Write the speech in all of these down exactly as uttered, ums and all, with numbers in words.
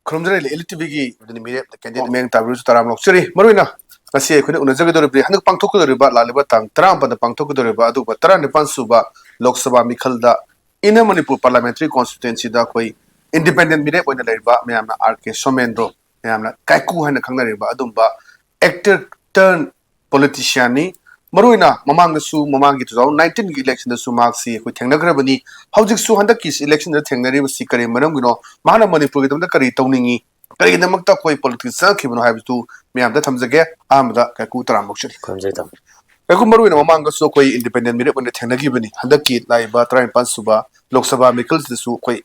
ꯈꯨꯔꯨꯝꯖꯔꯤ, elite ꯇꯤꯚꯤꯒꯤ ꯃꯤꯔꯦꯞ candidate ꯃꯌꯥꯝ ꯇꯥꯕꯤꯔꯁꯨ ꯇꯔꯥꯝꯅ ꯑꯣꯛꯆꯔꯤ꯫ ꯃꯔꯨꯑꯣꯏꯅ ꯉꯁꯤ ꯑꯩꯈꯣꯏꯅ ꯎꯅꯖꯒꯗꯧꯔꯤꯕꯗꯤ ꯍꯟꯗꯛ ꯄꯥꯡꯊꯣꯛꯀꯗꯧꯔꯤꯕ, ꯂꯥꯛꯂꯤꯕ ꯇꯥꯡ ꯇꯔꯥꯃꯥꯄꯟꯗ ꯄꯥꯡꯊꯣꯛꯀꯗꯧꯔꯤꯕ, ꯑꯗꯨꯒ ꯇꯔꯥꯅꯤꯄꯥꯟ ꯁꯨꯕ Lok Sabha ꯃꯤꯈꯜꯗ Inner Manipur Parliamentary Constituencyꯗ ꯑꯩꯈꯣꯏ ꯏꯟꯗꯤꯄꯦꯟꯗꯦꯟ ꯃꯤꯔꯦꯞ ꯑꯣꯏꯅ ꯂꯩꯔꯤꯕ ꯃꯌꯥꯝꯅ ꯑꯥꯔ ꯀꯦ ꯁꯣꯃꯦꯟꯗ꯭ꯔꯣ, ꯃꯌꯥꯝꯅ ꯀꯥꯏꯀꯨ ꯍꯥꯏꯅ ꯈꯪꯅꯔꯤꯕ ꯑꯗꯨꯝꯕ actor turn politicianꯅꯤ꯫ ꯃꯔꯨꯑꯣꯏꯅ ꯃꯃꯥꯡꯗꯁꯨ, ꯃꯃꯥꯡꯒꯤ two thousand nineteenꯒꯤ electionꯗꯁꯨ ꯃꯍꯥꯛꯁꯤ ꯑꯩꯈꯣꯏ ꯊꯦꯡꯅꯈ꯭ꯔꯕꯅꯤ꯫ ꯍꯧꯖꯤꯛꯁꯨ ꯍꯟꯗꯛꯀꯤ electionꯗ ꯊꯦꯡꯅꯔꯤꯕꯁꯤ ꯀꯔꯤ ꯃꯔꯝꯒꯤꯅꯣ? ꯃꯍꯥꯛꯅ ꯃꯅꯤꯄꯨꯔꯒꯤꯗꯃꯛꯇ ꯀꯔꯤ ꯇꯧꯅꯤꯡꯉꯤ? ꯀꯔꯤꯒꯤꯗꯃꯛꯇ ꯑꯩꯈꯣꯏ politics ꯆꯪꯉꯛꯈꯤꯕꯅꯣ ꯍꯥꯏꯕꯗꯨ ꯃꯌꯥꯝꯗ ꯊꯝꯖꯒꯦ꯫ ꯑꯍꯥꯟꯕꯗ ꯀꯥꯏꯀꯨ ꯇꯔꯥꯝꯅ ꯑꯣꯛꯆꯔꯤ꯫ ꯈꯨꯔꯨꯝꯖꯔꯤ ꯇꯥꯃꯣ꯫ ꯀꯥꯏꯀꯨ, ꯃꯔꯨꯑꯣꯏꯅ ꯃꯃꯥꯡꯗꯁꯨ ꯑꯩꯈꯣꯏ ꯏꯟꯗꯤꯄꯦꯟꯗꯦꯟ ꯃꯤꯔꯦꯞ ꯑꯣꯏꯅ ꯊꯦꯡꯅꯈꯤꯕꯅꯤ꯫ ꯍꯟꯗꯛꯀꯤ ꯂꯥꯛꯏꯕ ꯇꯔꯥꯅꯤꯄꯥꯟ ꯁꯨꯕ ꯂꯣꯛ ꯁꯚꯥ ꯃꯤꯈꯜꯁꯤꯗꯁꯨ ꯑꯩꯈꯣꯏ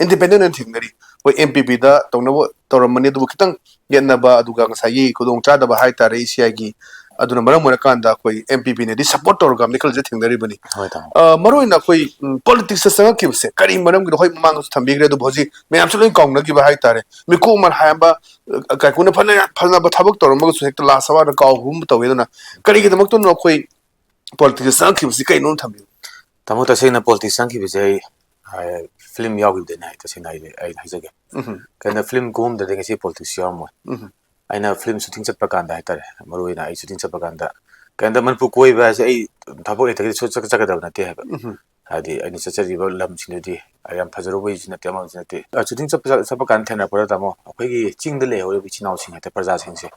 ꯏꯟꯗꯤꯄꯦꯟꯗꯦꯟ ꯑꯣꯏꯅ ꯊꯦꯡꯅꯔꯤ꯫ ꯑꯩꯈꯣꯏ ꯑꯦꯝ ꯄꯤ ꯄꯤꯗ ꯇꯧꯅꯕ ꯇꯧꯔꯝꯕꯅꯤ, ꯑꯗꯨꯕꯨ ꯈꯤꯇꯪ ꯌꯦꯠꯅꯕ, ꯑꯗꯨꯒ ꯉꯁꯥꯏꯒꯤ ꯈꯨꯗꯣꯡꯆꯥꯗꯕ ꯍꯥꯏꯇꯥꯔꯦ, ꯏ ꯁꯤ ꯑꯥꯏꯒꯤ, ꯑꯗꯨꯅ ꯃꯔꯝ ꯑꯣꯏꯔꯀꯥꯟꯗ ꯑꯩꯈꯣꯏ ꯑꯦꯝ ꯄꯤ ꯄꯤꯅꯗꯤ support ꯇꯧꯔꯒ ꯃꯤꯈꯜꯁꯦ ꯊꯦꯡꯅꯔꯤꯕꯅꯤ꯫ ꯍꯣꯏ, ꯇꯥꯃꯣ꯫ ꯑ, ꯃꯔꯨꯑꯣꯏꯅ ꯑꯩꯈꯣꯏ, ꯎꯝ, politicsꯇ ꯆꯪꯉꯛꯈꯤꯕꯁꯦ ꯀꯔꯤ ꯃꯔꯝꯒꯤꯅꯣ? ꯍꯣꯏ, ꯃꯃꯥꯡꯗꯁꯨ ꯊꯝꯕꯤꯈ꯭ꯔꯦ, ꯑꯗꯨꯕꯨ ꯍꯧꯖꯤꯛ ꯃꯌꯥꯝꯁꯨ ꯂꯣꯏ ꯀꯥꯎꯅꯈꯤꯕ ꯍꯥꯏꯇꯥꯔꯦ꯫ ꯃꯤꯀꯨꯞ ꯑꯃ ꯍꯥꯏꯔꯝꯕ, ꯑ, ꯀꯥꯏꯀꯨꯅ ꯐꯅ, ꯐꯅꯕ ꯊꯕꯛ ꯇꯧꯔꯝꯃꯒꯁꯨ ꯍꯦꯛꯇ last hourꯗ ꯀꯥꯎꯕꯒꯨꯝ ꯇꯧꯋꯦ꯫ ꯑꯗꯨꯅ ꯀꯔꯤꯒꯤꯗꯃꯛꯇꯅꯣ ꯑꯩꯈꯣꯏ politicsꯇ ꯆꯪꯉꯛꯈꯤꯕꯁꯤ ꯀꯩꯅꯣ ꯊꯝꯕꯤꯌꯨ꯫ ꯇꯥꯃꯣ, ꯇꯁꯦꯡꯅ politics ꯆꯪꯈꯤꯕꯁꯦ ꯑꯩ, ꯑ, film ꯌꯥꯎꯈꯤꯕꯗꯩꯅꯦ ꯍꯥꯏ, ꯇꯁꯦꯡꯅ ꯑꯩ, ꯑꯩ ꯍꯥꯏꯖꯒꯦ꯫ ꯎꯝ꯫ ꯀꯩꯅꯣ, film ꯀꯨꯝꯗ꯭ꯔꯗꯤ ꯉꯁꯤ politics ꯌꯥꯎꯔꯝꯃꯣꯏ꯫ ꯎꯝ꯫ ꯑꯩꯅ film shooting ꯆꯠꯄ ꯀꯥꯟꯗ ꯍꯥꯏꯇꯥꯔꯦ, ꯃꯔꯨꯑꯣꯏꯅ ꯑꯩ shooting ꯆꯠꯄ ꯀꯥꯟꯗ, ꯀꯩꯅꯣꯗ ꯃꯅꯤꯄꯨꯔ ꯀꯣꯏꯕ ꯍꯥꯏꯁꯦ ꯑꯩ ꯊꯕꯛ ꯂꯩꯇ꯭ꯔꯒꯗꯤ ꯁꯨꯡꯆꯠ ꯆꯠꯀꯗꯕ ꯅꯠꯇꯦ ꯍꯥꯏꯕ꯫ ꯎꯝ꯫ ꯍꯥꯏꯗꯤ ꯑꯩꯅ ꯆꯠꯆꯔꯤꯕ ꯂꯝꯁꯤꯡꯗꯨꯗꯤ ꯌꯥꯝ ꯐꯖꯔꯨꯕꯒꯤꯁꯨ ꯅꯠꯇꯦ, ꯑꯃꯒꯤꯁꯨ ꯅꯠꯇꯦ꯫ ꯑ, shooting ꯆꯠꯄ, ꯆꯠꯄ ꯀꯥꯟꯗ ꯊꯦꯡꯅꯔꯛꯄꯗ, ꯇꯥꯃꯣ, ꯑꯩꯈꯣꯏꯒꯤ ꯆꯤꯡꯗ ꯂꯩꯍꯧꯔꯤꯕ ꯏꯆꯤꯟ ꯏꯅꯥꯎꯁꯤꯡ ꯍꯥꯏꯇꯥꯔꯦ, ꯄ꯭ꯔꯖꯥꯁꯤꯡꯁꯦ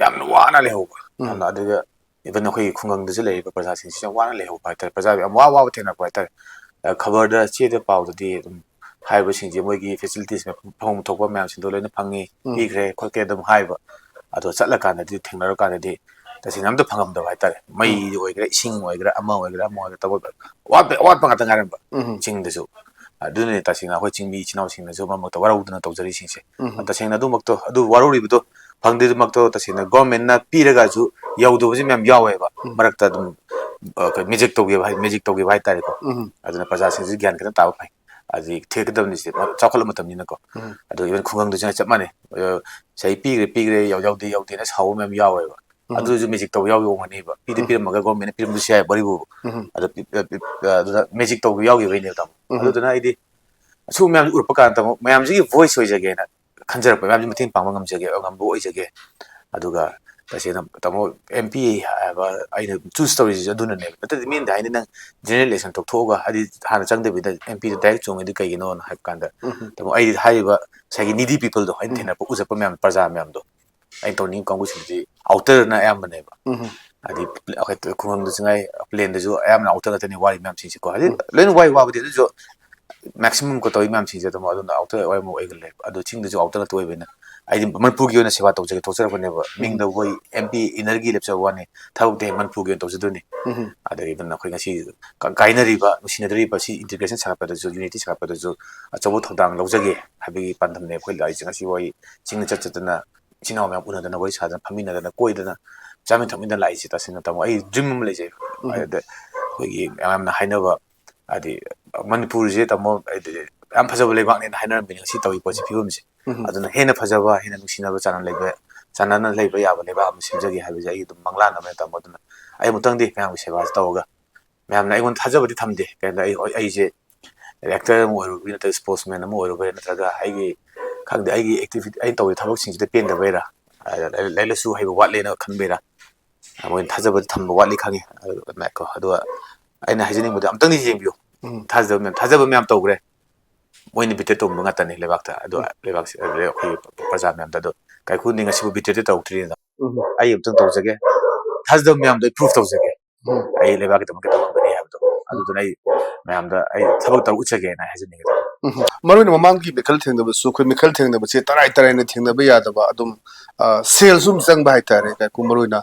ꯌꯥꯝꯅ ꯋꯥꯅ ꯂꯩꯍꯧꯕ꯫ ꯎꯝ꯫ ꯌꯥꯝꯅ, ꯑꯗꯨꯒ even ꯑꯩꯈꯣꯏꯒꯤ ꯈꯨꯡꯒꯪꯗꯁꯨ ꯂꯩꯔꯤꯕ ꯄ꯭ꯔꯖꯥꯁꯤꯡꯁꯤ ꯌꯥꯝ ꯋꯥꯅ ꯂꯩꯍꯧꯕ ꯍꯥꯏꯇꯥꯔꯦ꯫ ꯄ꯭ꯔꯖꯥ ꯌꯥꯝ ꯋꯥ ꯋꯥꯕ ꯊꯦꯡꯅꯔꯛꯄ ꯍꯥꯏꯇꯥꯔꯦ꯫ ꯑ, ꯈꯕꯔꯗ, ꯆꯦꯗ, ꯄꯥꯎꯗꯗꯤ ꯑꯗꯨꯝ ꯍꯥꯏꯔꯤꯕꯁꯤꯡꯁꯦ ꯃꯣꯏꯒꯤ facilities ꯐꯪꯐꯝ ꯊꯣꯛꯄ ꯃꯌꯥꯝꯁꯤꯡꯗꯣ ꯂꯣꯏꯅ ꯐꯪꯉꯤ, ꯎꯝ꯫ ꯄꯤꯈ꯭ꯔꯦ, ꯈꯣꯠꯈ꯭ꯔꯦ ꯑꯗꯨꯝ ꯍꯥꯏꯕ꯫ ꯑꯗꯣ ꯆꯠꯂꯀꯥꯟꯗꯗꯤ, ꯊꯦꯡꯅꯔꯀꯥꯟꯗꯗꯤ ꯇꯁꯦꯡꯅ ꯑꯝꯇ ꯐꯪꯉꯝꯗꯕ ꯍꯥꯏꯇꯥꯔꯦ꯫ ꯃꯩ ꯎꯝ꯫ ꯑꯣꯏꯒꯦꯔꯥ, ꯏꯁꯤꯡ ꯑꯣꯏꯒꯦꯔꯥ, ꯑꯃ ꯑꯣꯏꯒꯦꯔꯥ, ꯑꯃ ꯑꯣꯏꯒꯦꯔꯥ, ꯇꯧꯕ ꯑꯋꯥꯠꯄ, ꯑꯋꯥꯠꯄ ꯉꯥꯛꯇ ꯉꯥꯏꯔꯝꯕ ꯎꯝ꯫ ꯆꯤꯡꯗꯁꯨ꯫ ꯑꯗꯨꯅꯅꯦ ꯇꯁꯦꯡꯅ ꯑꯩꯈꯣꯏ ꯆꯤꯡꯃꯤ ꯏꯆꯤꯟ ꯏꯅꯥꯎꯁꯤꯡꯅꯁꯨ ꯃꯔꯛ ꯃꯔꯛꯇ ꯋꯥꯔꯧꯗꯅ ꯇꯧꯖꯔꯤꯁꯤꯡꯁꯦ꯫ ꯎꯝ꯫ ꯇꯁꯦꯡꯅ ꯑꯗꯨꯃꯛꯇꯣ, ꯑꯗꯨ ꯋꯥꯔꯧꯔꯤꯕꯗꯣ ꯐꯪꯗ꯭ꯔꯤꯗꯃꯛꯇꯣ ꯇꯁꯦꯡꯅ governmentꯅ ꯄꯤꯔꯒꯁꯨ ꯌꯧꯗꯕꯁꯨ ꯃꯌꯥꯝ ꯌꯥꯎꯋꯦꯕ꯫ ꯎꯝ꯫ ꯃꯔꯛꯇ ꯑꯗꯨꯝ, ꯑ, ꯑꯩꯈꯣꯏ magic ꯇꯧꯈꯤꯕ ꯍꯥꯏ-, magic ꯇꯧꯈꯤꯕ ꯍꯥꯏꯇꯥꯔꯦꯀꯣ꯫ ꯎꯝ꯫ ꯑꯗꯨꯅ ꯄ꯭ꯔꯖꯥꯁꯤꯡꯁꯤ ꯒ꯭ꯌꯥꯟ ꯈꯤꯇꯪ ꯇꯥꯕ ꯐꯩ꯫ ꯑꯗꯨꯗꯤ ꯊꯦꯠꯀꯗꯕꯅꯤ ꯁꯤꯗꯤ, ꯆꯥꯎꯈꯠꯂ ꯃꯇꯝꯅꯤꯅꯀꯣ꯫ ꯎꯝ. ꯑꯗꯨ even ꯈꯨꯡꯒꯪꯗꯁꯨ ꯆꯞ ꯃꯥꯟꯅꯩ꯫ ꯑ, ꯆꯍꯤ ꯄꯤꯈ꯭ꯔꯦ ꯄꯤꯈ꯭ꯔꯦ, ꯌꯥꯎ- ꯌꯥꯎꯗꯦ ꯌꯥꯎꯗꯦꯅ ꯁꯥꯎꯕ ꯃꯌꯥꯝ ꯌꯥꯎꯋꯦꯕ꯫ ꯎꯝ. ꯑꯗꯨꯁꯨ magic ꯇꯧꯕ ꯌꯥꯎꯕ ꯑꯣꯏꯔꯝꯒꯅꯤꯕ꯫ ꯄꯤꯗ ꯎꯝ. ꯄꯤꯔꯝꯃꯒ government ꯅ ꯄꯤꯔꯝꯕꯁꯨ ꯌꯥꯏ ꯋꯥꯔꯤꯕꯨ꯫ ꯎꯝ. ꯑꯗ ꯄꯤ- ꯑ, ꯄꯤ- ꯑ, ꯑꯗꯨꯗ magic ꯇꯧꯕ ꯌꯥꯎꯈꯤꯕꯩꯅꯦꯕ, ꯇꯥꯃꯣ꯫ ꯎꯝ. ꯑꯗꯨꯗꯨꯅ ꯑꯩꯗꯤ ꯑꯁꯨꯝꯕ ꯃꯌꯥꯝꯁꯦ ꯎꯔꯛꯄ ꯀꯥꯟꯗ, ꯇꯥꯃꯣ, ꯃꯌꯥꯝꯁꯤꯒꯤ voice ꯑꯣꯏꯖꯒꯦꯅ ꯈꯟꯖꯔꯛꯄ, ꯃꯌꯥꯝꯁꯤ ꯃꯇꯦꯡ ꯄꯥꯡꯕ ꯉꯝꯖꯒꯦ, ꯉꯝꯕ ꯑꯣꯏꯖꯒꯦ꯫ ꯑꯗꯨꯒ ꯇꯁꯦꯡꯅ, ꯇꯥꯃꯣ, M P ꯍꯥꯏꯕ ꯑꯩꯅ choose ꯇꯧꯔꯤꯁꯤꯁꯨ ꯑꯗꯨꯅꯅꯦꯕ꯫ ꯅꯠꯇ꯭ꯔꯗꯤ ꯃꯤꯅ ꯍꯥꯏꯅꯤ, "ꯅꯪ general election ꯇꯧꯊꯣꯛꯑꯒ, ꯍꯥꯏꯗꯤ, ꯍꯥꯟꯅ ꯆꯪꯗꯕꯤꯗ M P ꯗ direct ꯆꯣꯡꯉꯤꯗꯤ ꯀꯩꯒꯤꯅꯣꯅ?" ꯍꯥꯏꯕ ꯀꯥꯟꯗ, ꯎꯝ. ꯇꯥꯃꯣ, ꯑꯩ ꯍꯥꯏꯔꯤꯕ ꯉꯁꯥꯏꯒꯤ needy people ꯗꯣ, ꯑꯩꯅ ꯎꯝ. ꯊꯦꯡꯅꯔꯛꯄ, ꯎꯖꯔꯛꯄ ꯃꯌꯥꯝ, ꯄ꯭ꯔꯖꯥ ꯃꯌꯥꯝꯗꯣ, ꯑꯩꯅ ꯇꯧꯅꯤꯡꯉꯤꯕ ꯀꯥꯡꯕꯨꯁꯤꯡꯁꯤ outer ꯅ ꯑꯌꯥꯝꯕꯅꯦꯕ꯫ ꯎꯝ. ꯍꯥꯏꯗꯤ, ꯑꯩꯈꯣꯏ ꯈꯨꯡꯒꯪꯗꯁꯨ ꯉꯥꯏ, plain ꯗꯁꯨ ꯑꯌꯥꯝꯕꯅ outer ꯉꯥꯛꯇꯅꯤ ꯋꯥꯔꯤ ꯃꯌꯥꯝꯁꯤꯡꯁꯦꯀꯣ꯫ ꯍꯥꯏꯗꯤ, ꯎꯝ. ꯂꯣꯏꯅ ꯋꯥꯏ, ꯋꯥꯕꯗꯤ, ꯑꯗꯨꯁꯨ maximum ꯀꯣ ꯇꯧꯔꯤ ꯃꯌꯥꯝꯁꯤꯡꯁꯦ ꯑꯗꯨꯝ ꯑꯗꯨꯝ outer ꯑꯣꯏꯕ ꯑꯣꯏꯒꯜꯂꯦꯕ꯫ ꯑꯗꯣ ꯆꯤꯡꯗꯁꯨ outer ꯉꯥꯛꯇ ꯑꯣꯏꯕꯅꯤꯅ, ꯑꯩꯗꯤ ꯃꯅꯤꯄꯨꯔꯒꯤ ꯑꯣꯏꯅ ꯁꯦꯕꯥ ꯇꯧꯖꯒꯦ ꯊꯣꯛꯆꯔꯛꯄꯅꯦꯕ꯫ ꯎꯝ. ꯃꯤꯡꯗ ꯑꯩꯈꯣꯏ M P ꯏꯟꯅꯔꯒꯤ ꯂꯦꯞꯆꯕ ꯋꯥꯅꯤ, ꯊꯕꯛꯇꯤ ꯍꯌꯦꯡ ꯃꯅꯤꯄꯨꯔꯒꯤ ꯑꯣꯏꯅ ꯇꯧꯖꯗꯣꯏꯅꯤ꯫ ꯎꯝ. ꯑꯗꯒꯤ ꯑꯗꯨꯅ ꯑꯩꯈꯣꯏ ꯉꯁꯤ ꯀ- ꯀꯥꯏꯅꯔꯤꯕ, ꯅꯨꯡꯁꯤꯅꯗ꯭ꯔꯤꯕ, ꯁꯤ integration ꯁꯥꯒꯠꯄꯗꯁꯨ, unity ꯁꯥꯒꯠꯄꯗꯁꯨ ꯑꯆꯧꯕ ꯊꯧꯗꯥꯡ ꯂꯧꯖꯒꯦ ꯍꯥꯏꯕꯒꯤ ꯄꯥꯟꯗꯝꯅꯦ ꯑꯩꯈꯣꯏ ꯂꯥꯛꯏꯁꯦ꯫ ꯉꯁꯤ ꯋꯥꯔꯤ ꯆꯤꯡꯗ ꯆꯠ ꯆꯠꯇꯅ, ꯏꯆꯤꯟ ꯏꯅꯥꯎ ꯃꯌꯥꯝ ꯎꯅꯗꯅ, ꯋꯥꯔꯤ ꯁꯥꯗꯅ, ꯐꯝꯃꯤꯟꯅꯗꯅ, ꯀꯣꯏꯗꯅ, ꯆꯥꯃꯤꯟ ꯊꯛꯃꯤꯟꯅ ꯂꯥꯛꯏꯁꯦ꯫ ꯇꯁꯦꯡꯅ, ꯇꯥꯃꯣ, ꯑꯩ dream ꯑꯃ ꯂꯩꯖꯩ꯫ ꯎꯝ. ꯑꯗ ꯑꯩꯈꯣꯏꯒꯤ ꯃꯌꯥꯝꯅ ꯍꯥꯏꯅꯕ, ꯍꯥꯏꯗꯤ, ꯃꯅꯤꯄꯨꯔꯁꯦ, ꯇꯥꯃꯣ, ꯍꯥꯏꯗꯤ, ꯌꯥꯝ ꯐꯖꯕ ꯂꯩꯕꯥꯛꯅꯦꯅ ꯍꯥꯏꯅꯔꯝꯃꯤꯅꯦ꯫ ꯉꯁꯤ ꯇꯧꯔꯤ ꯄꯣꯠꯁꯤ, ꯐꯤꯕꯝꯁꯦ, ꯎꯝ. ꯑꯗꯨꯅ ꯍꯦꯟꯅ ꯐꯖꯕ, ꯍꯦꯟꯅ ꯅꯨꯡꯁꯤꯅꯕ, ꯆꯥꯟꯅ ꯂꯩꯕ, ꯆꯥꯟꯅꯅ ꯂꯩꯕ ꯌꯥꯕ ꯂꯩꯕꯥꯛ ꯑꯃ ꯁꯦꯝꯖꯒꯦ ꯍꯥꯏꯕꯁꯦ ꯑꯩ ꯑꯗꯨꯝ ꯃꯪꯂꯥꯟ ꯑꯃꯅ, ꯇꯥꯃꯣ꯫ ꯑꯗꯨꯅ ꯑꯩ ꯑꯃꯨꯛꯇꯪꯗꯤ ꯃꯌꯥꯝꯒꯤ ꯁꯦꯕꯥꯁꯦ ꯇꯧꯔꯒ, ꯃꯌꯥꯝꯅ ꯑꯩꯉꯣꯟꯗ ꯊꯥꯖꯕꯗꯤ ꯊꯝꯗꯦ꯫ ꯀꯩꯅꯣ, ꯑꯩ, ꯑꯩꯁꯦ actor ꯑꯃ ꯑꯣꯏꯔꯨꯕꯒꯤ ꯅꯠꯇ꯭ꯔꯒ sportsman ꯑꯃ ꯑꯣꯏꯔꯨꯕꯩ ꯅꯠꯇ꯭ꯔꯒ ꯑꯩꯒꯤ, ꯈꯪꯗꯦ, ꯑꯩꯒꯤ activity, ꯑꯩꯅ ꯇꯧꯔꯤ ꯊꯕꯛꯁꯤꯡꯁꯤꯗ ꯄꯦꯟꯗꯕꯩꯔꯥ, ꯑ, ꯂꯥꯏꯔꯤꯛ ꯂꯥꯏꯁꯨ ꯍꯩꯕ ꯋꯥꯠꯂꯦꯅ ꯈꯟꯕꯩꯔꯥ, ꯃꯣꯏꯅ ꯊꯥꯖꯕꯗꯤ ꯊꯝꯕ ꯋꯥꯠꯂꯤ ꯈꯪꯉꯤ꯫ ꯑꯗꯨ, ꯉꯥꯏꯈꯣ, ꯑꯗꯨꯒ ꯑꯩꯅ ꯍꯥꯏꯖꯅꯤꯡꯕꯗꯤ, ꯑꯝꯇꯪꯗꯤ ꯌꯦꯡꯕꯤꯌꯨ꯫ ꯎꯝ. ꯊꯥꯖꯗꯕ ꯃꯌꯥꯝ, ꯊꯥꯖꯕ ꯃꯌꯥꯝ ꯇꯧꯈ꯭ꯔꯦ, ꯃꯣꯏꯅ betray ꯇꯧꯕ ꯉꯥꯛꯇꯅꯤ ꯂꯩꯕꯥꯛꯇ꯫ ꯑꯗꯣ ꯎꯝ. ꯂꯩꯕꯥꯛꯁꯤ, ꯑꯗꯨꯗꯩ ꯑꯩꯈꯣꯏꯒꯤ ꯄ꯭ꯔꯖꯥ ꯃꯌꯥꯝꯗ꯫ ꯑꯗꯣ ꯀꯥꯏꯀꯨꯅꯗꯤ ꯉꯁꯤꯕꯨ betray ꯇꯧꯗ꯭ꯔꯤꯅ꯫ ꯎꯝ. ꯑꯩ ꯑꯃꯨꯛꯇꯪ ꯇꯧꯖꯒꯦ, ꯊꯥꯖꯗꯕ ꯃꯌꯥꯝꯗꯣ ꯑꯩ prove ꯇꯧꯖꯒꯦ꯫ ꯎꯝ. ꯑꯩ ꯂꯩꯕꯥꯛꯀꯤꯗꯃꯛꯇ ꯇꯧꯔꯝꯒꯅꯤ ꯍꯥꯏꯕꯗꯣ꯫ ꯑꯗꯨꯗꯨꯅ ꯑꯩ ꯃꯌꯥꯝꯗ ꯑꯩ ꯊꯕꯛ ꯇꯧꯔ ꯎꯠꯆꯒꯦꯅ ꯍꯥꯏꯖꯅꯤꯡꯉꯤ꯫ ꯎꯝ. ꯃꯔꯨ ꯑꯣꯏꯅ ꯃꯃꯥꯡꯒꯤ ꯃꯤꯈꯜ ꯊꯦꯡꯅꯕꯁꯨ, ꯑꯩꯈꯣꯏ ꯃꯤꯈꯜ ꯊꯦꯡꯅꯕꯁꯦ ꯇꯔꯥꯏ ꯇꯔꯥꯏꯅ ꯊꯦꯡꯅꯕ ꯌꯥꯗꯕ ꯑꯗꯨꯝ, ꯑ, ꯁꯦꯜꯁꯨ ꯑꯗꯨꯝ ꯆꯪꯕ ꯍꯥꯏꯇꯥꯔꯦ꯫ ꯀꯥꯏꯀꯨ, ꯃꯔꯨ ꯑꯣꯏꯅ,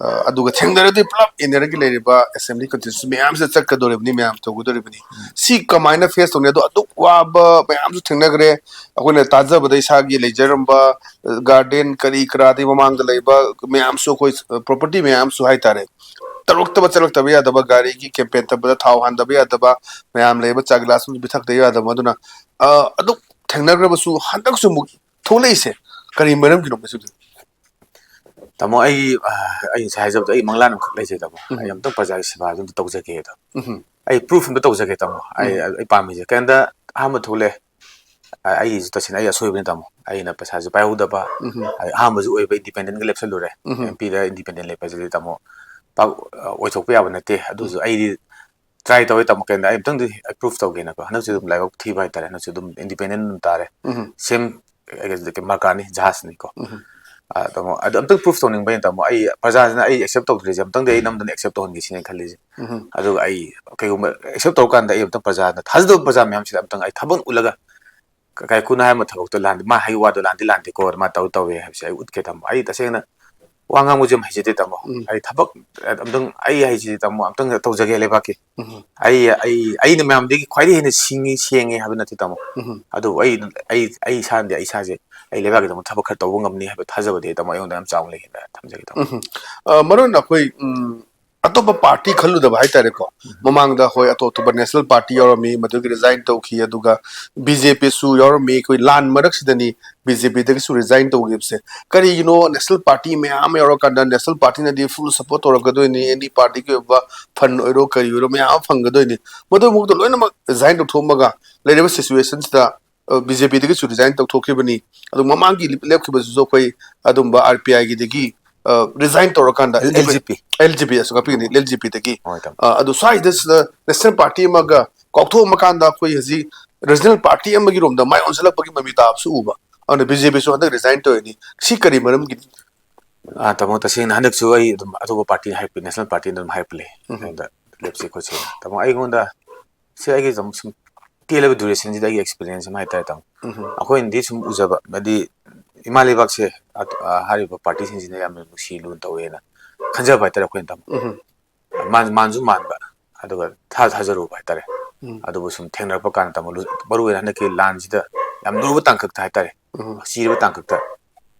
ꯑ, ꯑꯗꯨꯒ ꯊꯦꯡꯅꯔꯗꯤ ꯄꯨꯂꯞ ꯏꯟꯅꯔꯒ ꯂꯩꯔꯤꯕ assembly constituency ꯃꯌꯥꯝꯁꯤꯗ ꯆꯠꯀꯗꯧꯔꯤꯕꯅꯤ, ꯃꯌꯥꯝ ꯇꯧꯒꯗꯧꯔꯤꯕꯅꯤ꯫ ꯁꯤ ꯀꯃꯥꯏꯅ face ꯇꯧꯅꯤ? ꯑꯗꯣ ꯑꯗꯨꯛ ꯋꯥꯕ ꯃꯌꯥꯝꯁꯨ ꯊꯦꯡꯅꯈ꯭ꯔꯦ꯫ ꯑꯩꯈꯣꯏꯅ ꯇꯥꯖꯕꯗ ꯏꯁꯥꯒꯤ ꯂꯩꯖꯔꯝꯕ, ꯑ, garden ꯀꯔꯤ ꯀꯔꯥ, ꯑꯗꯩ ꯃꯃꯥꯡꯗ ꯂꯩꯕ ꯃꯌꯥꯝꯁꯨ, ꯑꯩꯈꯣꯏ, ꯑ, property ꯃꯌꯥꯝꯁꯨ ꯍꯥꯏꯇꯥꯔꯦ, ꯇꯧꯔꯛꯇꯕ ꯆꯠꯂꯛꯇꯕ ꯌꯥꯗꯕ, ꯒꯥꯔꯤꯒꯤ ꯀꯦꯝꯄꯦꯟ ꯇꯧꯕꯗ ꯊꯥꯎ ꯍꯥꯟꯗꯕ ꯌꯥꯗꯕ, ꯃꯌꯥꯝ ꯂꯩꯕ ꯆꯥ ꯒꯤꯂꯥꯁ ꯑꯃꯁꯨ ꯄꯤꯊꯛꯇ ꯌꯥꯗꯕ꯫ ꯑꯗꯨꯅ ꯑ, ꯑꯗꯨꯝ ꯊꯦꯡꯅꯈ꯭ꯔꯕꯁꯨ ꯍꯟꯗꯛꯁꯨ ꯑꯃꯨꯛ ꯊꯣꯛꯂꯛꯏꯁꯦ ꯀꯔꯤ ꯃꯔꯝꯒꯤꯅꯣ ꯃꯁꯤꯗꯤ? ꯇꯥꯃꯣ, ꯑꯩ ꯑ, ꯑꯩ ꯉꯁꯥꯏ ꯍꯥꯏꯖꯕꯗꯣ, ꯑꯩ ꯃꯪꯂꯥꯟ ꯑꯃꯈꯛ ꯂꯩꯖꯩ ꯇꯥꯃꯣ꯫ ꯎꯝ꯫ ꯑꯩ ꯑꯝꯇꯪ ꯄ꯭ꯔꯖꯥꯒꯤ ꯁꯦꯕꯥꯁꯦ ꯑꯝꯇ ꯇꯧꯖꯒꯦ ꯑꯗꯣ꯫ ꯎꯝ꯫ ꯑꯩ ꯄ꯭ꯔꯨꯐ ꯑꯝꯇ ꯇꯧꯖꯒꯦ ꯇꯥꯃꯣ꯫ ꯑꯩ ꯎꯝ꯫ ꯑꯩ ꯄꯥꯝꯃꯤꯁꯦ ꯀꯩꯝꯇ ꯑꯍꯥꯟꯕ ꯊꯣꯛꯂꯛꯑꯦ꯫ ꯑ, ꯑꯩꯒꯤꯁꯨ ꯇꯁꯦꯡꯅ ꯑꯩ ꯑꯁꯣꯏꯕꯅꯤ ꯇꯥꯃꯣ꯫ ꯑꯩꯅ ꯄꯩꯁꯥꯁꯨ ꯄꯥꯏꯍꯧꯗꯕ, ꯎꯝ꯫ ꯑꯩ ꯑꯍꯥꯟꯕꯁꯨ ꯑꯣꯏꯕ, ꯏꯟꯗꯤꯄꯦꯟꯗꯦꯟꯒ ꯂꯦꯞꯁꯜꯂꯨꯔꯦ꯫ ꯎꯝ꯫ ꯑꯦꯝ ꯄꯤꯗ ꯏꯟꯗꯤꯄꯦꯟꯗꯦꯟ ꯂꯦꯞꯄꯁꯤꯗꯤ ꯇꯥꯃꯣ ꯄꯥꯛ ꯑ, ꯑꯣꯏꯊꯣꯛꯄ ꯌꯥꯕ ꯅꯠꯇꯦ꯫ ꯑꯗꯨꯁꯨ ꯑꯩꯗꯤ ꯇ꯭ꯔꯥꯏ ꯇꯧꯋꯦ ꯇꯥꯃꯣ, ꯀꯩꯝꯇ ꯑꯩ ꯑꯝꯇꯪꯗꯤ ꯑꯩ ꯄ꯭ꯔꯨꯐ ꯇꯧꯒꯦꯅꯀꯣ꯫ ꯍꯟꯗꯛꯁꯨ ꯑꯗꯨꯝ ꯂꯥꯏꯕꯛ ꯊꯤꯕ ꯍꯥꯏꯇꯥꯔꯦ, ꯍꯟꯗꯛꯁꯨ ꯑꯗꯨꯝ ꯏꯟꯗꯤꯄꯦꯟꯗꯦꯟ ꯑꯗꯨꯝ ꯇꯥꯔꯦ꯫ ꯎꯝ꯫ ꯁꯦꯝ ꯃꯔꯀꯥꯅꯤ, ꯖꯍꯥꯖꯅꯤꯀꯣ꯫ ꯎꯝ꯫ ꯑ, ꯇꯥꯃꯣ, ꯑꯗꯣ ꯑꯝꯇꯪ ꯄ꯭ꯔꯨꯐ ꯇꯧꯅꯤꯡꯕꯩꯅꯦ ꯇꯥꯃꯣ꯫ ꯑꯩ ꯄ꯭ꯔꯖꯥꯁꯤꯅ ꯑꯩ ꯑꯦꯛꯁꯦꯞ ꯇꯧꯗ꯭ꯔꯤꯁꯦ ꯑꯝꯇꯪꯗꯤ ꯑꯩ ꯅꯝꯗꯅ ꯑꯦꯛꯁꯦꯞ ꯇꯧꯍꯟꯒꯦ ꯁꯤꯅꯦ ꯈꯜꯂꯤꯁꯦ꯫ ꯎꯝ꯫ ꯑꯗꯨꯒ ꯑꯩ ꯀꯩꯒꯨꯝꯕ ꯑꯦꯛꯁꯦꯞ ꯇꯧꯔꯀꯥꯟꯗ ꯑꯩ ꯑꯝꯇꯪ ꯄ꯭ꯔꯖꯥꯅ ꯊꯥꯖꯗꯕ ꯄ꯭ꯔꯖꯥ ꯃꯌꯥꯝꯁꯤꯗ ꯑꯝꯇꯪ ꯑꯩ ꯊꯥꯕꯜ ꯎꯠꯂꯒ ꯀ-, ꯀꯥꯏꯀꯨꯅ ꯍꯥꯏꯔꯝꯕ ꯊꯕꯛꯇꯣ ꯂꯥꯟꯗꯦ, ꯃꯥ ꯍꯥꯏ ꯋꯥꯗꯣ ꯂꯥꯟꯗꯤ ꯂꯥꯟꯗꯦꯀꯣ, ꯃꯥ ꯇꯧ ꯇꯧꯋꯦ ꯍꯥꯏꯕꯁꯦ ꯑꯩ ꯎꯠꯀꯦ ꯇꯥꯃꯣ꯫ ꯑꯩ ꯇꯁꯦꯡꯅ ꯋꯥ ꯉꯥꯡꯕꯁꯦ ꯌꯥꯝ ꯍꯩꯖꯗꯦ ꯇꯥꯃꯣ꯫ ꯎꯝ꯫ ꯑꯩ ꯊꯕꯛ ꯑꯝꯇꯪ ꯑꯩ ꯍꯥꯏꯁꯤꯗꯤ ꯇꯥꯃꯣ ꯑꯝꯇꯪ ꯇꯧꯖꯒꯦ ꯂꯩꯕꯥꯛꯀꯤ꯫ ꯎꯝ꯫ ꯑꯩ, ꯑꯩ, ꯑꯩꯅ ꯃꯌꯥꯝꯗꯒꯤ ꯈ꯭ꯋꯥꯏꯗꯒꯤ ꯍꯦꯟꯅ ꯁꯤꯡꯉꯤ, ꯁꯦꯡꯉꯦ ꯍꯥꯏꯕ ꯅꯠꯇꯦ ꯇꯥꯃꯣ꯫ ꯎꯝ꯫ ꯑꯗꯨꯕꯨ ꯑꯩ, ꯑꯩ, ꯑꯩ ꯏꯁꯥꯅꯗꯤ ꯑꯩ ꯏꯁꯥꯁꯦ ꯑꯩ ꯂꯩꯕꯥꯛꯀꯤꯗꯃꯛ ꯊꯕꯛ ꯈꯔ ꯇꯧꯕ ꯉꯝꯅꯤ ꯍꯥꯏꯕ ꯊꯥꯖꯕꯗꯤ ꯑꯩ ꯇꯥꯃꯣ ꯑꯩꯉꯣꯟꯗ ꯌꯥꯝ ꯆꯥꯎꯅ ꯂꯩ ꯍꯥꯏꯅ ꯊꯝꯖꯒꯦ ꯇꯥꯃꯣ꯫ ꯎꯝ꯫ ꯑ, ꯃꯔꯨ ꯑꯣꯏꯅ ꯑꯩꯈꯣꯏ, ꯎꯝ, ꯑꯇꯣꯞꯄ ꯄꯥꯔꯇꯤ ꯈꯜꯂꯨꯗꯕ ꯍꯥꯏꯇꯥꯔꯦꯀꯣ꯫ ꯃꯃꯥꯡꯗ ꯍꯣꯏ ꯑꯇꯣꯞ ꯑꯇꯣꯞꯄ ꯅꯦꯁꯅꯦꯜ ꯄꯥꯔꯇꯤ ꯌꯥꯎꯔꯝꯃꯤ, ꯃꯗꯨꯒꯤ ꯔꯤꯖꯥꯏꯟ ꯇꯧꯈꯤ, ꯑꯗꯨꯒ ꯕꯤ ꯖꯦ ꯄꯤꯁꯨ ꯌꯥꯎꯔꯝꯃꯤ꯫ ꯑꯩꯈꯣꯏ ꯂꯥꯟ ꯃꯔꯛꯁꯤꯗꯅꯤ ꯕꯤ ꯖꯦ ꯄꯤꯗꯒꯤꯁꯨ ꯔꯤꯖꯥꯏꯟ ꯇꯧꯈꯤꯕꯁꯦ꯫ ꯀꯔꯤꯒꯤꯅꯣ ꯅꯦꯁꯅꯦꯜ ꯄꯥꯔꯇꯤ ꯃꯌꯥꯝ ꯑꯃ ꯌꯥꯎꯔꯀꯥꯟꯗ ꯅꯦꯁꯅꯦꯜ ꯄꯥꯔꯇꯤꯅꯗꯤ ꯐꯨꯜ ꯁꯞꯄꯣꯔꯠ ꯇꯧꯔꯛꯀꯗꯣꯏꯅꯤ, ꯑꯦꯅꯤ ꯄꯥꯔꯇꯤꯒꯤ ꯑꯣꯏꯕ ꯐꯟ ꯑꯣꯏꯔꯣ ꯀꯔꯤ ꯑꯣꯏꯔꯣ ꯃꯌꯥꯝ ꯑꯃ ꯐꯪꯒꯗꯣꯏꯅꯤ꯫ ꯃꯗꯨꯃꯛꯇ ꯂꯣꯏꯅꯃꯛ ꯔꯤꯖꯥꯏꯟ ꯇꯧꯊꯣꯛꯑꯝꯃꯒ ꯂꯩꯔꯤꯕ ꯁꯤꯆꯨꯋꯦꯁꯟꯁꯤꯗ ꯕꯤ ꯖꯦ ꯄꯤꯗꯒꯤꯁꯨ ꯔꯤꯖꯥꯏꯟ ꯇꯧꯊꯣꯛꯈꯤꯕꯅꯤ꯫ ꯑꯗꯨ ꯃꯃꯥꯡꯒꯤ ꯂꯦꯞꯈꯤꯕꯁꯤꯁꯨ ꯑꯩꯈꯣꯏ ꯑꯗꯨꯝꯕ ꯑꯥꯔ ꯄꯤ ꯑꯥꯏꯒꯤꯗꯒꯤ ꯔꯤꯖꯥꯏꯟ ꯇꯧꯔꯀꯥꯟꯗ L G P. L G P ꯑꯁꯨ ꯉꯥꯛꯄꯤꯒꯅꯤ, ꯑꯦꯜ ꯖꯤ ꯄꯤꯗꯒꯤ꯫ ꯍꯣꯏ, ꯇꯥꯃꯣ꯫ ꯑ, ꯑꯗꯨ ꯁ꯭ꯋꯥꯏꯗ ꯁꯤꯗ ꯅꯦꯁꯅꯦꯜ ꯄꯥꯔꯇꯤ ꯑꯃꯒ ꯀꯥꯎꯊꯣꯛꯑꯝꯃꯀꯥꯟꯗ ꯑꯩꯈꯣꯏ ꯍꯧꯖꯤꯛ ꯔꯤꯖꯅꯦꯜ ꯄꯥꯔꯇꯤ ꯑꯃꯒꯤ ꯔꯣꯝꯗ ꯃꯥꯏ ꯑꯣꯟꯁꯤꯜꯂꯛꯄꯒꯤ ꯃꯃꯤ ꯇꯥꯕꯁꯨ ꯎꯕ꯫ ꯑꯗꯨꯅ ꯕꯤ ꯖꯦ ꯄꯤꯁꯨ ꯍꯟꯗꯛ ꯔꯤꯖꯥꯏꯟ ꯇꯧꯔꯤꯅꯤ꯫ ꯁꯤ ꯀꯔꯤ ꯃꯔꯝꯒꯤꯅꯤ? ꯑꯥ, ꯇꯥꯃꯣ, ꯇꯁꯦꯡꯅ ꯍꯟꯗꯛꯁꯨ ꯑꯩ ꯑꯗꯨꯝ ꯑꯇꯣꯞꯄ ꯄꯥꯔꯇꯤ ꯍꯥꯏꯔꯛꯄ, ꯅꯦꯁꯅꯦꯜ ꯄꯥꯔꯇꯤꯅ ꯑꯗꯨꯝ ꯍꯥꯏꯔꯛꯄ ꯂꯩ꯫ ꯎꯝ꯫ ꯑꯗ ꯂꯦꯞꯁꯤ ꯈꯣꯠꯁꯤ꯫ ꯇꯥꯃꯣ, ꯑꯩꯉꯣꯟꯗ ꯁꯤ ꯑꯩꯒꯤ ꯁꯨꯝ, ꯁꯨꯝ ꯇꯦꯜꯂꯕ ꯗ꯭ꯌꯨꯔꯦꯁꯟꯁꯤꯗ ꯑꯩꯒꯤ ꯑꯦꯛꯁꯄꯤꯔꯤꯌꯦꯟꯁ ꯑꯃ ꯍꯥꯏꯇꯥꯔꯦ, ꯇꯥꯃꯣ꯫ ꯎꯝ꯫ ꯑꯩꯈꯣꯏꯅꯗꯤ ꯁꯨꯝ ꯎꯖꯕ, ꯍꯥꯏꯗꯤ ꯏꯃꯥ ꯂꯩꯕꯥꯛꯁꯦ, ꯑ, ꯑ, ꯍꯥꯏꯔꯤꯕ ꯄꯥꯔꯇꯤꯁꯤꯡꯁꯤꯅ ꯌꯥꯝꯅ ꯅꯨꯡꯁꯤ ꯂꯨꯅ ꯇꯧꯋꯦꯅ ꯈꯟꯖꯕ ꯍꯥꯏꯇꯥꯔꯦ ꯑꯩꯈꯣꯏꯅ, ꯇꯥꯃꯣ꯫ ꯎꯝ꯫ ꯃꯥꯟ-, ꯃꯥꯟꯁꯨ ꯃꯥꯟꯕ, ꯑꯗꯨꯒ ꯊꯥ-, ꯊꯥꯖꯔꯨꯕ ꯍꯥꯏꯇꯥꯔꯦ꯫ ꯎꯝ꯫ ꯑꯗꯨꯕꯨ ꯁꯨꯝ ꯊꯦꯡꯅꯔꯛꯄ ꯀꯥꯟꯗ, ꯇꯥꯃꯣ, ꯂꯨ-, ꯃꯔꯨ ꯑꯣꯏꯅ ꯍꯟꯗꯛꯀꯤ ꯂꯥꯟꯁꯤꯗ ꯌꯥꯝ ꯂꯨꯔꯕ ꯇꯥꯡꯀꯛꯇ ꯍꯥꯏꯇꯥꯔꯦ, ꯎꯝ꯫ ꯆꯤꯔꯕ ꯇꯥꯡꯀꯛꯇ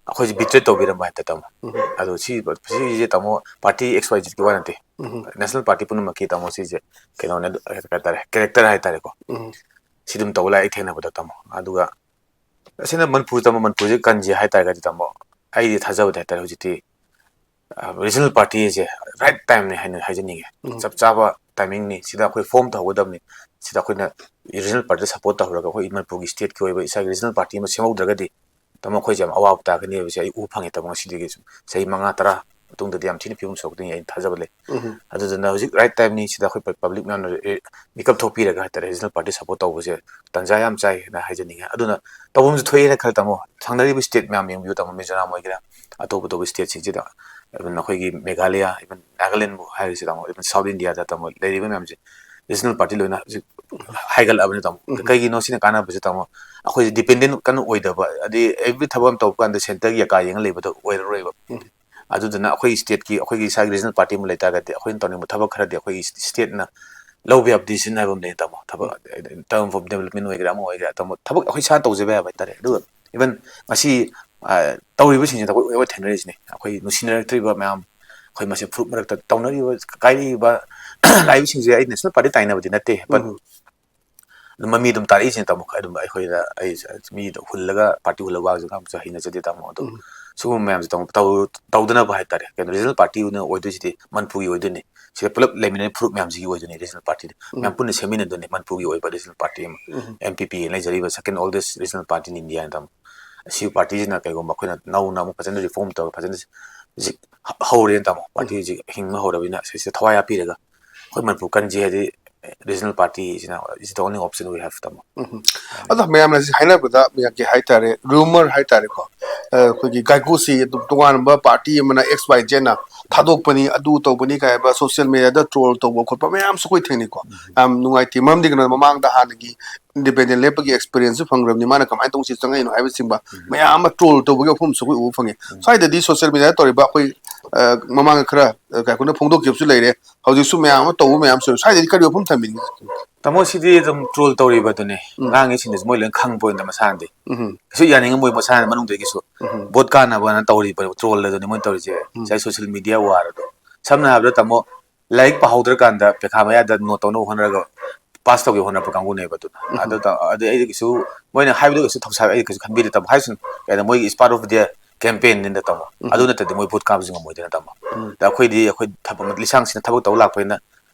ꯑꯩꯈꯣꯏꯁꯦ ꯕꯤꯇ꯭ꯔꯦꯠ ꯇꯧꯕꯤꯔꯝꯕ ꯍꯥꯏꯇꯥꯔꯦ, ꯇꯥꯃꯣ꯫ ꯎꯝ꯫ ꯑꯗꯣ ꯁꯤ, ꯁꯤꯁꯦ, ꯇꯥꯃꯣ, ꯄꯥꯔꯇꯤ ꯑꯦꯛꯁ ꯋꯥꯏ ꯖꯦꯠꯀꯤ ꯋꯥ ꯅꯠꯇꯦ꯫ ꯎꯝ꯫ ꯅꯦꯁꯅꯦꯜ ꯄꯥꯔꯇꯤ ꯄꯨꯝꯅꯃꯛꯀꯤ, ꯇꯥꯃꯣ, ꯁꯤꯁꯦ ꯀꯩꯅꯣꯅꯦ, ꯑꯗꯨ ꯀꯩ ꯍꯥꯏꯇꯥꯔꯦ, ꯀꯦꯔꯦꯛꯇꯔ ꯍꯥꯏꯇꯥꯔꯦꯀꯣ꯫ ꯎꯝ꯫ ꯁꯤ ꯑꯗꯨꯝ ꯇꯧ ꯂꯥꯛꯑꯦ ꯑꯩ ꯊꯦꯡꯅꯕꯗ, ꯇꯥꯃꯣ꯫ ꯑꯗꯨꯒ ꯑꯁꯤꯅ ꯃꯅꯤꯄꯨꯔ, ꯇꯥꯃꯣ, ꯃꯅꯤꯄꯨꯔꯁꯦ ꯀꯟꯁꯦ ꯍꯥꯏ ꯇꯥꯔꯒꯗꯤ, ꯇꯥꯃꯣ, ꯑꯩꯗꯤ ꯊꯥꯖꯕꯗꯤ ꯍꯥꯏꯇꯥꯔꯦ, ꯍꯧꯖꯤꯛꯇꯤ ꯔꯤꯖꯅꯦꯜ ꯄꯥꯔꯇꯤꯁꯦ ꯔꯥꯏꯠ ꯇꯥꯏꯝꯅꯤ ꯍꯥꯏꯅ ꯍꯥꯏꯖꯅꯤꯡꯉꯦ꯫ ꯎꯝ꯫ ꯆꯞ ꯆꯥꯕ ꯇꯥꯏꯃꯤꯡꯅꯤ꯫ ꯁꯤꯗ ꯑꯩꯈꯣꯏ ꯐꯣꯔꯝ ꯇꯧꯍꯧꯒꯗꯕꯅꯤ꯫ ꯁꯤꯗ ꯑꯩꯈꯣꯏꯅ ꯔꯤꯖꯅꯦꯜ ꯄꯥꯔꯇꯤ ꯁꯄꯣꯔꯠ ꯇꯧꯍꯧꯔꯒ ꯑꯩꯈꯣꯏ ꯃꯅꯤꯄꯨꯔꯒꯤ ꯁ꯭ꯇꯦꯠꯀꯤ ꯑꯣꯏꯕ ꯏꯁꯥꯒꯤ ꯔꯤꯖꯅꯦꯜ ꯄꯥꯔꯇꯤ ꯑꯃ ꯁꯦꯝꯍꯧꯗ꯭ꯔꯒꯗꯤ, ꯇꯥꯃꯣ, ꯑꯩꯈꯣꯏꯁꯦ ꯌꯥꯝ ꯑꯋꯥꯕ ꯇꯥꯒꯅꯦꯕꯁꯦ ꯑꯩ ꯎꯕ ꯐꯪꯉꯦ, ꯇꯥꯃꯣ꯫ ꯉꯁꯤꯗꯒꯤ ꯁꯨꯝ ꯆꯍꯤ ꯃꯉꯥ, ꯇꯔꯥ ꯃꯇꯨꯡꯗꯗꯤ ꯌꯥꯝ ꯊꯤꯅ ꯐꯤꯕꯝ ꯁꯣꯛꯀꯗꯣꯏꯅꯤ ꯑꯩꯅ ꯊꯥꯖꯕ ꯂꯩ꯫ ꯎꯝ꯫ ꯑꯗꯨꯗꯨꯅ ꯍꯧꯖꯤꯛ ꯔꯥꯏꯠ ꯇꯥꯏꯝꯅꯤ꯫ ꯁꯤꯗ ꯑꯩꯈꯣꯏ ꯄ-, ꯄꯕ꯭ꯂꯤꯛ ꯃꯌꯥꯝꯅ ꯔꯦ-, ꯃꯤꯀꯞ ꯊꯣꯛꯄꯤꯔꯒ ꯍꯥꯏꯇꯥꯔꯦ, ꯔꯤꯖꯅꯦꯜ ꯄꯥꯔꯇꯤ ꯁꯄꯣꯔꯠ ꯇꯧꯕꯁꯦ ꯇꯥꯟꯖꯥ ꯌꯥꯝ ꯆꯥꯏ ꯍꯥꯏꯅ ꯍꯥꯏꯖꯅꯤꯡꯉꯦ꯫ ꯑꯗꯨꯅ ꯇꯧꯐꯝꯁꯨ ꯊꯣꯛꯑꯦꯅ ꯈꯜꯂꯦ, ꯇꯥꯃꯣ꯫ ꯊꯪꯅꯔꯤꯕ ꯁ꯭ꯇꯦꯠ ꯃꯌꯥꯝ ꯌꯦꯡꯕꯤꯌꯨ, ꯇꯥꯃꯣ, ꯃꯤꯖꯣꯔꯥꯝ ꯑꯣꯏꯒꯦꯔꯥ, ꯑꯇꯣꯞ ꯑꯇꯣꯞꯄ ꯁ꯭ꯇꯦꯠꯁꯤꯡꯁꯤꯗ, even ꯑꯩꯈꯣꯏꯒꯤ ꯃꯦꯘꯥꯂꯌꯥ, even ꯅꯥꯒꯥꯂꯦꯟꯕꯨ ꯍꯥꯏꯔꯤꯁꯤ, ꯇꯥꯃꯣ, even ꯁꯥꯎꯠ ꯏꯟꯗꯤꯌꯥꯗ, ꯇꯥꯃꯣ, ꯂꯩꯔꯤꯕ ꯃꯌꯥꯝꯁꯦ ꯔꯤꯖꯅꯦꯜ ꯄꯥꯔꯇꯤ ꯂꯣꯏꯅ ꯍꯧꯖꯤꯛ ꯍꯥꯏꯒꯠꯂꯛꯑꯕꯅꯤ, ꯇꯥꯃꯣ꯫ ꯎꯝ꯫ ꯀꯩꯒꯤꯅꯣ ꯁꯤꯅ ꯀꯥꯟꯅꯕꯁꯦ, ꯇꯥꯃꯣ? ꯑꯩꯈꯣꯏꯁꯦ ꯗꯤꯄꯦꯟꯗꯦꯟ ꯀꯟꯅ ꯑꯣꯏꯗꯕ, ꯑꯗꯩ ꯑꯦꯕ꯭ꯔꯤ ꯊꯕꯛ ꯑꯃ ꯇꯧꯕ ꯀꯥꯟꯗ ꯁꯦꯟꯇꯔꯒꯤ ꯑꯀꯥ ꯌꯦꯡꯉ ꯂꯩꯕꯗꯣ ꯑꯣꯏꯔꯔꯣꯏꯕ꯫ ꯎꯝ꯫ ꯑꯗꯨꯗꯨꯅ ꯑꯩꯈꯣꯏꯒꯤ ꯁ꯭ꯇꯦꯠꯀꯤ, ꯑꯩꯈꯣꯏꯒꯤ ꯏꯁꯥꯒꯤ ꯔꯤꯖꯅꯦꯜ ꯄꯥꯔꯇꯤ ꯑꯃ ꯂꯩꯇꯥꯔꯒꯗꯤ ꯑꯩꯈꯣꯏꯅ ꯇꯧꯅꯤꯡꯕ ꯊꯕꯛ ꯈꯔꯗꯤ ꯑꯩꯈꯣꯏꯒꯤ ꯁ꯭ꯇꯦꯠꯅ ꯂꯧꯕ ꯌꯥꯕ ꯗꯤꯁꯤꯖꯟ ꯍꯥꯏꯕ ꯑꯃ ꯂꯩ, ꯇꯥꯃꯣ꯫ ꯊꯕꯛ, term of development ꯑꯣꯏꯒꯦꯔꯥ, ꯑꯃ ꯑꯣꯏꯒꯦꯔꯥ, ꯇꯥꯃꯣ, ꯊꯕꯛ ꯑꯩꯈꯣꯏ ꯏꯁꯥꯅ ꯇꯧꯖꯕ ꯌꯥꯕ ꯍꯥꯏꯇꯥꯔꯦ꯫ ꯑꯗꯨꯒ even ꯉꯁꯤ, ꯑ, ꯇꯧꯔꯤꯕꯁꯤꯡꯁꯤꯗ ꯑꯩꯈꯣꯏ ꯑꯣꯏ ꯊꯦꯡꯅꯔꯤꯁꯤꯅꯦ꯫ ꯑꯩꯈꯣꯏ ꯅꯨꯡꯁꯤꯅꯔꯛꯇ꯭ꯔꯤꯕ ꯃꯌꯥꯝ, ꯑꯩꯈꯣꯏ ꯃꯁꯦꯟ ꯐꯨꯔꯨꯞ ꯃꯔꯛꯇ ꯇꯧꯅꯔꯤꯕ, ꯀꯥꯏꯔꯛꯏꯕ, ꯂꯥꯛꯏꯕꯁꯤꯡꯁꯦ ꯑꯩ ꯅꯦꯁꯅꯦꯜ ꯄꯥꯔꯇꯤ ꯇꯥꯏꯅꯕꯗꯤ ꯅꯠꯇꯦ, but ꯎꯝ꯫ ꯑꯗꯨꯝ ꯃꯃꯤ ꯑꯗꯨꯝ ꯇꯥꯔꯛꯏꯁꯤꯅ, ꯇꯥꯃꯣ꯫ ꯑꯗꯨꯝ ꯑꯩꯈꯣꯏꯗ, ꯑꯩ ꯃꯤꯗ ꯍꯨꯜꯂꯒ, ꯄꯥꯔꯇꯤ ꯍꯨꯜꯂꯒ ꯋꯥꯁꯨ ꯉꯥꯡꯕꯁꯨ ꯍꯩꯅꯖꯗꯦ, ꯇꯥꯃꯣ꯫ ꯑꯗꯣ ꯎꯝ꯫ ꯁꯤꯒꯨꯝꯕ ꯃꯌꯥꯝꯁꯦ, ꯇꯥꯃꯣ, ꯇꯧ-, ꯇꯧꯗꯅꯕ ꯍꯥꯏꯇꯥꯔꯦ, ꯀꯩꯅꯣ, ꯔꯤꯖꯅꯦꯜ ꯄꯥꯔꯇꯤ ꯑꯣꯏꯅ ꯑꯣꯏꯗꯣꯏꯁꯤꯗꯤ ꯃꯅꯤꯄꯨꯔꯒꯤ ꯑꯣꯏꯗꯣꯏꯅꯤ꯫ ꯁꯤꯗ ꯄꯨꯂꯞ ꯂꯩꯃꯤꯟꯅꯔꯤꯕ ꯐꯨꯔꯨꯞ ꯃꯌꯥꯝꯁꯤꯒꯤ ꯑꯣꯏꯗꯣꯏꯅꯤ ꯔꯤꯖꯅꯦꯜ ꯄꯥꯔꯇꯤꯗꯤ꯫ ꯎꯝ꯫ ꯃꯌꯥꯝ ꯄꯨꯟꯅ ꯁꯦꯝꯃꯤꯟꯅꯗꯣꯏꯅꯤ ꯃꯅꯤꯄꯨꯔꯒꯤ ꯑꯣꯏꯕ ꯔꯤꯖꯅꯦꯜ ꯄꯥꯔꯇꯤ ꯑꯃ꯫ ꯎꯝ꯫ ꯑꯦꯝ ꯄꯤ ꯄꯤ ꯂꯩꯖꯔꯤꯕ second oldest regional party in India ꯍꯥꯏꯅ, ꯇꯥꯃꯣ꯫ ꯑꯁꯤꯒꯤ ꯄꯥꯔꯇꯤꯁꯤꯅ ꯀꯩꯒꯨꯝꯕ ꯑꯩꯈꯣꯏꯅ ꯅꯧꯅ ꯑꯃꯨꯛ ꯐꯖꯅ ꯔꯤꯐꯣꯔꯝ ꯇꯧꯔꯒ ꯐꯖꯅ ꯍꯧꯖꯤꯛ ꯍ-, ꯍꯧꯔꯦꯅ, ꯇꯥꯃꯣ꯫ ꯄꯥꯔꯇꯤ ꯎꯝ꯫ ꯍꯧꯖꯤꯛ ꯍꯤꯡꯕ ꯍꯧꯔꯕꯅꯤꯅ ꯁꯤꯁꯤꯗ ꯊꯋꯥꯏ ꯍꯥꯞꯄꯤꯔꯒ ꯑꯩꯈꯣꯏ ꯃꯅꯤꯄꯨꯔ ꯀꯟꯁꯤ ꯍꯥꯏꯗꯤ regional party ꯁꯤꯅ is the only option we have, ꯇꯥꯃꯣ꯫ ꯎꯝ꯫ ꯑꯗꯣ ꯃꯌꯥꯝꯅ ꯍꯧꯖꯤꯛ ꯍꯥꯏꯅꯕꯗ ꯃꯌꯥꯝꯒꯤ ꯍꯥꯏꯇꯥꯔꯦ, ꯔꯨꯃꯔ ꯍꯥꯏꯇꯥꯔꯦꯀꯣ, ꯑ, ꯑꯩꯈꯣꯏꯒꯤ ꯒꯥꯏꯀꯨꯁꯤ ꯑꯗꯨꯝ ꯇꯣꯉꯥꯟꯕ ꯄꯥꯔꯇꯤ ꯑꯃꯅ X Y Z ꯅ ꯊꯥꯗꯣꯛꯄꯅꯤ, ꯑꯗꯨ ꯇꯧꯕꯅꯤ ꯀꯥꯏ ꯍꯥꯏꯕ social media ꯗ troll ꯇꯧꯕ ꯈꯣꯠꯄ ꯃꯌꯥꯝꯁꯨ ꯑꯩꯈꯣꯏ ꯊꯦꯡꯅꯩꯀꯣ꯫ ꯌꯥꯝ ꯅꯨꯡꯉꯥꯏꯇꯦ꯫ ꯃꯔꯝꯗꯤ ꯀꯩꯅꯣ, ꯃꯃꯥꯡꯗ ꯍꯥꯟꯅꯒꯤ independent ꯂꯦꯞꯄꯒꯤ experience ꯁꯨ ꯐꯪꯈ꯭ꯔꯕꯅꯤ, ꯃꯥꯅ ꯀꯃꯥꯏꯅ ꯇꯧꯅ ꯁꯤ ꯆꯪꯉꯛꯏꯅꯣ ꯍꯥꯏꯕꯁꯤꯡꯕ ꯃꯌꯥꯝ ꯑꯃ troll ꯇꯧꯕꯒꯤ ꯋꯥꯐꯝꯁꯨ ꯑꯩꯈꯣꯏ ꯎꯕ ꯐꯪꯉꯤ꯫ ꯁ꯭ꯋꯥꯏꯗꯗꯤ social media ꯗ ꯇꯧꯔꯤꯕ ꯑꯩꯈꯣꯏ, ꯑ, ꯃꯃꯥꯡꯗ ꯈꯔ, ꯑ, ꯀꯥꯏꯀꯨꯅ ꯐꯣꯡꯗꯣꯛꯈꯤꯕꯁꯨ ꯂꯩꯔꯦ, ꯍꯧꯖꯤꯛꯁꯨ ꯃꯌꯥꯝ ꯑꯃ ꯇꯧꯕ ꯃꯌꯥꯝꯁꯨ ꯂꯩ꯫ ꯁ꯭ꯋꯥꯏꯗꯗꯤ ꯀꯔꯤ ꯋꯥꯐꯝ ꯊꯝꯕꯤꯅꯤꯡꯉꯤ? ꯇꯥꯃꯣ, ꯁꯤꯗꯤ ꯑꯗꯨꯝ troll ꯇꯧꯔꯤꯕꯗꯨꯅꯦ꯫ ꯎꯝ꯫ ꯉꯥꯡꯉꯤꯁꯤꯡꯗꯨꯁꯨ ꯃꯣꯏ ꯂꯣꯏ ꯈꯪꯕ ꯑꯣꯏꯅ ꯃꯁꯥꯅꯗꯤ꯫ ꯎꯝ꯫ ꯀꯩꯁꯨ ꯌꯥꯅꯤꯡꯉꯝꯃꯣꯏ ꯃꯁꯥꯅ ꯃꯅꯨꯡꯗꯒꯤꯁꯨ꯫ ꯎꯝ꯫ ꯚꯣꯠ ꯀꯥꯟꯅꯕꯅ ꯇꯧꯔꯤꯕ ꯇ꯭ꯔꯣꯜ ꯑꯗꯨꯅꯤ ꯃꯣꯏꯅ ꯇꯧꯔꯤꯁꯦ꯫ ꯎꯝ꯫ ꯉꯁꯥꯏ ꯁꯣꯁꯤꯌꯦꯜ ꯃꯤꯗꯤꯌꯥ ꯋꯥꯔ ꯑꯗꯣ, ꯁꯝꯅ ꯍꯥꯏꯔꯕꯗ ꯇꯥꯃꯣ, ꯂꯥꯏꯔꯤꯛ ꯄꯥꯍꯧꯗ꯭ꯔꯀꯥꯟꯗ ꯄꯩꯈꯥ ꯃꯌꯥꯗ ꯅꯣꯠ ꯇꯧꯅꯕ ꯍꯣꯠꯅꯔꯒ ꯄꯥꯁ ꯇꯧꯒꯦ ꯍꯣꯠꯅꯔꯛꯄ ꯀꯥꯡꯕꯨꯅꯦꯕ ꯑꯗꯨꯅ꯫ ꯎꯝ꯫ ꯑꯗꯨ ꯇ-, ꯑꯗꯨ ꯑꯩꯗꯤ ꯀꯩꯁꯨ, ꯃꯣꯏꯅ ꯍꯥꯏꯕꯗꯨ ꯀꯩꯁꯨ ꯊꯧꯁꯥ-, ꯑꯩ ꯀꯩꯁꯨ ꯈꯟꯕꯤꯗꯦ ꯇꯥꯃꯣ꯫ ꯍꯥꯏꯁꯅꯨ, ꯀꯩꯅꯣ, ꯃꯣꯏꯒꯤ is part of their campaign ꯅꯤꯅ ꯇꯥꯃꯣ꯫ ꯎꯝ꯫ ꯑꯗꯨ ꯅꯠꯇ꯭ꯔꯗꯤ ꯃꯣꯏ ꯚꯣꯠ ꯀꯥꯕꯁꯨ ꯉꯝꯃꯣꯏꯗꯅ ꯇꯥꯃꯣ꯫ ꯎꯝ꯫ ꯑꯗ ꯑꯩꯈꯣꯏꯗꯤ, ꯑꯩꯈꯣꯏ ꯊꯕꯛ, ꯂꯤꯁꯥꯡꯁꯤꯠꯅ ꯊꯕꯛ ꯇꯧ ꯂꯥꯛꯄꯅꯤꯅ,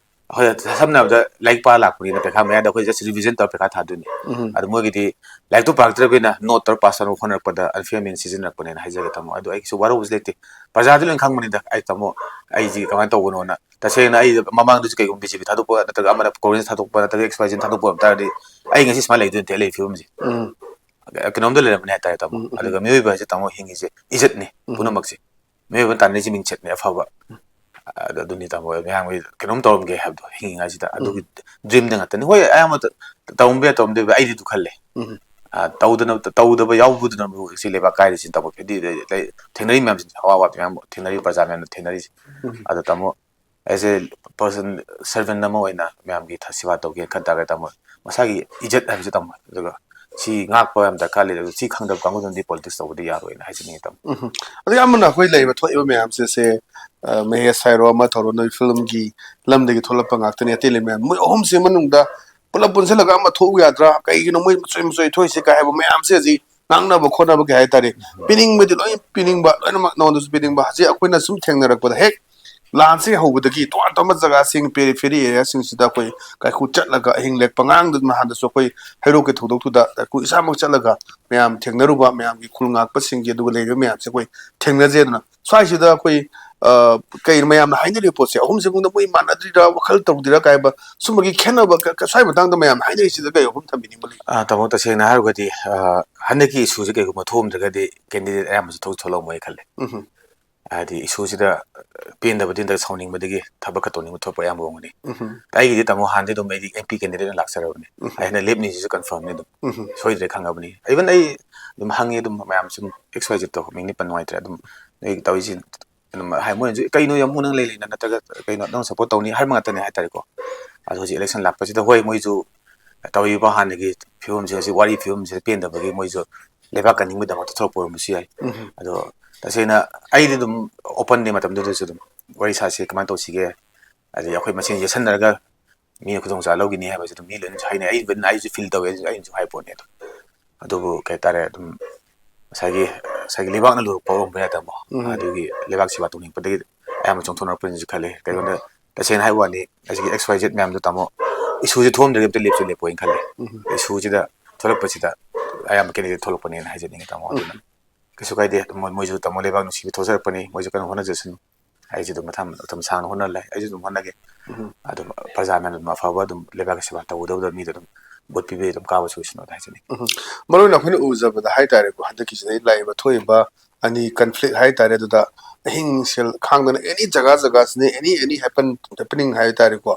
ꯑꯩꯈꯣꯏ ꯁꯝꯅ ꯍꯥꯏꯔꯕꯗ ꯂꯥꯏꯔꯤꯛ ꯄꯥ ꯂꯥꯛꯄꯅꯤꯅ ꯄꯩꯈꯥ ꯃꯌꯥꯗ ꯑꯩꯈꯣꯏ just revision ꯇꯧꯔ ꯄꯩꯈꯥ ꯊꯥꯗꯣꯏꯅꯤ꯫ ꯎꯝ꯫ ꯑꯗꯨ ꯃꯣꯏꯒꯤꯗꯤ ꯂꯥꯏꯔꯤꯛꯇꯣ ꯄꯥꯔꯛꯇ꯭ꯔꯕꯅꯤꯅ ꯅꯣꯠ ꯇꯧꯔ ꯄꯥꯁ ꯇꯧꯅꯕ ꯍꯣꯠꯅꯔꯛꯄꯗ unfair means ꯁꯤꯖꯤꯟꯅꯔꯛꯄꯅꯦꯅ ꯍꯥꯏꯖꯒꯦ ꯇꯥꯃꯣ꯫ ꯑꯗꯨ ꯑꯩ ꯀꯩꯁꯨ ꯋꯥꯔꯧꯕꯁꯨ ꯂꯩꯇꯦ꯫ ꯄ꯭ꯔꯖꯥꯗꯤ ꯂꯣꯏ ꯈꯪꯕꯅꯤꯗ ꯑꯩ ꯇꯥꯃꯣ, ꯑꯩꯁꯤ ꯀꯃꯥꯏꯅ ꯇꯧꯕꯅꯣꯅ꯫ ꯇꯁꯦꯡꯅ ꯑꯩ ꯃꯃꯥꯡꯗꯁꯨ ꯀꯩꯒꯨꯝꯕ ꯕꯤ ꯖꯦ ꯄꯤ ꯊꯥꯗꯣꯛꯄ ꯅꯠꯇ꯭ꯔꯒ ꯑꯃꯅ ꯀꯣꯡꯒ꯭ꯔꯦꯁ ꯊꯥꯗꯣꯛꯄ ꯅꯠꯇ꯭ꯔꯒ X Y Z ꯊꯥꯗꯣꯛꯄ ꯑꯣꯏꯕ ꯇꯥꯔꯗꯤ ꯑꯩ ꯉꯁꯤ ꯁꯨꯃꯥꯏꯅ ꯂꯩꯗꯣꯏ ꯅꯠꯇꯦ, ꯑꯩ ꯂꯩ ꯐꯤꯕꯝꯁꯦ꯫ ꯎꯝ꯫ ꯀꯩꯅꯣꯝꯗ ꯂꯩꯔꯝꯕꯅꯤ ꯍꯥꯏꯇꯥꯔꯦ ꯇꯥꯃꯣ꯫ ꯎꯝ, ꯎꯝ꯫ ꯑꯗꯨꯒ ꯃꯤꯑꯣꯏꯕ ꯍꯥꯏꯁꯦ ꯇꯥꯃꯣ ꯍꯤꯡꯉꯤꯁꯦ ꯏꯖꯠꯅꯤ ꯎꯝ꯫ ꯄꯨꯝꯅꯃꯛꯁꯦ꯫ ꯃꯤꯑꯣꯏꯕ ꯇꯥꯟꯅꯔꯤꯁꯦ ꯃꯤꯡꯆꯠꯅꯦ ꯑꯐꯕ꯫ ꯑꯗꯨ-, ꯑꯗꯨꯅꯤ ꯇꯥꯃꯣ, ꯃꯌꯥꯝꯒꯤ ꯀꯩꯅꯣꯝ ꯇꯧꯔꯝꯒꯦ ꯍꯥꯏꯕꯗꯣ, ꯍꯤꯡꯉꯤꯉꯥꯏꯁꯤꯗ ꯎꯝ꯫ ꯑꯗꯨꯒꯤ dreamꯗ ꯉꯥꯛꯇꯅꯤ꯫ ꯍꯣꯏ, ꯑꯌꯥꯝꯕ ꯇ-, ꯇꯧꯔꯝꯕ ꯌꯥꯏ, ꯇꯧꯔꯝꯗꯕ ꯌꯥꯏ, ꯑꯩꯗꯤ ꯑꯗꯨ ꯈꯜꯂꯦ꯫ ꯎꯝ꯫ ꯑ, ꯇꯧꯗꯅ, ꯇꯧꯗꯕ ꯌꯥꯎꯕꯗꯨꯅ ꯁꯤ ꯂꯩꯕꯥꯛ ꯀꯥꯏꯔꯤꯁꯤꯅ ꯇꯥꯃꯣ꯫ ꯍꯥꯏꯗꯤ ꯂꯩ-, ꯂꯩ-, ꯊꯦꯡꯅꯔꯤ ꯃꯌꯥꯝꯁꯤꯡꯁꯦ, ꯑꯋꯥ ꯑꯋꯥ ꯃꯌꯥꯝ ꯊꯦꯡꯅꯔꯤ, ꯄ꯭ꯔꯖꯥ ꯃꯌꯥꯝꯅ ꯊꯦꯡꯅꯔꯤꯁꯦ꯫ ꯎꯝ꯫ ꯑꯗꯣ ꯇꯥꯃꯣ, as a person, servant ꯑꯃ ꯑꯣꯏꯅ ꯃꯌꯥꯝꯒꯤ ꯊ-, ꯁꯦꯕꯥ ꯇꯧꯒꯦꯅ ꯈꯟ ꯇꯥꯔꯒꯗꯤ ꯇꯥꯃꯣ, ꯃꯁꯥꯒꯤ ꯏꯖꯠ ꯍꯥꯏꯕꯁꯦ ꯇꯥꯃꯣ, ꯑꯗꯨꯒ ꯁꯤ ꯉꯥꯛꯄ ꯌꯥꯝ ꯗꯔꯀꯥꯔ ꯂꯩ꯫ ꯑꯗꯨꯒ ꯁꯤ ꯈꯪꯗꯕ ꯀꯥꯡꯕꯨꯗꯨꯅꯗꯤ politics ꯇꯧꯕꯗꯤ ꯌꯥꯔꯣꯏꯅ ꯍꯥꯏꯖꯅꯤꯡꯉꯤ ꯇꯥꯃꯣ꯫ ꯎꯝ꯫ ꯑꯗꯒꯤ ꯑꯃꯅ ꯑꯩꯈꯣꯏ ꯂꯩꯔꯤꯕ ꯊꯣꯛꯏꯕ ꯃꯌꯥꯝꯁꯦ, ꯁꯦ, ꯑ, ꯃꯍꯦꯁ ꯍꯥꯏꯔꯣ, ꯑꯃ ꯊꯧꯔꯣ, ꯅꯣꯏ filmꯒꯤ ꯂꯝꯗꯒꯤ ꯊꯣꯛꯂꯛꯄ ꯉꯥꯛꯇꯅꯤ꯫ ꯑꯇꯩ ꯂꯩ ꯃꯌꯥꯝ, ꯃꯣꯏ ꯑꯍꯨꯝꯁꯤ ꯃꯅꯨꯡꯗ ꯄꯨꯂꯞ ꯄꯨꯟꯁꯤꯜꯂꯒ ꯑꯃ ꯊꯣꯛꯎ ꯌꯥꯗ꯭ꯔꯥ? ꯀꯩꯒꯤꯅꯣ ꯃꯣꯏ ꯃꯆꯣꯏ ꯃꯆꯣꯏ ꯊꯣꯛꯏꯁꯦ ꯀꯥꯏ ꯍꯥꯏꯕ ꯃꯌꯥꯝꯁꯦ ꯍꯧꯖꯤꯛ ꯉꯥꯡꯅꯕ ꯈꯣꯠꯅꯕ, ꯀꯩ ꯍꯥꯏꯇꯥꯔꯦ, ꯄꯤꯅꯤꯡꯕꯗꯤ ꯂꯣꯏ ꯄꯤꯅꯤꯡꯕ, ꯂꯣꯏꯅꯃꯛ ꯅꯉꯣꯟꯗꯁꯨ ꯄꯤꯅꯤꯡꯕ꯫ ꯍꯧꯖꯤꯛ ꯑꯩꯈꯣꯏꯅ ꯁꯨꯝ ꯊꯦꯡꯅꯔꯛꯄꯗ ꯍꯦꯛ ꯂꯥꯟꯁꯦ ꯍꯧꯕꯗꯒꯤ ꯇꯣꯉꯥꯟ ꯇꯣꯉꯥꯟꯕ ꯖꯒꯥꯁꯤꯡ, periphery areaꯁꯤꯡꯁꯤꯗ ꯑꯩꯈꯣꯏ ꯀꯥꯏꯀꯨ ꯆꯠꯂꯒ ꯑꯍꯤꯡ ꯂꯦꯛꯄ, ꯉꯔꯥꯡꯗ ꯅꯍꯥꯟꯗꯁꯨ ꯑꯩꯈꯣꯏ ꯍꯩꯔꯣꯛꯀꯤ ꯊꯧꯗꯣꯛꯇꯨꯗ ꯀꯥꯏꯀꯨ ꯏꯁꯥꯃꯛ ꯆꯠꯂꯒ ꯃꯌꯥꯝ ꯊꯦꯡꯅꯔꯨꯕ, ꯃꯌꯥꯝꯒꯤ ꯈꯨꯜ ꯉꯥꯛꯄꯁꯤꯡꯒꯤ ꯑꯗꯨꯒ ꯂꯩꯔꯤꯕ ꯃꯌꯥꯝꯁꯦ ꯑꯩꯈꯣꯏ ꯊꯦꯡꯅꯖꯩꯗꯅ꯫ ꯁ꯭ꯋꯥꯏꯁꯤꯗ ꯑꯩꯈꯣꯏ, ꯑ, ꯀꯩ ꯃꯌꯥꯝꯅ ꯍꯥꯏꯅꯔꯤꯕ ꯄꯣꯠꯁꯦ ꯑꯍꯨꯝꯁꯤꯕꯨ ꯃꯣꯏ ꯃꯥꯟꯅꯗ꯭ꯔꯤꯔꯥ, ꯋꯥꯈꯜ ꯇꯧꯗ꯭ꯔꯤꯔꯥ ꯀꯥꯏꯕ ꯁꯨꯝꯕꯒꯤ ꯈꯦꯠꯅꯕ ꯀ-, ꯀ-, ꯁ꯭ꯋꯥꯏ ꯃꯇꯥꯡꯗ ꯃꯌꯥꯝꯅ ꯍꯥꯏꯅꯔꯤꯁꯤꯗ ꯀꯩ ꯋꯥꯐꯝ ꯊꯝꯕꯤꯅꯤꯡꯕ ꯂꯩ? ꯑ, ꯇꯥꯃꯣ, ꯇꯁꯦꯡꯅ ꯍꯥꯏꯔꯒꯗꯤ, ꯑ, ꯍꯟꯗꯛꯀꯤ issueꯁꯦ ꯀꯩꯒꯨꯝꯕ ꯊꯣꯛꯑꯝꯗ꯭ꯔꯒꯗꯤ candidate ꯑꯌꯥꯝꯕꯁꯨ ꯊꯣꯛ-, ꯊꯣꯛꯂꯛꯑꯝꯃꯣꯏ ꯈꯜꯂꯦ꯫ ꯎꯝ꯫ ꯍꯥꯏꯗꯤ issueꯁꯤꯗ ꯄꯦꯟꯗꯕꯗꯤ ꯅꯠꯇ꯭ꯔꯒ ꯁꯥꯎꯅꯤꯡꯕꯗꯒꯤ ꯊꯕꯛ ꯈꯔ ꯇꯧꯅꯤꯡꯕ ꯊꯣꯛꯄ ꯑꯌꯥꯝꯕ ꯑꯣꯏꯔꯝꯒꯅꯤ꯫ ꯎꯝ꯫ ꯑꯩꯒꯤꯗꯤ ꯇꯥꯃꯣ ꯍꯥꯟꯅꯗꯤ ꯑꯗꯨꯝ ꯑꯩꯗꯤ M P candidateꯅ ꯂꯥꯛꯆꯔꯕꯅꯤ꯫ ꯎꯝ꯫ ꯑꯩꯅ ꯂꯦꯞꯅꯤꯁꯤꯁꯨ confirmꯅꯤ ꯑꯗꯨꯝ꯫ ꯎꯝ꯫ ꯁꯣꯏꯗ꯭ꯔꯦ ꯈꯪꯉꯕꯅꯤ꯫ Even ꯑꯩ ꯑꯗꯨꯝ ꯍꯪꯉꯦ ꯑꯗꯨꯝ ꯃꯌꯥꯝ ꯁꯨꯝ X Y Zꯇꯣ, ꯃꯤꯡ ꯅꯤꯄꯟ ꯅꯨꯡꯉꯥꯏꯇ꯭ꯔꯦ ꯑꯗꯨꯝ, ꯅꯣꯏ ꯇꯧꯔꯤꯁꯤ ꯑꯗꯨꯝ ꯍꯥꯏ, ꯃꯣꯏꯅꯁꯨ "ꯀꯩꯅꯣ ꯌꯥꯝ ꯅꯪ ꯂꯩ ꯂꯩꯅ ꯅꯠꯇ꯭ꯔꯒ ꯀꯩꯅꯣ ꯅꯪ support ꯇꯧꯅꯤ?" ꯍꯥꯏꯕ ꯉꯥꯛꯇꯅꯦ ꯍꯥꯏꯇꯥꯔꯦꯀꯣ꯫ ꯑꯗꯣ ꯍꯧꯖꯤꯛ election ꯂꯥꯛꯄꯁꯤꯗ ꯍꯣꯏ ꯃꯣꯏꯁꯨ ꯇꯧꯔꯤꯕ ꯍꯥꯟꯅꯒꯤ ꯐꯤꯕꯝꯁꯦ, ꯍꯧꯖꯤꯛ ꯋꯥꯔꯤ ꯐꯤꯕꯝꯁꯤꯗ ꯄꯦꯟꯗꯕꯒꯤ ꯃꯣꯏꯁꯨ ꯂꯩꯕꯥꯛ ꯀꯟꯅꯤꯡꯕꯒꯤꯗꯃꯛꯇ ꯊꯣꯛꯂꯛꯄ ꯑꯣꯏꯔꯝꯕꯁꯨ ꯌꯥꯏ꯫ ꯑꯗꯣ ꯇꯁꯦꯡꯅ ꯑꯩꯗꯤ ꯑꯗꯨꯝ openꯅꯦ, ꯃꯇꯝꯗꯨꯗꯁꯨ ꯑꯗꯨꯝ ꯋꯥꯔꯤ ꯁꯥꯁꯤ, ꯀꯃꯥꯏꯅ ꯇꯧꯁꯤꯒꯦ, ꯑꯗꯩ ꯑꯩꯈꯣꯏ ꯃꯁꯦꯟ ꯌꯦꯠꯁꯟꯅꯔꯒ ꯃꯤꯅ ꯈꯨꯗꯣꯡꯆꯥꯕ ꯂꯧꯈꯤꯅꯤ ꯍꯥꯏꯕꯁꯦ ꯑꯗꯨꯝ ꯃꯤ ꯂꯣꯏꯅꯁꯨ ꯍꯥꯏꯅꯩ꯫ ꯑꯩ ꯑꯩꯁꯨ feel ꯇꯧꯋꯦ, ꯑꯩꯁꯨ ꯑꯩꯅꯁꯨ ꯍꯥꯏ ꯄꯣꯠꯅꯦ꯫ ꯑꯗꯣ ꯑꯗꯨꯕꯨ ꯀꯩ ꯍꯥꯏꯇꯥꯔꯦ, ꯑꯗꯨꯝ ꯉꯁꯥꯏꯒꯤ ꯉꯁꯥꯏꯒꯤ ꯂꯩꯕꯥꯛꯅ ꯂꯨꯔꯛꯄ ꯑꯣꯏꯔꯝꯕ ꯌꯥꯏ ꯇꯥꯃꯣ꯫ ꯑꯗꯨꯒꯤ ꯂꯩꯕꯥꯛ ꯁꯦꯕꯥ ꯇꯧꯅꯤꯡꯉꯛꯄꯗꯒꯤ ꯑꯌꯥꯝꯕ ꯆꯣꯡꯊꯣꯛꯅꯔꯛꯄꯅꯤꯁꯨ ꯈꯜꯂꯤ꯫ ꯀꯩꯒꯤꯅꯣꯗ ꯇꯁꯦꯡꯅ ꯍꯥꯏꯕ ꯋꯥꯅꯤ, ꯑꯁꯤꯒꯤ X Y Z ꯃꯌꯥꯝꯗꯣ ꯇꯥꯃꯣ, issueꯁꯦ ꯊꯣꯛꯑꯝꯗ꯭ꯔꯗꯤ ꯑꯝꯇ ꯂꯦꯞꯁꯨ ꯂꯦꯞꯄꯣꯏꯅ ꯈꯜꯂꯤ꯫ Issueꯁꯤꯗ ꯊꯣꯛꯂꯛꯄꯁꯤꯗ ꯑꯌꯥꯝꯕ candidate ꯊꯣꯛꯂꯛꯄꯅꯦꯅ ꯍꯥꯏꯖꯅꯤꯡꯉꯤ ꯇꯥꯃꯣ꯫ ꯑꯗꯨꯅ ꯀꯩꯁꯨ ꯀꯥꯏꯗꯦ, ꯑꯗꯨꯝ ꯃꯣꯏ- ꯃꯣꯏꯁꯨ ꯇꯥꯃꯣ ꯂꯩꯕꯥꯛ ꯅꯨꯡꯁꯤꯕ ꯊꯣꯛꯆꯔꯛꯄꯅꯤ, ꯃꯣꯏꯁꯨ ꯀꯟꯅ ꯍꯣꯠꯅꯖꯁꯅꯨ꯫ ꯑꯩꯁꯨ ꯑꯗꯨꯝ ꯃꯊꯪ ꯃꯇꯝ ꯁꯥꯡꯅ ꯍꯣꯠꯅꯔ ꯂꯩ, ꯑꯩꯁꯨ ꯑꯗꯨꯝ ꯍꯣꯠꯅꯒꯦ꯫ ꯑꯗꯨꯝ ꯄ꯭ꯔꯖꯥ ꯃꯌꯥꯝꯅ ꯑꯗꯨꯝ ꯑꯐꯕ ꯑꯗꯨꯝ ꯂꯩꯕꯥꯛꯀꯤ ꯁꯦꯕꯥ ꯇꯧꯒꯗꯕꯗ ꯃꯤꯗ ꯑꯗꯨꯝ vote ꯄꯤꯕꯤꯔ ꯑꯗꯨꯝ ꯀꯥꯕꯁꯨ ꯑꯣꯏꯁꯅꯨ ꯍꯥꯏꯖꯅꯤꯡꯉꯤ꯫ ꯃꯔꯨ ꯑꯣꯏꯅ ꯑꯩꯈꯣꯏꯅ ꯎꯖꯕꯗ ꯍꯥꯏꯇꯥꯔꯦꯀꯣ, ꯍꯟꯗꯛꯀꯤꯁꯤꯗ ꯂꯥꯛꯏꯕ ꯊꯣꯛꯏꯕ ꯑꯅꯤ conflict ꯍꯥꯏꯇꯥꯔꯦ, ꯑꯗꯨꯗ ꯑꯍꯤꯡ ꯁꯦꯜ ꯈꯥꯡꯗꯅ any ꯖꯒꯥ ꯖꯒꯥꯁꯤꯅ any any happen happening ꯍꯥꯏꯇꯥꯔꯦꯀꯣ,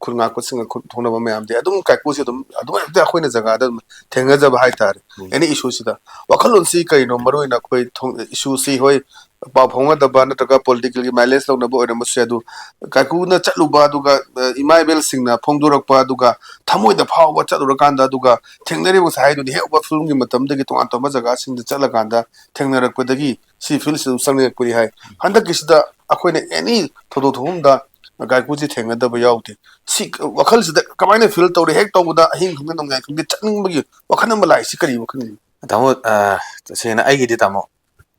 ꯈꯨꯟ ꯉꯥꯛꯄꯁꯤꯡꯒ ꯈꯨꯠ ꯊꯣꯛꯅꯕ ꯃꯌꯥꯝꯗꯤ ꯑꯗꯨꯝ ꯀꯥꯏꯀꯨꯁꯦ ꯑꯗꯨꯝ ꯑꯗꯨꯝ ꯍꯦꯛꯇ ꯑꯩꯈꯣꯏꯅ ꯖꯒꯥꯗ ꯑꯗꯨꯝ ꯊꯦꯡꯅꯖꯕ ꯍꯥꯏꯇꯥꯔꯦ꯫ Any issueꯁꯤꯗ ꯋꯥꯈꯜꯂꯣꯟꯁꯤ ꯀꯩꯅꯣ? ꯃꯔꯨ ꯑꯣꯏꯅ ꯑꯩꯈꯣꯏ ꯊꯣꯡ- issueꯁꯤ ꯍꯣꯏ, ꯄꯥꯎ ꯐꯥꯎꯅꯗꯕ ꯅꯠꯇ꯭ꯔꯒ politicalꯒꯤ mileage ꯂꯧꯅꯕ ꯑꯣꯏꯔꯝꯕꯁꯨ ꯌꯥꯏ꯫ ꯑꯗꯨ ꯀꯥꯏꯀꯨꯅ ꯆꯠꯂꯨꯕ, ꯑꯗꯨꯒ ꯑ, ꯏꯃꯥ ꯏꯕꯦꯜꯁꯤꯡꯅ ꯐꯣꯡꯗꯣꯔꯛꯄ, ꯑꯗꯨꯒ ꯊꯃꯣꯏꯗ ꯐꯥꯎꯕ ꯆꯠꯂꯨꯔꯀꯥꯟꯗ, ꯑꯗꯨꯒ ꯊꯦꯡꯅꯔꯤꯕ ꯉꯁꯥꯏ ꯍꯥꯏꯗꯨꯅꯤ, ꯍꯦꯛ ꯋꯥꯐꯤꯜꯒꯤ ꯃꯇꯝꯗꯒꯤ ꯇꯣꯉꯥꯟ ꯇꯣꯉꯥꯟꯕ ꯖꯒꯥꯁꯤꯡꯗ ꯆꯠꯂꯀꯥꯟꯗ ꯊꯦꯡꯅꯔꯛꯄꯗꯒꯤ ꯁꯤ fieldꯁꯤꯗ ꯑꯗꯨꯝ ꯆꯪꯅꯤꯡꯉꯛꯄꯅꯤ ꯍꯥꯏ꯫ ꯍꯟꯗꯛꯀꯤꯁꯤꯗ ꯑꯩꯈꯣꯏꯅ any ꯊꯧꯗꯣꯛ ꯊꯣꯛꯐꯝꯗ ꯀꯥꯏꯀꯨꯁꯤ ꯊꯦꯡꯅꯗꯕ ꯌꯥꯎꯗꯦ꯫ ꯁꯤ ꯋꯥꯈꯜꯁꯤꯗ ꯀꯃꯥꯏꯅ feel ꯇꯧꯔꯤ? ꯍꯦꯛ ꯇꯧꯕꯗ ꯑꯍꯤꯡ ꯈꯪꯗꯦ ꯅꯣꯡꯌꯥꯏ ꯈꯪꯗꯦ ꯆꯠꯅꯤꯡꯕꯒꯤ ꯋꯥꯈꯜ ꯑꯃ ꯂꯥꯛꯏꯁꯤ ꯀꯔꯤ ꯋꯥꯈꯜꯅꯣ? ꯇꯥꯃꯣ, ꯑ, ꯇꯁꯦꯡꯅ ꯑꯩꯒꯤꯗꯤ ꯇꯥꯃꯣ,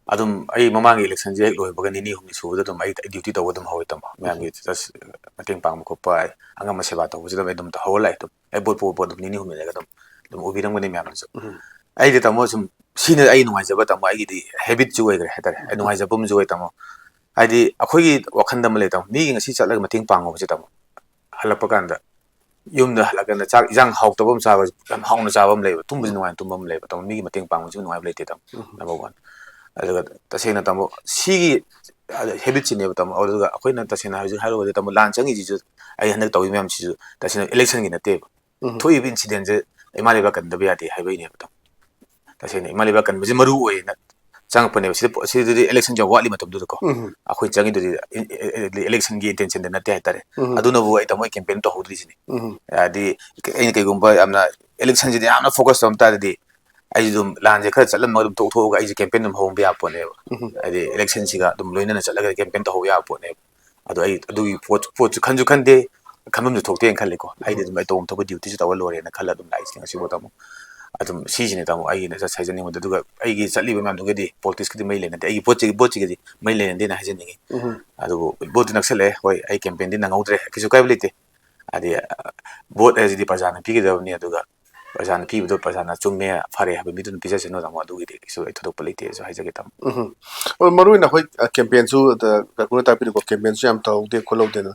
ꯑꯗꯨꯝ ꯑꯩ ꯃꯃꯥꯡꯒꯤ electionꯁꯦ ꯍꯦꯛ ꯂꯣꯏꯕꯒ ꯅꯤꯅꯤ ꯍꯨꯝꯅꯤ ꯁꯨꯕꯗ ꯑꯗꯨꯝ ꯑꯩ duty ꯇꯧꯕ ꯑꯗꯨꯝ ꯍꯧꯔꯦ ꯇꯥꯃꯣ꯫ ꯃꯌꯥꯝꯒꯤ just ꯃꯇꯦꯡ ꯄꯥꯡꯕ ꯈꯣꯠꯄ, ꯑꯉꯝꯕ ꯁꯦꯕꯥ ꯇꯧꯕꯁꯤꯗ ꯑꯩ ꯑꯗꯨꯝ ꯇꯧꯍꯧꯔ ꯂꯥꯛꯑꯦ꯫ ꯑꯗꯨꯝ ꯑꯩ vote ꯄꯣꯛꯄ ꯑꯗꯨꯝ ꯅꯤꯅꯤ ꯍꯨꯝꯅꯤ ꯂꯩꯔꯒ ꯑꯗꯨꯝ, ꯑꯗꯨꯝ ꯎꯕꯤꯔꯝꯒꯅꯤ ꯃꯌꯥꯝꯅꯁꯨ꯫ ꯑꯩꯗꯤ ꯇꯥꯃꯣ ꯁꯨꯝ ꯁꯤꯅ ꯑꯩ ꯅꯨꯡꯉꯥꯏꯖꯕ ꯇꯥꯃꯣ, ꯑꯩꯒꯤꯗꯤ habitꯁꯨ ꯑꯣꯏꯈ꯭ꯔꯦ ꯍꯥꯏꯇꯥꯔꯦ꯫ ꯑꯩ ꯅꯨꯡꯉꯥꯏꯖꯕ ꯑꯃꯁꯨ ꯑꯣꯏ ꯇꯥꯃꯣ꯫ ꯍꯥꯏꯗꯤ ꯑꯩꯈꯣꯏꯒꯤ ꯋꯥꯈꯜꯗ ꯑꯃ ꯂꯩ ꯇꯥꯃꯣ, ꯃꯤꯒꯤ ꯉꯁꯤ ꯆꯠꯂꯒ ꯃꯇꯦꯡ ꯄꯥꯡꯉꯨꯕꯁꯦ ꯇꯥꯃꯣ, ꯍꯜꯂꯛꯄ ꯀꯥꯟꯗ ꯌꯨꯝꯗ ꯍꯜꯂꯛꯀꯥꯟꯗ ꯆꯥꯛ ꯏꯟꯖꯥꯡ ꯍꯥꯎꯇꯕ ꯑꯃ ꯆꯥꯕ, ꯌꯥꯝ ꯍꯥꯎꯅ ꯆꯥꯕ ꯑꯃ ꯂꯩꯕ, ꯇꯨꯝꯕꯁꯨ ꯅꯨꯡꯉꯥꯏꯅ ꯇꯨꯝꯕ ꯑꯃ ꯂꯩꯕ, ꯇꯥꯃꯣ ꯃꯤꯒꯤ ꯃꯇꯦꯡ ꯄꯥꯡꯕꯁꯨ ꯅꯨꯡꯉꯥꯏꯕ ꯂꯩꯇꯦ ꯇꯥꯃꯣ꯫ Number one꯫ ꯑꯗꯨꯒ ꯇꯁꯦꯡꯅ ꯇꯥꯃꯣ ꯁꯤꯒꯤ habitꯁꯤꯅꯦꯕ ꯇꯥꯃꯣ꯫ ꯑꯗꯨꯒ ꯑꯩꯈꯣꯏꯅ ꯇꯁꯦꯡꯅ ꯍꯧꯖꯤꯛ ꯍꯥꯏꯔꯨꯕꯗ ꯇꯥꯃꯣ, ꯂꯥꯟ ꯆꯪꯉꯤꯁꯤꯁꯨ, ꯑꯩ ꯍꯟꯗꯛ ꯇꯧꯔꯤ ꯃꯌꯥꯝꯁꯤꯁꯨ ꯇꯁꯦꯡꯅ electionꯒꯤ ꯅꯠꯇꯦꯕ꯫ ꯊꯣꯛꯏꯕ incidentꯁꯦ ꯏꯃꯥ ꯂꯩꯕꯥꯛ ꯀꯟꯗꯕ ꯌꯥꯗꯦ ꯍꯥꯏꯕꯒꯤꯅꯦꯕ ꯇꯥꯃꯣ꯫ ꯇꯁꯦꯡꯅ ꯏꯃꯥ ꯂꯩꯕꯥꯛ ꯀꯟꯕꯁꯦ ꯃꯔꯨ ꯑꯣꯏꯌꯦꯅ ꯆꯪꯉꯛꯄꯅꯦꯕ꯫ ꯁꯤꯗ, ꯁꯤꯗꯗꯤ electionꯁꯦ ꯌꯥꯝ ꯋꯥꯠꯂꯤ ꯃꯇꯝꯗꯨꯗꯀꯣ꯫ ꯑꯩꯈꯣꯏ ꯆꯪꯉꯤꯗꯨꯗꯤ ꯏꯟ-, ꯏ-, ꯏ-, electionꯒꯤ intentionꯗ ꯅꯠꯇꯦ ꯍꯥꯏꯇꯥꯔꯦ꯫ ꯑꯗꯨꯅꯕꯨ ꯑꯩ ꯇꯥꯃꯣ ꯑꯩ campaign ꯇꯧꯍꯧꯗ꯭ꯔꯤꯁꯤꯅꯤ꯫ ꯍꯥꯏꯗꯤ ꯑꯩꯅ ꯀꯩꯒꯨꯝꯕ ꯌꯥꯝꯅ electionꯁꯤꯗ ꯌꯥꯝꯅ focus ꯇꯧꯔꯝ ꯇꯥꯔꯗꯤ ꯑꯩꯁꯨ ꯑꯗꯨꯝ ꯂꯥꯟꯁꯦ ꯈꯔ ꯆꯠꯂꯝꯃꯒ ꯑꯗꯨꯝ ꯇꯣꯛꯊꯣꯛꯑꯒ ꯑꯩꯁꯦ campaign ꯑꯗꯨꯝ ꯍꯧꯍꯟꯕ ꯌꯥꯕ ꯄꯣꯠꯅꯦꯕ꯫ ꯎꯝ꯫ ꯍꯥꯏꯗꯤ election ꯁꯤꯒ ꯑꯗꯨꯝ ꯂꯣꯏꯅꯅ ꯆꯠꯂꯒ campaign ꯇꯧꯍꯧꯕ ꯌꯥꯕ ꯄꯣꯠꯅꯦꯕ꯫ ꯑꯗꯣ ꯑꯩ ꯑꯗꯨꯒꯤ ꯄꯣꯠ ꯄꯣꯠꯁꯨ ꯈꯟꯁꯨ ꯈꯟꯗꯦ, ꯈꯟꯐꯝꯁꯨ ꯊꯣꯛꯇꯦꯅ ꯈꯜꯂꯤꯀꯣ꯫ ꯑꯩꯗꯤ ꯎꯝ꯫ ꯑꯗꯨꯝ ꯑꯩ ꯇꯧꯐꯝ ꯊꯣꯛꯄ duty ꯁꯤ ꯇꯧꯔ ꯂꯣꯏꯔꯦꯅ ꯈꯜꯂ ꯑꯗꯨꯝ ꯂꯥꯛꯏꯁꯤꯅꯦ ꯉꯁꯤꯐꯥꯎ ꯇꯥꯃꯣ꯫ ꯑꯗꯨꯝ ꯁꯤꯁꯤꯅꯦ ꯇꯥꯃꯣ ꯑꯩꯒꯤ ꯉꯁꯥꯏ ꯍꯥꯏꯖꯅꯤꯡꯕꯗꯣ꯫ ꯑꯗꯨꯒ ꯑꯩꯒꯤ ꯆꯠꯂꯤꯕ ꯃꯌꯥꯝꯗꯨꯒꯗꯤ politics ꯀꯗꯤ ꯃꯔꯤ ꯂꯩꯅꯗꯦ, ꯑꯩꯒꯤ ꯄꯣꯠꯁꯤꯒꯤ ꯄꯣꯠꯁꯤꯒꯗꯤ ꯃꯔꯤ ꯂꯩꯅꯗꯦꯅ ꯍꯥꯏꯖꯅꯤꯡꯉꯤ꯫ ꯎꯝ꯫ ꯑꯗꯨꯕꯨ vote ꯇꯤ ꯅꯛꯁꯜꯂꯛꯑꯦ, ꯍꯣꯏ ꯑꯩ campaign ꯗꯤ ꯅꯪꯍꯧꯗ꯭ꯔꯦ, ꯀꯩꯁꯨ ꯀꯥꯏꯕ ꯂꯩꯇꯦ꯫ ꯍꯥꯏꯗꯤ vote ꯍꯥꯏꯁꯤꯗꯤ ꯄ꯭ꯔꯖꯥꯅ ꯄꯤꯒꯗꯕꯅꯤ, ꯑꯗꯨꯒ ꯄ꯭ꯔꯖꯥꯅ ꯄꯤꯕꯗꯣ ꯄ꯭ꯔꯖꯥꯅ ꯆꯨꯝꯃꯦ ꯐꯔꯦ ꯍꯥꯏꯕ ꯃꯤꯗꯨꯅ ꯄꯤꯖꯁꯅꯨ ꯇꯥꯃꯣ, ꯑꯗꯨꯒꯤꯗꯤ ꯀꯩꯁꯨ ꯑꯩ ꯊꯣꯏꯗꯣꯛꯄ ꯂꯩꯇꯦꯁꯨ ꯍꯥꯏꯖꯒꯦ ꯇꯥꯃꯣ꯫ ꯎꯝ꯫ ꯍꯣꯏ, ꯃꯔꯨ ꯑꯣꯏꯅ ꯑꯩꯈꯣꯏ, ꯑ, campaign ꯁꯨ, ꯑꯗ, ꯀꯩꯅꯣꯅ ꯇꯥꯛꯄꯤꯔꯤꯀꯣ, campaign ꯁꯨ ꯌꯥꯝ ꯇꯧꯍꯧꯗꯦ ꯈꯣꯠꯍꯧꯗꯦꯅ꯫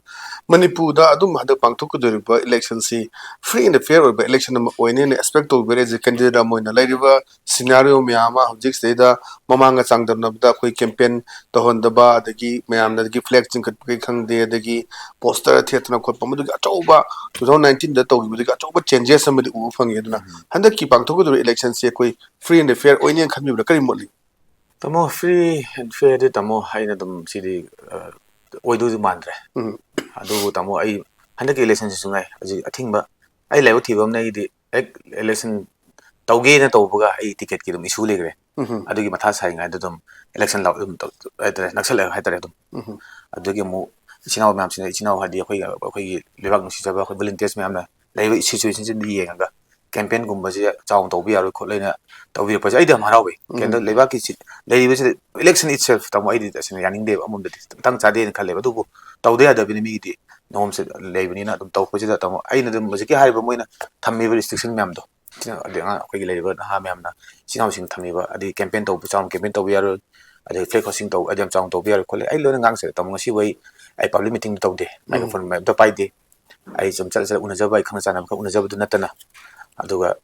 ꯃꯅꯤꯄꯨꯔꯗ ꯑꯗꯨꯝ ꯍꯟꯗꯛ ꯄꯥꯡꯊꯣꯛꯀꯗꯧꯔꯤꯕ election ꯁꯤ free and fair ꯑꯣꯏꯕ election ꯑꯃ ꯑꯣꯏꯅꯦꯅ expect ꯇꯧꯕꯤꯔꯛꯏꯁꯦ candidate ꯑꯃ ꯑꯣꯏꯅ? ꯂꯩꯔꯤꯕ scenario ꯃꯌꯥꯝ ꯑꯃ ꯍꯧꯖꯤꯛꯁꯤꯗꯩꯗ ꯃꯃꯥꯡꯒ ꯆꯥꯡꯗꯝꯅꯕꯗ ꯑꯩꯈꯣꯏ campaign ꯇꯧꯍꯟꯗꯕ, ꯑꯗꯒꯤ ꯃꯌꯥꯝꯅ ꯑꯗꯒꯤ flag ꯆꯤꯡꯈꯠꯄꯒꯤ ꯈꯪꯗꯦ, ꯑꯗꯒꯤ poster ꯊꯦꯠꯇꯅ ꯈꯣꯠꯄ, ꯃꯗꯨꯒꯤ ꯑꯆꯧꯕ two thousand nineteen ꯗ ꯇꯧꯈꯤꯕꯗꯒꯤ ꯑꯆꯧꯕ changes ꯑꯃꯗꯤ ꯎꯕ ꯐꯪꯉꯤ꯫ ꯑꯗꯨꯅ ꯎꯝ꯫ ꯍꯟꯗꯛꯀꯤ ꯄꯥꯡꯊꯣꯛꯀꯗꯧꯔꯤꯕ election ꯁꯤ ꯑꯩꯈꯣꯏ free and fair ꯑꯣꯏꯅꯦꯅ ꯈꯟꯕꯤꯕ꯭ꯔꯥ? ꯀꯔꯤ ꯃꯣꯠꯂꯤ? ꯇꯥꯃꯣ, free and fair ꯗꯤ ꯇꯥꯃꯣ ꯑꯩꯅ ꯑꯗꯨꯝ ꯁꯤꯗꯤ, ꯑ, ꯑꯣꯏꯗꯧꯗꯤ ꯃꯥꯟꯗ꯭ꯔꯦ꯫ ꯎꯝ꯫ ꯑꯗꯨꯕꯨ ꯇꯥꯃꯣ ꯑꯩ ꯍꯟꯗꯛꯀꯤ election ꯁꯤꯁꯨ ꯉꯥꯏ ꯍꯧꯖꯤꯛ ꯑꯊꯤꯡꯕ, ꯑꯩ ꯂꯥꯏꯕꯛ ꯊꯤꯕ ꯑꯃꯅ ꯑꯩꯗꯤ ꯍꯦꯛ election ꯇꯧꯒꯦꯅ ꯇꯧꯕꯒ ꯑꯩ ticket ꯀꯤ ꯑꯗꯨꯝ issue ꯂꯩꯈ꯭ꯔꯦ꯫ ꯎꯝ꯫ ꯑꯗꯨꯒꯤ ꯃꯊꯥ ꯁꯥꯔꯤꯉꯩꯗ ꯑꯗꯨꯝ election ꯂꯥꯎ-, ꯑꯗꯨꯝ ꯇꯧ-, ꯍꯥꯏꯇꯥꯔꯦ, ꯅꯛꯁꯜꯂꯛꯑꯦ ꯍꯥꯏꯇꯥꯔꯦ ꯑꯗꯨꯝ꯫ ꯎꯝ꯫ ꯑꯗꯨꯗꯒꯤ ꯑꯃꯨꯛ ꯏꯆꯤꯟ ꯏꯅꯥꯎ ꯃꯌꯥꯝꯁꯤꯅ, ꯏꯆꯤꯟ ꯏꯅꯥꯎ ꯍꯥꯏꯗꯤ ꯑꯩꯈꯣꯏꯒꯤ, ꯑꯩꯈꯣꯏꯒꯤ ꯂꯩꯕꯥꯛ ꯅꯨꯡꯁꯤꯖꯕ ꯑꯩꯈꯣꯏ volunteers ꯃꯌꯥꯝꯅ ꯂꯩꯔꯤꯕ situation ꯁꯤꯗ ꯌꯦꯡꯉꯒ campaign ꯒꯨꯝꯕꯁꯦ ꯆꯥꯎꯅ ꯇꯧꯕ ꯌꯥꯔꯣꯏ ꯈꯣꯠꯂꯣꯏꯅ ꯇꯧꯕꯤꯔꯛꯄꯁꯦ ꯑꯩꯗꯤ ꯌꯥꯝ ꯍꯔꯥꯎꯋꯦ꯫ ꯎꯝ꯫ ꯀꯩꯅꯣ ꯂꯩꯕꯥꯛꯀꯤ ꯁꯤ-, ꯂꯩꯔꯤꯕꯁꯤꯗ election itself ꯇꯥꯃꯣ ꯑꯩꯗꯤ ꯇꯁꯦꯡꯅ ꯌꯥꯅꯤꯡꯗꯦꯕ, ꯑꯃꯔꯣꯝꯗꯗꯤ ꯃꯇꯥꯡ ꯆꯥꯗꯦꯅ ꯈꯜꯂꯦꯕ꯫ ꯑꯗꯨꯕꯨ ꯇꯧꯗ ꯌꯥꯗꯕꯅꯤꯅ ꯃꯤꯒꯤꯗꯤ ꯅꯣꯝꯁꯦ ꯂꯩꯕꯅꯤꯅ ꯑꯗꯨꯝ ꯇꯧꯔꯛꯄꯁꯤꯗ ꯇꯥꯃꯣ ꯑꯩꯅ ꯑꯗꯨꯝ ꯍꯧꯖꯤꯛꯀꯤ ꯍꯥꯏꯔꯤꯕ ꯃꯣꯏꯅ ꯊꯝꯃꯤꯕ restriction ꯃꯌꯥꯝꯗꯣ, ꯁꯤꯅ ꯑꯗꯩ ꯑꯉꯥꯡ ꯑꯩꯈꯣꯏꯒꯤ ꯂꯩꯔꯤꯕ ꯅꯍꯥ ꯃꯌꯥꯝꯅ ꯏꯆꯤꯟ ꯏꯅꯥꯎꯁꯤꯡ ꯊꯝꯃꯤꯕ, ꯑꯗꯩ campaign ꯇꯧꯕ ꯆꯥꯎꯅ campaign ꯇꯧꯕ ꯌꯥꯔꯣꯏ, ꯑꯗꯩ flag hosting ꯇꯧꯕ ꯑꯗꯨ ꯌꯥꯝ ꯆꯥꯎꯅ ꯇꯧꯕ ꯌꯥꯔꯣꯏ ꯈꯣꯠꯂꯦ꯫ ꯑꯩ ꯂꯣꯏꯅ ꯉꯥꯡꯁꯦ ꯇꯥꯃꯣ, ꯉꯁꯤꯕꯨ ꯑꯩ, ꯑꯩ public meeting ꯇꯧꯗꯦ, ꯎꯝ꯫ Microphone ꯑꯝꯇ ꯄꯥꯏꯗꯦ꯫ ꯑꯩ ꯁꯨꯝ ꯆꯠꯂ ꯆꯠꯂ ꯎꯅꯖꯕ, ꯑꯩ ꯈꯪꯅ ꯆꯥꯟꯅꯕ ꯈꯔ ꯎꯅꯖꯕꯗꯨ ꯅꯠꯇꯅ꯫ ꯑꯗꯨꯒ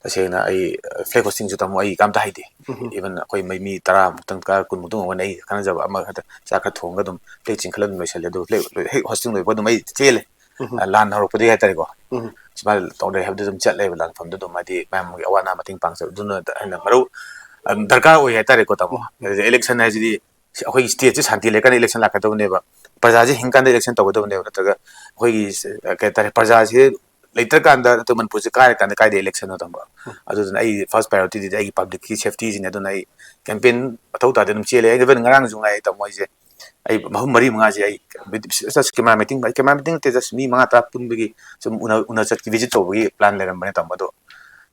ꯇꯁꯦꯡꯅ ꯑꯩ, ꯑ, flag hosting ꯁꯨ ꯇꯥꯃꯣ ꯑꯩ ꯀꯝꯇ ꯍꯩꯇꯦ꯫ ꯎꯝ꯫ Even ꯑꯩꯈꯣꯏ ꯃꯩ ꯃꯤ ꯇꯔꯥꯃꯨꯛꯇꯪ, ꯇꯔꯥ, ꯀꯨꯟꯃꯨꯛꯇꯪ ꯑꯣꯏꯔꯝꯒꯅꯤ, ꯑꯩ ꯈꯪꯅꯖꯕ ꯑꯃ ꯈꯛꯇ ꯆꯥꯛ ꯈꯔ ꯊꯣꯡꯉꯒ ꯑꯗꯨꯝ flag ꯆꯤꯡꯈꯠꯂ ꯑꯗꯨꯝ ꯂꯣꯏꯁꯜꯂꯦ꯫ ꯑꯗꯨ flag ꯍꯦꯛ hosting ꯂꯣꯏꯕꯒ ꯑꯗꯨꯝ ꯑꯩ ꯆꯦꯜꯂꯦ꯫ ꯎꯝ꯫ ꯑ, ꯂꯥꯟ ꯍꯧꯔꯛꯄꯗꯒꯤ ꯍꯥꯏꯇꯥꯔꯦꯀꯣ꯫ ꯎꯝ꯫ ꯁꯨꯃꯥꯏꯅ ꯇꯧꯔꯦ ꯍꯥꯏꯕꯗꯨ ꯑꯗꯨꯝ ꯆꯠꯂꯦꯕ ꯂꯥꯟꯐꯝꯗꯨ ꯑꯗꯨꯝ, ꯍꯥꯏꯗꯤ ꯃꯌꯥꯝꯒꯤ ꯑꯋꯥ ꯑꯅꯥ ꯃꯇꯦꯡ ꯄꯥꯡꯖꯕ, ꯑꯗꯨꯅ ꯑꯩꯅ ꯃꯔꯨ, ꯑ, ꯗꯔꯀꯥꯔ ꯑꯣꯏ ꯍꯥꯏꯇꯥꯔꯦꯀꯣ ꯇꯥꯃꯣ꯫ ꯎꯝ꯫ ꯑꯗꯨꯗ election ꯍꯥꯏꯁꯤꯗꯤ ꯁꯤ ꯑꯩꯈꯣꯏꯒꯤ state ꯁꯦ ꯁꯥꯟꯇꯤ ꯂꯩꯔꯀꯥꯟꯗ election ꯂꯥꯛꯀꯗꯕꯅꯦꯕ, ꯄ꯭ꯔꯖꯥꯁꯦ ꯍꯤꯡꯀꯥꯟꯗ election ꯇꯧꯒꯗꯕꯅꯦꯕ, ꯅꯠꯇ꯭ꯔꯒ ꯑꯩꯈꯣꯏꯒꯤ, ꯑ, ꯀꯩ ꯍꯥꯏꯇꯥꯔꯦ, ꯄ꯭ꯔꯖꯥꯁꯦ ꯂꯩꯇ꯭ꯔꯀꯥꯟꯗ, ꯅꯠꯇ꯭ꯔꯒ ꯃꯅꯤꯄꯨꯔꯁꯦ ꯀꯥꯏꯔꯀꯥꯟꯗ ꯀꯥꯏꯗ ꯏꯂꯦꯛꯁꯟꯅꯣ ꯇꯝꯕ? ꯑꯗꯨꯗꯨꯅ ꯑꯩ ꯐꯥꯔꯁ ꯄ꯭ꯔꯥꯏꯌꯣꯔꯤꯇꯤꯗꯤ ꯑꯩꯒꯤ ꯄꯕ꯭ꯂꯤꯛꯀꯤ ꯁꯦꯐꯇꯤꯁꯤꯅꯦ꯫ ꯑꯗꯨꯅ ꯑꯩ ꯀꯦꯝꯄꯦꯟ ꯃꯊꯧ ꯇꯥꯗꯦ, ꯑꯗꯨꯝ ꯆꯦꯜꯂꯦ꯫ ꯑꯩ ꯏꯚꯟ ꯉꯔꯥꯡꯁꯨ ꯉꯥꯏ ꯇꯥꯃꯣ, ꯑꯩꯁꯦ ꯑꯩ ꯑꯍꯨꯝ ꯃꯔꯤ ꯃꯉꯥꯁꯦ ꯑꯩ ꯀꯦꯃꯦꯔꯥ ꯃꯤꯇꯤꯡ, ꯀꯦꯃꯦꯔꯥ ꯃꯤꯇꯤꯡ ꯅꯠꯇꯦ, ꯖꯁ ꯃꯤ ꯃꯉꯥ ꯇꯔꯥ ꯄꯨꯟꯕꯒꯤ ꯁꯨꯝ ꯎꯅ ꯎꯅ ꯆꯠ ꯚꯤꯖꯤꯠ ꯇꯧꯕꯒꯤ ꯄ꯭ꯂꯥꯟ ꯂꯩꯔꯝꯕꯅꯦ ꯇꯥꯃꯣ꯫ ꯑꯗꯣ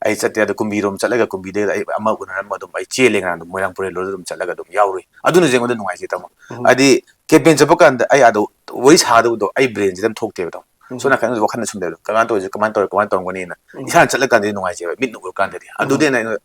ꯑꯩ ꯆꯠꯇꯦ꯫ ꯑꯗꯣ ꯀꯨꯝꯕꯤꯔꯣꯝ ꯆꯠꯂꯒ ꯀꯨꯝꯕꯤꯗꯩꯗ ꯑꯩ ꯑꯃ ꯎꯅꯔꯝꯕ ꯑꯗꯨꯝ ꯑꯩ ꯆꯦꯜꯂꯦ ꯉꯔꯥꯡꯗꯣ, ꯃꯣꯏꯔꯥꯡ ꯄꯨꯔꯦꯜ ꯔꯣꯗ ꯑꯗꯨꯝ ꯆꯠꯂꯒ ꯑꯗꯨꯝ ꯌꯥꯎꯔꯨꯏ꯫ ꯑꯗꯨꯅꯁꯨ ꯑꯩꯉꯣꯟꯗ ꯅꯨꯡꯉꯥꯏꯖꯩ ꯇꯥꯃꯣ꯫ ꯎꯝ꯫ ꯍꯥꯏꯗꯤ ꯀꯦꯝꯄꯦꯟ ꯆꯠꯄ ꯀꯥꯟꯗ ꯑꯩ ꯑꯗꯣ ꯋꯥꯔꯤ ꯁꯥꯗꯕꯗꯣ ꯑꯩ ꯕ꯭ꯔꯦꯟꯁꯤꯗ ꯑꯗꯨꯝ ꯊꯣꯛꯇꯦꯕ ꯇꯥꯃꯣ꯫ ꯎꯝ꯫ ꯁꯣꯝ ꯅꯥꯀꯟꯗ ꯋꯥꯈꯜꯗ ꯁꯨꯝ ꯂꯩꯕꯗꯣ, ꯀꯃꯥꯏꯅ ꯇꯧꯔꯤꯁꯦ, ꯀꯃꯥꯏꯅ ꯇꯧꯔ-, ꯀꯃꯥꯏꯅ ꯇꯧꯔꯝꯒꯅꯤꯅ ꯎꯝ꯫ ꯏꯁꯥꯅ ꯆꯠꯂꯀꯥꯟꯗꯗꯤ ꯅꯨꯡꯉꯥꯏꯖꯩꯕ, ꯃꯤꯠꯅ ꯎꯔꯀꯥꯟꯗꯗꯤ꯫ ꯎꯝ꯫ ꯑꯗꯨꯗꯤ ꯑꯩꯅ,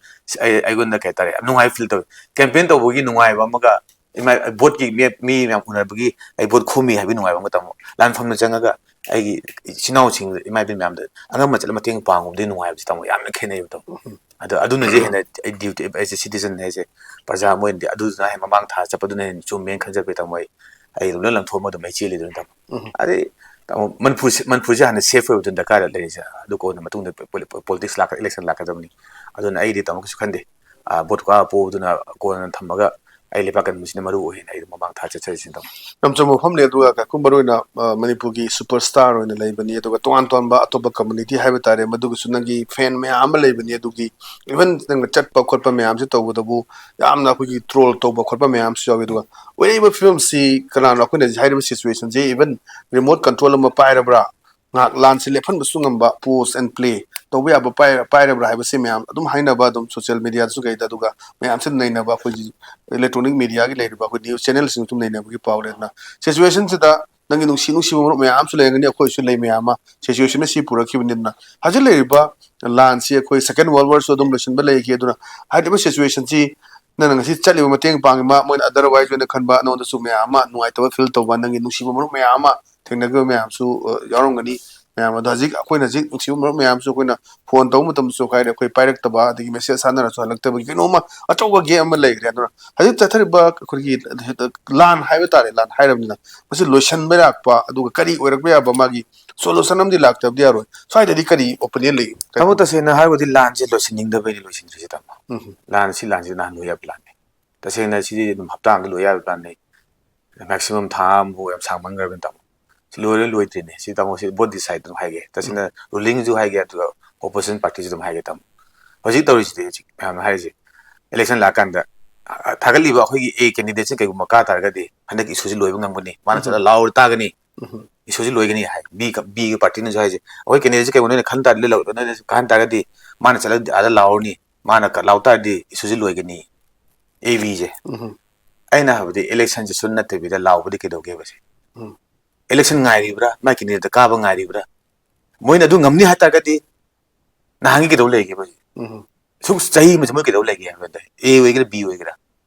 ꯑꯩ-, ꯑꯩꯉꯣꯟꯗ ꯀꯩ ꯍꯥꯏꯇꯥꯔꯦ, ꯌꯥꯝ ꯅꯨꯡꯉꯥꯏꯕ ꯐꯤꯜ ꯇꯧꯋꯤ꯫ ꯀꯦꯝꯄꯦꯟ ꯇꯧꯕꯒꯤ ꯅꯨꯡꯉꯥꯏꯕ ꯑꯃꯒ ꯏꯃꯥ ꯚꯣꯠꯀꯤ ꯃꯤ, ꯃꯤ ꯃꯌꯥꯝ ꯎꯅꯕꯒꯤ ꯑꯩ ꯚꯣꯠ ꯈꯣꯝꯃꯤ ꯍꯥꯏꯕꯒꯤ ꯅꯨꯡꯉꯥꯏꯕ ꯑꯃꯒ ꯇꯥꯃꯣ, ꯂꯥꯟꯐꯝꯗ ꯆꯪꯉꯒ ꯑꯩꯒꯤ ꯏꯆꯤꯟ ꯏꯅꯥꯎꯁꯤꯡ, ꯏꯃꯥ ꯏꯕꯦꯟ ꯃꯌꯥꯝꯗ ꯑꯉꯝꯕ ꯆꯠꯂ ꯃꯇꯦꯡ ꯄꯥꯡꯉꯨꯕꯗꯒꯤ ꯅꯨꯡꯉꯥꯏꯕꯁꯤ ꯇꯥꯃꯣ ꯌꯥꯝꯅ ꯈꯦꯠꯅꯩꯕ ꯇꯥꯃꯣ꯫ ꯎꯝ꯫ ꯑꯗꯣ ꯑꯗꯨꯅꯁꯨ ꯍꯦꯟꯅ ꯑꯩ ꯗ꯭ꯌꯨꯇꯤ, ꯑꯩꯁꯦ ꯁꯤꯇꯤꯖꯟ ꯍꯥꯏꯁꯦ, ꯄ꯭ꯔꯖꯥ ꯑꯃ ꯑꯣꯏꯅꯗꯤ ꯑꯗꯨꯗꯨꯅ ꯍꯦꯟꯅ ꯃꯃꯥꯡ ꯊꯥ ꯆꯠꯄꯗꯨꯅ ꯍꯦꯟꯅ ꯆꯨꯝꯃꯦꯅ ꯈꯟꯖꯕꯩ ꯇꯥꯃꯣ꯫ ꯑꯩ, ꯑꯩ ꯑꯗꯨꯝ ꯂꯣꯏ ꯂꯪꯊꯣꯛꯑꯝꯃ ꯑꯗꯨꯝ ꯑꯩ ꯆꯦꯜꯂꯤꯗꯨꯅꯤ ꯇꯥꯃꯣ꯫ ꯎꯝ꯫ ꯑꯗꯩ ꯇꯥꯃꯣ, ꯃꯅꯤꯄꯨꯔꯁꯤ, ꯃꯅꯤꯄꯨꯔꯁꯤ ꯍꯥꯟꯅ ꯁꯦꯐ ꯑꯣꯏꯕꯗꯨꯅ ꯗꯔꯀꯥꯔ ꯂꯩꯔꯤꯁꯦ꯫ ꯑꯗꯨ ꯀꯣꯟꯅ ꯃꯇꯨꯡꯗ ꯄꯣ-, ꯄꯣ-, ꯄꯣꯂꯤꯇꯤꯛꯁ ꯂꯥꯛꯀ-, ꯏꯂꯦꯛꯁꯟ ꯂꯥꯛꯀꯗꯕꯅꯤ꯫ ꯑꯗꯨꯅ ꯑꯩꯗꯤ ꯇꯥꯃꯣ ꯀꯩꯁꯨ ꯈꯟꯗꯦ꯫ ꯑꯥ, ꯚꯣꯠ ꯀꯥ ꯄꯣꯕꯗꯨꯅ ꯀꯣꯟꯅ ꯊꯝꯃꯒ ꯑꯩ ꯂꯩꯕꯥꯛ ꯀꯟꯕꯁꯤꯅ ꯃꯔꯨ ꯑꯣꯏꯅ ꯑꯩ ꯃꯃꯥꯡ ꯊꯥ ꯆꯠꯆꯔꯤꯁꯤꯅꯤ ꯇꯥꯃꯣ꯫ ꯌꯥꯝ ꯆꯨꯝꯕ ꯋꯥꯐꯝꯅꯤ꯫ ꯑꯗꯨꯒ ꯀꯥꯏꯀꯨ, ꯃꯔꯨ ꯑꯣꯏꯅ, ꯑ, ꯃꯅꯤꯄꯨꯔꯒꯤ ꯁꯨꯄꯔ ꯁ꯭ꯇꯥꯔ ꯑꯣꯏꯅ ꯂꯩꯕꯅꯤ, ꯑꯗꯨꯒ ꯇꯣꯉꯥꯟ ꯇꯣꯉꯥꯟꯕ ꯑꯇꯣꯞꯄ ꯀꯝꯃꯨꯅꯤꯇꯤ ꯍꯥꯏꯕ ꯇꯥꯔꯦ, ꯃꯗꯨꯒꯤꯁꯨ ꯅꯪꯒꯤ ꯐꯦꯟ ꯃꯌꯥꯝ ꯑꯃ ꯂꯩꯕꯅꯤ꯫ ꯑꯗꯨꯒꯤ ꯏꯚꯟ ꯅꯪꯅ ꯆꯠꯄ ꯈꯣꯠꯄ ꯃꯌꯥꯝꯁꯦ ꯇꯧꯕꯗꯕꯨ ꯌꯥꯝꯅ ꯑꯩꯈꯣꯏꯒꯤ ꯇ꯭ꯔꯣꯜ ꯇꯧꯕ ꯈꯣꯠꯄ ꯃꯌꯥꯝꯁꯨ ꯌꯥꯎꯏ꯫ ꯑꯗꯨꯒ ꯑꯣꯏꯔꯤꯕ ꯐꯤꯕꯝꯁꯤ ꯀꯅꯥꯅꯣ ꯑꯩꯈꯣꯏꯅ ꯍꯧꯖꯤꯛ ꯍꯥꯏꯔꯤꯕ ꯁꯤꯆꯨꯋꯦꯁꯟꯁꯤ ꯏꯚꯟ ꯔꯤꯃꯣꯠ ꯀꯟꯇ꯭ꯔꯣꯜ ꯑꯃ ꯄꯥꯏꯔꯕ꯭ꯔꯥ, ꯉꯥꯏꯍꯥꯛ ꯂꯥꯟꯁꯤ ꯂꯦꯞꯍꯟꯕꯁꯨ ꯉꯝꯕ, pause and play ꯇꯧꯕ ꯌꯥꯕ ꯄꯥꯏ-, ꯄꯥꯏꯔꯕ꯭ꯔꯥ ꯍꯥꯏꯕꯁꯤ ꯃꯌꯥꯝ ꯑꯗꯨꯝ ꯍꯥꯏꯅꯕ, ꯑꯗꯨꯝ ꯁꯣꯁꯤꯌꯦꯜ ꯃꯤꯗꯤꯌꯥꯗꯁꯨ ꯀꯩꯗ, ꯑꯗꯨꯒ ꯃꯌꯥꯝꯁꯤꯅ ꯅꯩꯅꯕ, ꯑꯩꯈꯣꯏꯒꯤ ꯏꯂꯦꯛꯇ꯭ꯔꯣꯅꯤꯛ ꯃꯤꯗꯤꯌꯥꯒꯤ ꯂꯩꯔꯤꯕ ꯑꯩꯈꯣꯏ ꯅ꯭ꯌꯨꯁ ꯆꯦꯅꯦꯜꯁꯤꯡ ꯁꯨꯝ ꯅꯩꯅꯕꯒꯤ ꯄꯥꯎ ꯂꯩꯗꯅ, ꯁꯤꯆꯨꯋꯦꯁꯟꯁꯤꯗ ꯅꯪꯒꯤ ꯅꯨꯡꯁꯤ ꯅꯨꯡꯁꯤꯕ ꯃꯔꯨꯞ ꯃꯌꯥꯝ ꯑꯃꯁꯨ ꯂꯩꯔꯝꯒꯅꯤ, ꯑꯩꯈꯣꯏꯁꯨ ꯂꯩ ꯃꯌꯥꯝ ꯑꯃ꯫ ꯁꯤꯆꯨꯋꯦꯁꯟ ꯑꯁꯤ ꯄꯨꯔꯛꯈꯤꯕꯅꯤꯅ ꯍꯧꯖꯤꯛ ꯂꯩꯔꯤꯕ ꯂꯥꯟꯁꯤ ꯑꯩꯈꯣꯏ ꯁꯦꯀꯦꯟ ꯋꯥꯔꯜ ꯋꯥꯔꯁꯨ ꯑꯗꯨꯝ ꯂꯣꯏꯁꯤꯟꯕ ꯂꯩꯈꯤ꯫ ꯑꯗꯨꯅ ꯍꯥꯏꯔꯤꯕ ꯁꯤꯆꯨꯋꯦꯁꯟꯁꯤ ꯅꯪꯅ ꯉꯁꯤ ꯆꯠꯂꯤꯕ ꯃꯇꯦꯡ ꯄꯥꯡꯉꯤꯕ ꯃꯣꯏꯅ otherwise ꯑꯣꯏꯅ ꯈꯟꯕ ꯅꯉꯣꯟꯗꯁꯨ ꯃꯌꯥꯝ ꯑꯃ ꯅꯨꯡꯉꯥꯏꯇꯕ ꯐꯤꯜ ꯇꯧꯕ, ꯅꯪꯒꯤ ꯅꯨꯡꯁꯤꯕ ꯃꯔꯨꯞ ꯃꯌꯥꯝ ꯑꯃ ꯊꯦꯡꯅꯈꯤꯕ ꯃꯌꯥꯝꯁꯨ, ꯑ, ꯌꯥꯎꯔꯝꯒꯅꯤ꯫ ꯃꯌꯥꯝ ꯑꯗꯣ ꯍꯧꯖꯤꯛ ꯑꯩꯈꯣꯏꯅ ꯍꯧꯖꯤꯛ ꯅꯨꯡꯁꯤꯕ ꯃꯔꯨꯞ ꯃꯌꯥꯝꯁꯨ ꯑꯩꯈꯣꯏꯅ ꯐꯣꯟ ꯇꯧꯕ ꯃꯇꯝꯗꯁꯨ ꯍꯥꯏꯔꯦ, ꯑꯩꯈꯣꯏ ꯄꯥꯏꯔꯛꯇꯕ, ꯑꯗꯒꯤ ꯃꯦꯁꯦꯖ ꯊꯥꯅꯔꯁꯨ ꯍꯜꯂꯛꯇꯕꯒꯤ ꯀꯩꯅꯣꯝꯃ ꯑꯆꯧꯕ ꯒꯦꯞ ꯑꯃ ꯂꯩꯈ꯭ꯔꯦ꯫ ꯑꯗꯨꯅ ꯍꯧꯖꯤꯛ ꯆꯠꯊꯔꯤꯕ ꯑꯩꯈꯣꯏꯒꯤ ꯂꯥꯟ ꯍꯥꯏꯕ ꯇꯥꯔꯦ, ꯂꯥꯟ ꯍꯥꯏꯔꯕꯅꯤꯅ ꯃꯁꯤ ꯂꯣꯏꯁꯤꯟꯕ ꯂꯥꯛꯄ, ꯑꯗꯨꯒ ꯀꯔꯤ ꯑꯣꯏꯔꯛꯄ ꯌꯥꯕ ꯃꯥꯒꯤ ꯁꯣꯂꯨꯁꯟ ꯑꯃꯗꯤ ꯂꯥꯛꯇꯕꯗꯤ ꯌꯥꯔꯣꯏ꯫ ꯁ꯭ꯋꯥꯏꯗꯗꯤ ꯀꯔꯤ ꯑꯣꯄꯤꯅꯤꯌꯟ ꯂꯩ? ꯇꯥꯃꯣ, ꯇꯁꯦꯡꯅ ꯍꯥꯏꯔꯕꯗꯤ ꯂꯥꯟꯁꯦ ꯂꯣꯏꯁꯤꯟꯅꯤꯡꯗꯕꯩꯅꯤ ꯂꯣꯏꯁꯤꯟꯗ꯭ꯔꯤꯁꯦ, ꯇꯥꯃꯣ꯫ ꯎꯝ꯫ ꯂꯥꯟ, ꯁꯤ ꯂꯥꯟꯁꯤ ꯅꯍꯥꯟ ꯂꯣꯏ ꯌꯥꯕ ꯂꯥꯟꯅꯤ꯫ ꯇꯁꯦꯡꯅ ꯁꯤꯗꯤ ꯑꯗꯨꯝ ꯍꯞꯇꯥ ꯑꯃꯗ ꯂꯣꯏ ꯌꯥꯕ ꯂꯥꯟꯅꯤ꯫ ꯃꯦꯛꯁꯤꯃꯝ ꯊꯥ ꯑꯃꯕꯨ ꯌꯥꯝ ꯁꯥꯡꯃꯟꯈ꯭ꯔꯕꯅꯤ, ꯇꯥꯃꯣ꯫ ꯁꯤ ꯂꯣꯏꯔꯦ ꯂꯣꯏꯗ꯭ꯔꯤꯅꯦ, ꯁꯤ ꯇꯥꯃꯣ, ꯁꯤ both the side ꯑꯗꯨꯝ ꯍꯥꯏꯒꯦ, ꯇꯁꯦꯡꯅ ꯔꯨꯂꯤꯡꯁꯨ ꯍꯥꯏꯒꯦ, ꯑꯗꯨꯒ ꯑꯣꯄꯣꯖꯤꯁꯟ ꯄꯥꯔꯇꯤꯁꯨ ꯑꯗꯨꯝ ꯍꯥꯏꯒꯦ ꯇꯥꯃꯣ꯫ ꯍꯧꯖꯤꯛ ꯇꯧꯔꯤꯁꯤꯗꯤ, ꯍꯧꯖꯤꯛ ꯃꯌꯥꯝꯅ ꯍꯥꯏꯔꯤꯁꯦ, ꯏꯂꯦꯛꯁꯟ ꯂꯥꯛꯀꯥꯟꯗ ꯑ, ꯊꯥꯒꯠꯂꯤꯕ ꯑꯩꯈꯣꯏꯒꯤ A ꯀꯦꯟꯗꯤꯗꯦꯠꯁꯤ ꯀꯩꯒꯨꯝꯕ ꯀꯥ ꯇꯥꯔꯒꯗꯤ ꯍꯟꯗꯛꯀꯤ ꯏꯁꯨꯁꯤ ꯂꯣꯏꯕ ꯉꯝꯒꯅꯤ, ꯃꯥꯅ ꯎꯝ꯫ ꯆꯠꯂ ꯂꯥꯎꯔ ꯇꯥꯒꯅꯤ, ꯎꯝ꯫ ꯏꯁꯨꯁꯤ ꯂꯣꯏꯒꯅꯤ ꯍꯥꯏ꯫ B ꯀ-, B ꯒꯤ ꯄꯥꯔꯇꯤꯅꯁꯨ ꯍꯥꯏꯁꯦ, ꯑꯩꯈꯣꯏ ꯀꯦꯟꯗꯤꯗꯦꯠꯁꯤ ꯀꯩꯒꯨꯝꯕ ꯅꯣꯏꯅ ꯈꯟ ꯇꯥꯔꯗꯤ, ꯅꯣꯏꯅ ꯈꯟ ꯇꯥꯔꯒꯗꯤ ꯃꯥꯅ ꯆꯠꯂ ꯑꯥꯗ ꯂꯥꯎꯔꯅꯤ, ꯃꯥꯅ ꯀ-, ꯂꯥꯎ ꯇꯥꯔꯗꯤ ꯏꯁꯨꯁꯤ ꯂꯣꯏꯒꯅꯤ, A B ꯁꯦ꯫ ꯎꯝ꯫ ꯑꯩꯅ ꯍꯥꯏꯕꯗꯤ ꯏꯂꯦꯛꯁꯟꯁꯦ ꯁꯨ ꯅꯠꯇꯕꯤꯗ ꯂꯥꯎꯕꯗꯤ ꯀꯩꯗꯧꯒꯦꯕ ꯁꯤ? ꯎꯝ꯫ ꯏꯂꯦꯛꯁꯟ ꯉꯥꯏꯔꯤꯕ꯭ꯔꯥ? ꯃꯥꯏ ꯀꯦꯟꯗꯤꯗꯦꯠꯇ ꯀꯥꯕ ꯉꯥꯏꯔꯤꯕ꯭ꯔꯥ? ꯃꯣꯏꯅ ꯑꯗꯨ ꯉꯝꯅꯤ ꯍꯥꯏ ꯇꯥꯔꯒꯗꯤ ꯅꯍꯥꯟꯒꯤ ꯀꯩꯗꯧ ꯂꯩꯒꯦꯕ ꯍꯧꯖꯤꯛ? ꯎꯝ꯫ ꯁꯨꯝ ꯆꯍꯤ ꯑꯃꯁꯦ ꯃꯣꯏ ꯀꯩꯗꯧ ꯂꯩꯒꯦ ꯍꯥꯏꯕꯗ, A ꯑꯣꯏꯒꯦꯔꯥ, B ꯑꯣꯏꯒꯦꯔꯥ,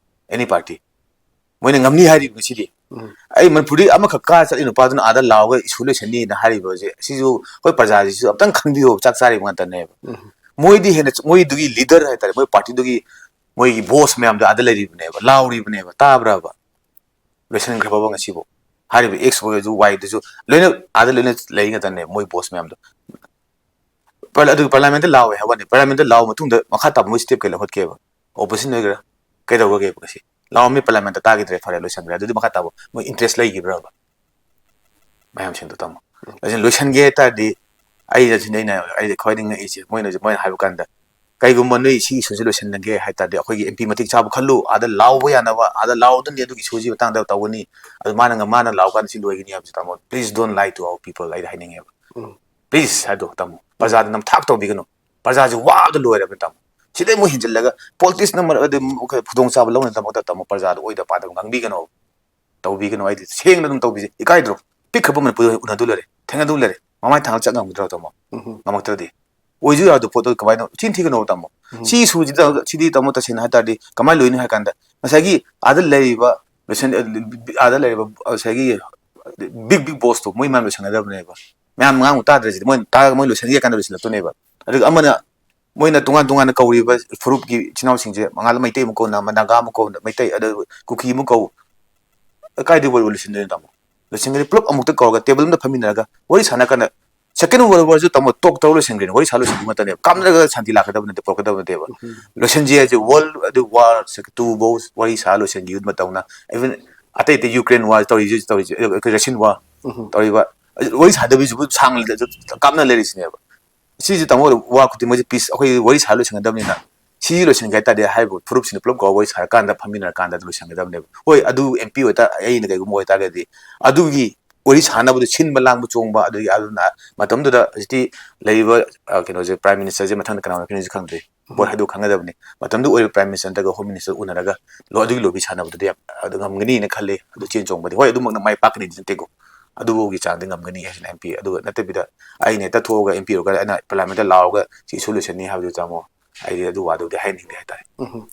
any party, ꯃꯣꯏꯅ ꯉꯝꯅꯤ ꯍꯥꯏꯔꯤꯕ ꯉꯁꯤꯗꯤ꯫ ꯎꯝ꯫ ꯑꯩ ꯃꯅꯤꯄꯨꯔꯗꯒꯤ ꯑꯃꯈꯛ ꯀꯥ ꯆꯠꯂꯤ ꯅꯨꯄꯥꯗꯨꯅ ꯑꯥꯗ ꯂꯥꯎꯒ ꯏꯁꯨ ꯂꯣꯏꯁꯟꯅꯤꯅ ꯍꯥꯏꯔꯤꯕꯁꯦ, ꯁꯤꯁꯨ ꯑꯩꯈꯣꯏ ꯄ꯭ꯔꯖꯥꯁꯤꯁꯨ ꯑꯝꯇꯪ ꯈꯪꯕꯤꯌꯣ, ꯆꯥꯛ ꯆꯥꯔꯤꯕ ꯉꯥꯛꯇꯅꯦꯕ꯫ ꯎꯝ꯫ ꯃꯣꯏꯗꯤ ꯍꯦꯟꯅ, ꯃꯣꯏꯗꯨꯒꯤ ꯂꯤꯗꯔ ꯍꯥꯏꯇꯥꯔꯦ, ꯃꯣꯏ ꯄꯥꯔꯇꯤꯗꯨꯒꯤ, ꯃꯣꯏꯒꯤ ꯕꯣꯁ ꯃꯌꯥꯝꯗꯣ ꯑꯥꯗ ꯂꯩꯔꯤꯕꯅꯦꯕ, ꯂꯥꯎꯔꯤꯕꯅꯦꯕ, ꯇꯥꯕ꯭ꯔꯕ? ꯂꯣꯏꯁꯟꯈ꯭ꯔꯕꯕ ꯉꯁꯤꯕꯨ? ꯍꯥꯏꯔꯤꯕ X ꯑꯣꯏꯔꯁꯨ, Y ꯗꯨꯁꯨ ꯂꯣꯏꯅ ꯑꯥꯗ ꯂꯣꯏꯅ ꯂꯩ ꯉꯥꯛꯇꯅꯦ, ꯃꯣꯏ ꯕꯣꯁ ꯃꯌꯥꯝꯗꯣ꯫ ꯄꯥꯔꯂ-, ꯑꯗꯨ ꯄꯥꯔꯂꯤꯌꯥꯃꯦꯟꯠꯇ ꯂꯥꯎꯋꯦ ꯍꯥꯏꯕ ꯋꯥꯅꯤ, ꯄꯥꯔꯂꯤꯌꯥꯃꯦꯟꯠꯇ ꯂꯥꯎꯕ ꯃꯇꯨꯡꯗ ꯃꯈꯥ ꯇꯥꯕ ꯃꯣꯏ ꯁ꯭ꯇꯦꯞ ꯀꯩ ꯂꯧꯈꯠꯀꯦꯕ? ꯑꯣꯄꯣꯖꯤꯁꯟ ꯑꯣꯏꯒꯦꯔꯥ, ꯀꯩꯗꯧꯔꯒꯦꯕ ꯉꯁꯤ? ꯂꯥꯎꯔꯝꯃꯤ, ꯄꯥꯔꯂꯤꯌꯥꯃꯦꯟꯠꯇ ꯇꯥꯈꯤꯗ꯭ꯔꯦ, ꯐꯔꯦ, ꯂꯣꯏꯁꯟꯈ꯭ꯔꯦ꯫ ꯑꯗꯨꯗꯤ ꯃꯈꯥ ꯇꯥꯕ ꯃꯣꯏ ꯏꯟꯇꯔꯦꯁ ꯂꯩꯈꯤꯕ꯭ꯔꯕ? ꯃꯌꯥꯝꯁꯤꯡꯗꯣ ꯇꯥꯃꯣ꯫ ꯑꯗꯨꯅ ꯂꯣꯏꯁꯟꯒꯦ ꯍꯥꯏ ꯇꯥꯔꯗꯤ, ꯑꯩꯅ ꯁꯤꯅꯦ, ꯑꯩꯅ, ꯑꯩꯅ ꯈ꯭ꯋꯥꯏꯗꯒꯤ ꯉꯛꯏꯁꯦ, ꯃꯣꯏꯅ ꯍꯧꯖꯤꯛ, ꯃꯣꯏꯅ ꯍꯥꯏꯕ ꯀꯥꯟꯗ, "ꯀꯩꯒꯨꯝꯕ ꯅꯣꯏ ꯁꯤ ꯏꯁꯨꯁꯦ ꯂꯣꯏꯁꯟꯅꯒꯦ ꯍꯥꯏ ꯇꯥꯔꯗꯤ, ꯑꯩꯈꯣꯏꯒꯤ M P ꯃꯇꯤꯛ ꯆꯥꯕ ꯈꯜꯂꯨ, ꯑꯥꯗ ꯂꯥꯎꯕ ꯌꯥꯅꯕ, ꯑꯥꯗ ꯂꯥꯎꯗꯣꯏꯅꯤ, ꯑꯗꯨꯒꯤ ꯏꯁꯨꯁꯤ ꯃꯇꯥꯡꯗ ꯇꯧꯒꯅꯤ, ꯑꯗꯨ ꯃꯥꯅ ꯉ-, ꯃꯥꯅ ꯂꯥꯎ ꯀꯥꯟꯗ ꯁꯤ ꯂꯣꯏꯒꯅꯤ" ꯍꯥꯏꯕꯁꯦ, ꯇꯥꯃꯣ, please don't lie to our people, ꯑꯩꯗꯤ ꯍꯥꯏꯅꯤꯡꯉꯦꯕ꯫ ꯎꯝ꯫ Please ꯍꯥꯏꯗꯣ, ꯇꯥꯃꯣ, ꯎꯝ꯫ ꯄ꯭ꯔꯖꯥꯗ ꯅꯝꯊꯥꯛ ꯇꯧꯕꯤꯒꯅꯨ, ꯄ꯭ꯔꯖꯥꯁꯦ ꯋꯥꯕꯗ ꯂꯣꯏꯔꯕꯅꯤ, ꯇꯥꯃꯣ꯫ ꯁꯤꯗꯩ ꯃꯣꯏ ꯍꯦꯟꯖꯤꯜꯂꯒ ꯄꯣꯂꯤꯇꯤꯛꯁꯅ ꯃꯔ-, ꯑꯗꯨ ꯈꯨꯗꯣꯡꯆꯥꯕ ꯂꯧꯅꯗꯃꯛꯇ, ꯇꯥꯃꯣ, ꯄ꯭ꯔꯖꯥꯗ ꯑꯣꯏꯗ ꯄꯥꯗꯕ ꯉꯥꯡꯕꯤꯒꯅꯣ꯫ ꯇꯧꯕꯤꯒꯅꯨ ꯍꯥꯏꯗꯤ, ꯁꯦꯡꯅ ꯑꯗꯨꯝ ꯇꯧꯕꯤꯁꯦ꯫ ꯏꯀꯥꯏꯗ꯭ꯔꯣ? ꯄꯤꯛꯈ꯭ꯔꯕ ꯃꯅꯤꯄꯨꯔꯗ ꯎꯅꯗꯧ ꯂꯩꯔꯦ, ꯊꯦꯡꯅꯗꯧ ꯂꯩꯔꯦ, ꯃꯃꯥꯏ ꯊꯥꯡꯒꯠ ꯆꯠ ꯉꯝꯒꯗ꯭ꯔꯣ, ꯇꯥꯃꯣ? ꯎꯝ꯫ ꯉꯝꯃꯛꯇ꯭ꯔꯗꯤ? ꯑꯣꯏꯁꯨ ꯌꯥꯗꯕ ꯄꯣꯠꯇꯣ ꯀꯃꯥꯏꯅ ꯆꯤꯟ ꯊꯤꯒꯅꯣ, ꯇꯥꯃꯣ? ꯎꯝ꯫ ꯁꯤ ꯏꯁꯨꯁꯤꯗ, ꯁꯤꯗꯤ, ꯇꯥꯃꯣ, ꯇꯁꯦꯡꯅ ꯍꯥꯏ ꯇꯥꯔꯗꯤ ꯀꯃꯥꯏꯅ ꯂꯣꯏꯅꯤ ꯍꯥꯏ ꯀꯥꯟꯗ, ꯉꯁꯥꯏꯒꯤ ꯑꯥꯗ ꯂꯩꯔꯤꯕ ꯂꯣꯏꯁꯟ-, ꯑꯥꯗ ꯂꯩꯔꯤꯕ ꯉꯁꯥꯏꯒꯤ big, big boss ꯇꯣ, ꯃꯣꯏ ꯃꯌꯥꯝ ꯂꯣꯏꯁꯟꯒꯗꯕꯅꯦꯕ꯫ ꯃꯌꯥꯝ ꯉꯥꯡꯕ ꯇꯥꯗ꯭ꯔꯁꯤꯗꯤ, ꯃꯣꯏꯅ ꯇꯥꯔꯒ ꯃꯣꯏ ꯂꯣꯏꯁꯟꯒꯦ ꯀꯥꯟꯗ ꯂꯣꯏꯁꯤꯜꯂꯛꯇꯣꯏꯅꯦꯕ꯫ ꯑꯗꯨꯒ ꯑꯃꯅ ꯃꯣꯏꯅ ꯇꯣꯉꯥꯟ ꯇꯣꯉꯥꯟꯅ ꯀꯧꯔꯤꯕ ꯐꯨꯔꯨꯞꯀꯤ ꯏꯆꯤꯟ ꯏꯅꯥꯎꯁꯤꯡꯁꯦ, ꯃꯉꯥꯜ ꯃꯩꯇꯩ ꯑꯃ ꯀꯧꯅ, ꯅꯥꯒꯥ ꯑꯃ ꯀꯧꯅ, ꯃꯩꯇꯩ, ꯑꯗ ꯀꯨꯀꯤ ꯑꯃ ꯀꯧ, ꯀꯥꯏꯗꯒꯤ ꯋꯥꯔꯤ ꯂꯣꯏꯁꯤꯟꯗꯣꯏꯅꯣ, ꯇꯥꯃꯣ? ꯂꯣꯏꯁꯤꯟꯒꯅꯤ, ꯄꯨꯂꯞ ꯑꯃꯨꯛꯇ ꯀꯧꯔꯒ ꯇꯦꯕꯜ ꯑꯃꯗ ꯐꯝꯃꯤꯟꯅꯔꯒ ꯋꯥꯔꯤ ꯁꯥꯟꯅ ꯀꯥꯟꯗ, Second World War ꯁꯨ, ꯇꯥꯃꯣ, ꯇꯣꯛ ꯇꯧꯔ ꯂꯣꯏꯁꯤꯟꯈ꯭ꯔꯦꯅꯦ, ꯋꯥꯔꯤ ꯁꯥ ꯂꯣꯏꯁꯤꯟꯕ ꯉꯥꯛꯇꯅꯦꯕ, ꯀꯥꯞꯅꯔꯒ ꯁꯥꯟꯇꯤ ꯂꯥꯛꯀꯗꯕ ꯅꯠꯇꯦ, ꯄꯨꯔꯛꯀꯗꯕ ꯅꯠꯇꯦꯕ꯫ ꯎꯝ꯫ ꯂꯣꯏꯁꯤꯟꯁꯤ ꯍꯥꯏꯁꯦ, ꯋꯥꯔꯜ ꯑꯗꯨ ꯋꯥꯔ ꯇꯨ ꯐꯥꯎ ꯋꯥꯔꯤ ꯁꯥ ꯂꯣꯏꯁꯤꯟꯈꯤꯕ ꯃꯇꯝꯅ, even ꯑꯇꯩ ꯑꯇꯩ ꯌꯨꯀ꯭ꯔꯦꯟ ꯋꯥꯔ ꯇꯧꯔꯤꯁꯤ, ꯇꯧꯔꯤꯁꯤ, ꯑ, ꯔꯁꯤꯌꯟ ꯋꯥꯔ, ꯎꯝ꯫ ꯇꯧꯔꯤꯕ ꯋꯥꯔꯤ ꯁꯥꯗꯕꯤꯁꯤꯕꯨ ꯁꯥꯡꯅ ꯀꯥꯞꯅ ꯂꯩꯔꯤꯁꯤꯅꯦꯕ꯫ ꯁꯤꯁꯦ ꯇꯥꯃꯣ, ꯋꯥ ꯈꯨꯗꯤꯡꯃꯛꯁꯦ ꯄꯤꯁ ꯑꯩꯈꯣꯏ ꯋꯥꯔꯤ ꯁꯥ ꯂꯣꯏꯁꯟꯒꯗꯕꯅꯤꯅ, ꯁꯤ ꯂꯣꯏꯁꯟꯒꯦ ꯍꯥꯏ ꯇꯥꯔꯗꯤ ꯍꯥꯏꯔꯤꯕ ꯐꯨꯔꯨꯞꯁꯤꯡꯗꯣ ꯄꯨꯂꯞ ꯀꯧꯔ ꯋꯥꯔꯤ ꯁꯥꯔꯀꯥꯟꯗ ꯐꯝꯃꯤꯟꯅꯔꯀꯥꯟꯗ ꯑꯗꯨ ꯂꯣꯏꯁꯟꯒꯗꯕꯅꯦꯕ꯫ ꯍꯣꯏ, ꯑꯗꯨ ꯑꯦꯝ ꯄꯤ ꯑꯣꯏꯇꯥ-, ꯑꯩꯅ ꯀꯩꯒꯨꯝꯕ ꯑꯣꯏꯇꯥꯔꯒꯗꯤ ꯑꯗꯨꯒꯤ ꯋꯥꯔꯤ ꯁꯥꯟꯅꯕꯗ ꯁꯤꯟꯕ ꯂꯥꯡꯕ ꯆꯣꯡꯕ, ꯑꯗꯒꯤ ꯑꯗꯨꯅ ꯃꯇꯝꯗꯨꯗ ꯍꯧꯖꯤꯛꯇꯤ ꯂꯩꯔꯤꯕ, ꯑ, ꯀꯩꯅꯣꯁꯦ, ꯄ꯭ꯔꯥꯏꯝ ꯃꯤꯅꯤꯁꯇꯔꯁꯦ ꯃꯊꯪꯗ ꯀꯅꯥ ꯑꯣꯏꯔꯛꯀꯅꯤꯁꯨ ꯈꯪꯗ꯭ꯔꯤ꯫ ꯄꯣꯠ ꯎꯝ꯫ ꯍꯥꯏꯗꯣꯛ ꯈꯪꯒꯗꯕꯅꯤ꯫ ꯃꯇꯝꯗꯨ ꯑꯣꯏꯔꯤꯕ ꯄ꯭ꯔꯥꯏꯝ ꯃꯤꯅꯤꯁꯇꯔ ꯅꯠꯇ꯭ꯔꯒ ꯍꯣꯝ ꯃꯤꯅꯤꯁꯇꯔ ꯎꯅꯔꯒ ꯂꯣ-, ꯑꯗꯨꯒꯤ ꯂꯣꯕꯤ ꯁꯥꯟꯅꯕꯗꯨꯗꯤ ꯌꯥꯝ, ꯑꯗꯨ ꯉꯝꯒꯅꯤꯅ ꯈꯜꯂꯤ꯫ ꯑꯗꯨ ꯆꯦꯟ ꯆꯣꯡꯕꯗꯤ ꯍꯣꯏ ꯑꯗꯨꯃꯛꯅ ꯃꯥꯏ ꯄꯥꯛꯀꯅꯤꯗꯤ ꯅꯠꯇꯦꯀꯣ꯫ ꯑꯗꯨꯐꯥꯎꯒꯤ ꯆꯥꯡꯗꯤ ꯉꯝꯒꯅꯤ ꯍꯥꯏꯁꯤꯅ ꯑꯦꯝ ꯄꯤ꯫ ꯑꯗꯨꯒ ꯅꯠꯇꯕꯤꯗ ꯑꯩꯅ ꯍꯦꯛꯇ ꯊꯣꯛꯑꯒ ꯑꯦꯝ ꯄꯤ ꯑꯣꯏꯔꯒ ꯑꯩꯅ ꯄꯥꯔꯂꯤꯌꯥꯃꯦꯟꯗ ꯂꯥꯎꯔꯒ ꯁꯤ ꯏꯁꯨ ꯂꯣꯏꯁꯟꯅꯤ ꯍꯥꯏꯕꯗꯨ ꯇꯥꯃꯣ, ꯑꯩꯗꯤ ꯑꯗꯨ ꯋꯥꯗꯨꯗꯤ ꯍꯥꯏꯅꯤꯡꯗꯦ ꯍꯥꯏꯇꯥꯔꯦ꯫ ꯎꯝ꯫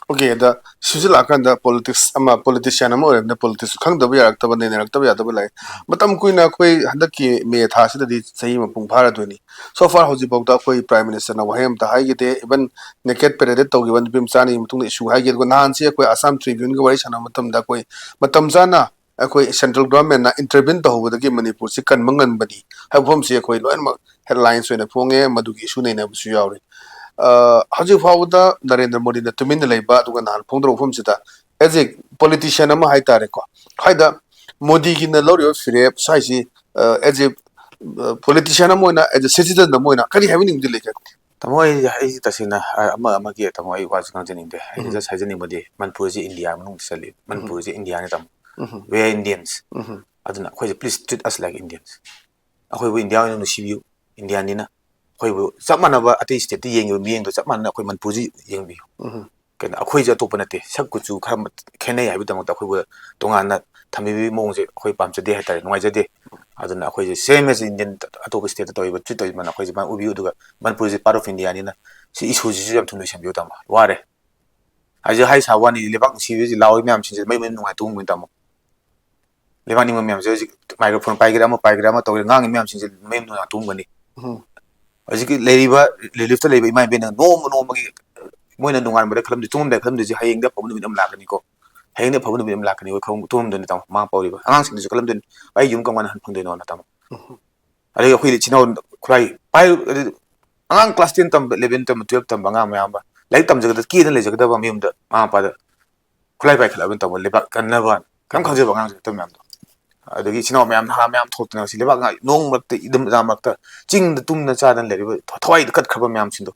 ꯑꯣꯀꯦ, ꯑꯗ ꯁꯤꯁꯨ ꯂꯥꯛꯀꯥꯟꯗ ꯄꯣꯂꯤꯇꯤꯛꯁ ꯑꯃ, ꯄꯣꯂꯤꯇꯤꯁꯤꯌꯥꯟ ꯑꯃ ꯑꯣꯏꯔꯕꯅꯤꯅ ꯄꯣꯂꯤꯇꯤꯛꯁ ꯈꯪꯗꯕ ꯌꯥꯔꯛꯇꯕ, ꯅꯩꯅꯔꯛꯇꯕ ꯌꯥꯗꯕ ꯂꯩ꯫ ꯃꯇꯝ ꯀꯨꯏꯅ ꯑꯩꯈꯣꯏ ꯍꯟꯗꯛꯀꯤ ꯃꯦ ꯊꯥꯁꯤꯗꯗꯤ ꯆꯍꯤ ꯑꯃ ꯃꯄꯨꯡ ꯐꯥꯔꯗꯣꯏꯅꯤ꯫ So far ꯍꯧꯖꯤꯛꯐꯥꯎꯗ ꯑꯩꯈꯣꯏ ꯄ꯭ꯔꯥꯏꯝ ꯃꯤꯅꯤꯁꯇꯔꯅ ꯋꯥꯍꯩ ꯑꯃꯇ ꯍꯥꯏꯈꯤꯗꯦ꯫ Even ꯅꯦꯀꯦꯠ ꯄꯦꯔꯦꯗꯦꯠ ꯇꯧꯈꯤꯕ ꯅꯨꯄꯤ ꯃꯆꯥ ꯑꯅꯤꯒꯤ ꯃꯇꯨꯡꯗ ꯏꯁꯨ ꯍꯥꯏꯈꯤꯗꯦ꯫ ꯑꯗꯨꯒ ꯅꯍꯥꯟꯁꯤ ꯑꯩꯈꯣꯏ ꯑꯁꯥꯝ ꯇ꯭ꯔꯤꯕ꯭ꯌꯨꯟꯒ ꯋꯥꯔꯤ ꯁꯥꯟꯅꯕ ꯃꯇꯝꯗ ꯑꯩꯈꯣꯏ ꯃꯇꯝ ꯆꯥꯅ ꯑꯩꯈꯣꯏ ꯁꯦꯟꯇ꯭ꯔꯦꯜ ꯒꯣꯔꯃꯦꯟꯅ ꯏꯟꯇꯔꯚꯤꯟ ꯇꯧꯍꯧꯕꯗꯒꯤ ꯃꯅꯤꯄꯨꯔꯁꯤ ꯀꯟꯕ ꯉꯝꯕꯅꯤ ꯍꯥꯏꯕ ꯋꯥꯐꯝꯁꯤ ꯑꯩꯈꯣꯏ ꯂꯣꯏꯅꯃꯛ ꯍꯦꯗꯂꯥꯏꯟꯁ ꯑꯣꯏꯅ ꯐꯣꯡꯉꯦ, ꯃꯗꯨꯒꯤ ꯏꯁꯨ ꯅꯩꯅꯕꯁꯨ ꯌꯥꯎꯔꯤ꯫ ꯑ, ꯍꯧꯖꯤꯛ ꯐꯥꯎꯕꯗ ꯅꯔꯦꯟꯗ꯭ꯔ ꯃꯣꯗꯤꯅ ꯇꯨꯃꯤꯟꯅ ꯂꯩꯕ, ꯑꯗꯨꯒ ꯅꯍꯥꯟ ꯐꯣꯡꯗꯣꯔꯛꯄ ꯋꯥꯐꯝꯁꯤꯗ, as a politician ꯑꯃ ꯍꯥꯏꯇꯥꯔꯦꯀꯣ, ꯍꯥꯏꯗ ꯃꯣꯗꯤꯒꯤꯅ ꯂꯧꯔꯤꯕ ꯐꯤꯔꯦꯞ ꯁ꯭ꯋꯥꯏꯁꯤ, ꯑ, as a, ꯑ, politician ꯑꯃ ꯑꯣꯏꯅ, as a citizen ꯑꯃ ꯑꯣꯏꯅ ꯀꯔꯤ ꯍꯥꯏꯕꯤꯅꯤꯡꯕꯗꯤ ꯂꯩꯒꯦ? ꯇꯥꯃꯣ, ꯑꯩ, ꯑꯩ ꯇꯁꯦꯡꯅ, ꯑ, ꯑꯃ ꯑꯃꯒꯤ, ꯇꯥꯃꯣ, ꯑꯩ ꯋꯥꯁꯨ ꯉꯥꯡꯖꯅꯤꯡꯗꯦ꯫ ꯑꯩꯅ ꯎꯝ꯫ Just ꯍꯥꯏꯖꯅꯤꯡꯕꯗꯤ ꯃꯅꯤꯄꯨꯔꯁꯤ ꯏꯟꯗꯤꯌꯥ ꯃꯅꯨꯡꯗ ꯆꯜꯂꯤ꯫ ꯎꯝ꯫ ꯃꯅꯤꯄꯨꯔꯁꯤ ꯏꯟꯗꯤꯌꯥꯅꯤ, ꯇꯥꯃꯣ꯫ ꯎꯝ꯫ We are Indians꯫ ꯎꯝ꯫ ꯑꯗꯨꯅ ꯑꯩꯈꯣꯏꯁꯦ please treat us like Indians꯫ ꯑꯩꯈꯣꯏꯕꯨ ꯏꯟꯗꯤꯌꯥ ꯑꯣꯏꯅ ꯅꯨꯡꯁꯤꯕꯤꯌꯨ꯫ ꯏꯟꯗꯤꯌꯥꯅꯤꯅ ꯑꯩꯈꯣꯏꯕꯨ ꯆꯞ ꯃꯥꯟꯅꯕ ꯑꯇꯩ ꯁ꯭ꯇꯦꯠꯇ ꯌꯦꯡꯉꯤꯕ ꯃꯤꯠꯌꯦꯡꯗꯣ ꯆꯞ ꯃꯥꯟꯅꯅ ꯑꯩꯈꯣꯏ ꯃꯅꯤꯄꯨꯔꯁꯤ ꯌꯦꯡꯕꯤꯌꯨ꯫ ꯎꯝ꯫ ꯀꯩꯅꯣ, ꯑꯩꯈꯣꯏꯁꯦ ꯑꯇꯣꯞꯄ ꯅꯠꯇꯦ, ꯁꯛ ꯀꯨꯆꯨ ꯈꯔ ꯃꯠ-, ꯈꯦꯠꯅꯩ ꯍꯥꯏꯕꯒꯤꯗꯃꯛꯇ ꯑꯩꯈꯣꯏꯕꯨ ꯇꯣꯉꯥꯟꯅ ꯊꯝꯕꯤꯕꯒꯤ ꯃꯑꯣꯡꯁꯦ ꯑꯩꯈꯣꯏ ꯄꯥꯝꯖꯗꯦ ꯍꯥꯏꯇꯥꯔꯦ, ꯅꯨꯡꯉꯥꯏꯖꯗꯦ꯫ ꯑꯗꯨꯅ ꯑꯩꯈꯣꯏꯁꯦ same as Indian ꯑꯇꯣꯞꯄ ꯁ꯭ꯇꯦꯠꯇ ꯇꯧꯔꯤꯕ treat ꯇꯧꯔꯤꯕ ꯑꯗꯨꯃꯥꯏꯅ ꯑꯩꯈꯣꯏꯁꯦ ꯑꯗꯨꯃꯥꯏꯅ ꯎꯕꯤꯌꯨ꯫ ꯑꯗꯨꯒ ꯃꯅꯤꯄꯨꯔꯁꯦ part of ꯏꯟꯗꯤꯌꯥꯅꯤꯅ ꯁꯤ ꯏꯁꯨꯁꯤꯁꯨ ꯌꯥꯝ ꯊꯨꯅ ꯂꯣꯏꯁꯤꯟꯕꯤꯌꯨ, ꯇꯥꯃꯣ꯫ ꯋꯥꯔꯦ꯫ ꯍꯧꯖꯤꯛ ꯍꯥꯏ ꯁꯥꯕ ꯋꯥꯅꯤ, ꯂꯩꯕꯥꯛ ꯅꯨꯡꯁꯤꯕꯁꯤ ꯂꯥꯎꯔꯤ ꯃꯌꯥꯝꯁꯤꯡꯁꯦ ꯃꯌꯨꯝ ꯃꯌꯨꯝ ꯅꯨꯡꯉꯥꯏ ꯇꯨꯝꯒꯅꯤ, ꯇꯥꯃꯣ꯫ ꯂꯩꯕꯥꯛ ꯅꯤꯡꯕ ꯃꯌꯥꯝꯁꯦ ꯍꯧꯖꯤꯛ microphone ꯄꯥꯏꯒꯦꯔꯥ, ꯑꯃ ꯄꯥꯏꯒꯦꯔꯥ, ꯑꯃ ꯇꯧꯒꯦꯔꯥ, ꯉꯥꯡꯉꯤ ꯃꯌꯥꯝꯁꯤꯡꯁꯦ ꯃꯌꯨꯝ ꯅꯨꯡꯉꯥꯏ ꯇꯨꯝꯒꯅꯤ꯫ ꯎꯝ꯫ ꯍꯧꯖꯤꯛꯀꯤ ꯂꯩꯔꯤꯕ relief ꯇ ꯂꯩꯕ ꯏꯃꯥ ꯏꯕꯦꯟꯅ ꯅꯣꯡꯃ ꯅꯣꯡꯃꯒꯤ ꯃꯣꯏꯅ ꯅꯣꯡꯉꯥꯟꯕꯗ ꯈꯜꯂꯝꯗꯣꯏ, ꯇꯨꯝꯂꯝꯗꯥꯏ ꯈꯜꯂꯝꯗꯣꯏꯁꯦ ꯍꯌꯦꯡꯗꯤ ꯑꯐꯕ ꯅꯨꯃꯤꯠ ꯑꯃ ꯂꯥꯛꯀꯅꯤꯀꯣ, ꯍꯌꯦꯡꯗꯤ ꯑꯐꯕ ꯅꯨꯃꯤꯠ ꯑꯃ ꯂꯥꯛꯀꯅꯤ, ꯑꯩꯈꯣꯏ ꯈꯪ-, ꯇꯨꯝꯂꯝꯗꯣꯏꯅꯦ, ꯇꯥꯃꯣ꯫ ꯃꯃꯥ ꯃꯄꯥ ꯑꯣꯏꯔꯤꯕ ꯑꯉꯥꯡꯁꯤꯡꯗꯁꯨ ꯈꯜꯂꯝꯗꯣꯏꯅꯤ, "ꯑꯩ ꯌꯨꯝ ꯀꯔꯝ ꯀꯥꯟꯗ ꯍꯟ ꯐꯪꯗꯣꯏꯅꯣꯅ", ꯇꯥꯃꯣ꯫ ꯎꯝ꯫ ꯑꯗꯒꯤ ꯑꯩꯈꯣꯏ ꯏꯆꯤꯟ ꯏꯅꯥꯎ ꯈꯨꯠꯂꯥꯏ ꯄꯥꯏ-, ꯑꯗꯨ ꯑꯉꯥꯡ class ten ꯇꯝꯕ, eleven ꯇꯝꯕ, twelve ꯇꯝꯕ ꯑꯉꯥꯡ ꯃꯌꯥꯝ ꯑꯃ ꯂꯥꯏꯔꯤꯛ ꯇꯝꯖꯒꯗ-, ꯀꯦꯗꯅ ꯂꯩꯖꯒꯗꯕ ꯃꯌꯨꯝꯗ ꯃꯃꯥ ꯃꯄꯥꯗ ꯈꯨꯠꯂꯥꯏ ꯄꯥꯏꯈꯠꯂꯛꯑꯕꯅꯤ, ꯇꯥꯃꯣ, ꯂꯩꯕꯥꯛ ꯀꯟꯅꯕ꯫ ꯀꯔꯤꯝ ꯈꯪꯖꯕ ꯑꯉꯥꯡꯁꯦ ꯅꯠꯇꯕ ꯃꯌꯥꯝꯗꯣ꯫ ꯑꯗꯒꯤ ꯏꯆꯤꯟ ꯏꯅꯥꯎ ꯃꯌꯥꯝ, ꯅꯍꯥ ꯃꯌꯥꯝ ꯊꯣꯛꯇꯅ ꯉꯁꯤ ꯂꯩꯕꯥꯛ ꯉꯥꯛ-, ꯅꯣꯡ ꯃꯔꯛꯇ, ꯏꯗꯝ ꯏꯔꯥ ꯃꯔꯛꯇ, ꯆꯤꯡꯗ ꯇꯨꯝꯅ ꯆꯥꯗꯅ ꯂꯩꯔꯤꯕ, ꯊ-, ꯊꯋꯥꯏꯗ ꯀꯠꯈ꯭ꯔꯕ ꯃꯌꯥꯝꯁꯤꯡꯗꯣ,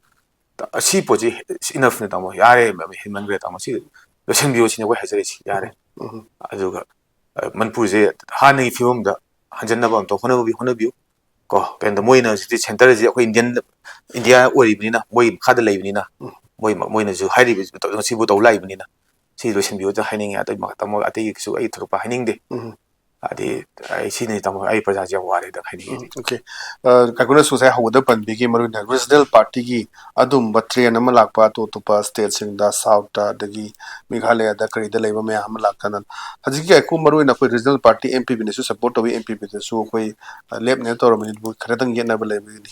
ꯇ-, ꯑꯁꯤ ꯄꯣꯠꯁꯤ ꯏꯅꯐꯅꯤ ꯇꯥꯃꯣ, ꯌꯥꯔꯦ, ꯍꯦꯟꯃꯟꯈ꯭ꯔꯦ ꯇꯥꯃꯣ, ꯁꯤ ꯂꯣꯏꯁꯤꯟꯕꯤꯌꯣ ꯁꯤꯅꯤ ꯑꯩꯈꯣꯏ ꯍꯥꯏꯖꯔꯤꯁꯤ, ꯌꯥꯔꯦ꯫ ꯎꯝ꯫ ꯑꯗꯨꯒ, ꯑ, ꯃꯅꯤꯄꯨꯔꯁꯦ ꯍꯥꯟꯅꯒꯤ ꯐꯤꯕꯝꯗ ꯍꯟꯖꯟꯅꯕ ꯑꯝꯇ ꯍꯣꯠꯅꯕꯤ-, ꯍꯣꯠꯅꯕꯤꯌꯨ꯫ ꯀꯣ, ꯀꯩꯅꯣꯗ ꯃꯣꯏꯅ ꯍꯧꯖꯤꯛꯇꯤ ꯁꯦꯟꯇꯔꯁꯦ ꯑꯩꯈꯣꯏ ꯏꯟꯗꯤꯌꯟ, ꯏꯟꯗꯤꯌꯥ ꯑꯣꯏꯔꯤꯕꯅꯤꯅ, ꯃꯣꯏ ꯃꯈꯥꯗ ꯂꯩꯕꯅꯤꯅ, ꯎꯝ꯫ ꯃꯣꯏ, ꯃꯣꯏꯅꯁꯨ ꯍꯥꯏꯔꯤꯕ ꯃꯁꯤꯕꯨ ꯇꯧ ꯂꯥꯛꯏꯕꯅꯤꯅ, ꯁꯤ ꯂꯣꯏꯁꯤꯟꯕꯤꯌꯨ ꯍꯥꯏꯅꯤꯡꯉꯤ꯫ ꯑꯇꯩ ꯃꯈꯥ ꯇꯥꯃꯣ, ꯑꯇꯩꯒꯤꯁꯨ ꯑꯩ ꯊꯣꯏꯗꯣꯛꯄ ꯍꯥꯏꯅꯤꯡꯗꯦ꯫ ꯎꯝ꯫ ꯍꯥꯏꯗꯤ, ꯑꯩ ꯁꯤꯅꯤ ꯇꯥꯃꯣ, ꯑꯩ ꯄ꯭ꯔꯖꯥꯁꯦ ꯌꯥꯝ ꯋꯥꯔꯦꯗ ꯍꯥꯏꯅꯤꯡꯉꯤ꯫ ꯎꯝ, ꯑꯩꯗꯤ꯫ ꯑꯣꯀꯦ꯫ ꯑ, ꯀꯥꯏꯀꯨꯅꯁꯨ ꯉꯁꯥꯏ ꯍꯧꯕꯗ ꯄꯟꯕꯤꯈꯤ, ꯃꯔꯨ ꯑꯣꯏꯅ ꯔꯤꯖꯅꯦꯜ ꯄꯥꯔꯇꯤꯒꯤ ꯑꯗꯨꯝꯕ ꯇ꯭ꯔꯦꯟ ꯑꯃ ꯂꯥꯛꯄ ꯑꯇꯣꯞ ꯑꯇꯣꯞꯄ ꯁ꯭ꯇꯦꯠꯁꯤꯡꯗ, ꯁꯥꯎꯠꯇ, ꯑꯗꯒꯤ ꯃꯦꯘꯥꯂꯌꯥꯗ ꯀꯔꯤꯗ ꯂꯩꯕ ꯃꯌꯥꯝ ꯑꯃ ꯂꯥꯛꯇꯅ, ꯍꯧꯖꯤꯛꯀꯤ ꯀꯥꯏꯀꯨ ꯃꯔꯨ ꯑꯣꯏꯅ ꯑꯩꯈꯣꯏ ꯔꯤꯖꯅꯦꯜ ꯄꯥꯔꯇꯤ ꯑꯦꯝ ꯄꯤ ꯄꯤꯅꯁꯨ ꯁꯄꯣꯔꯠ ꯇꯧꯋꯤ, ꯑꯦꯝ ꯄꯤ ꯄꯤꯗꯁꯨ ꯑꯩꯈꯣꯏ, ꯑ, ꯂꯦꯞꯅꯦ ꯇꯧꯔꯕꯅꯤ, ꯑꯗꯨꯕꯨ ꯈꯔꯇꯪ ꯌꯦꯠꯅꯕ ꯂꯩꯕꯒꯤꯅꯤ꯫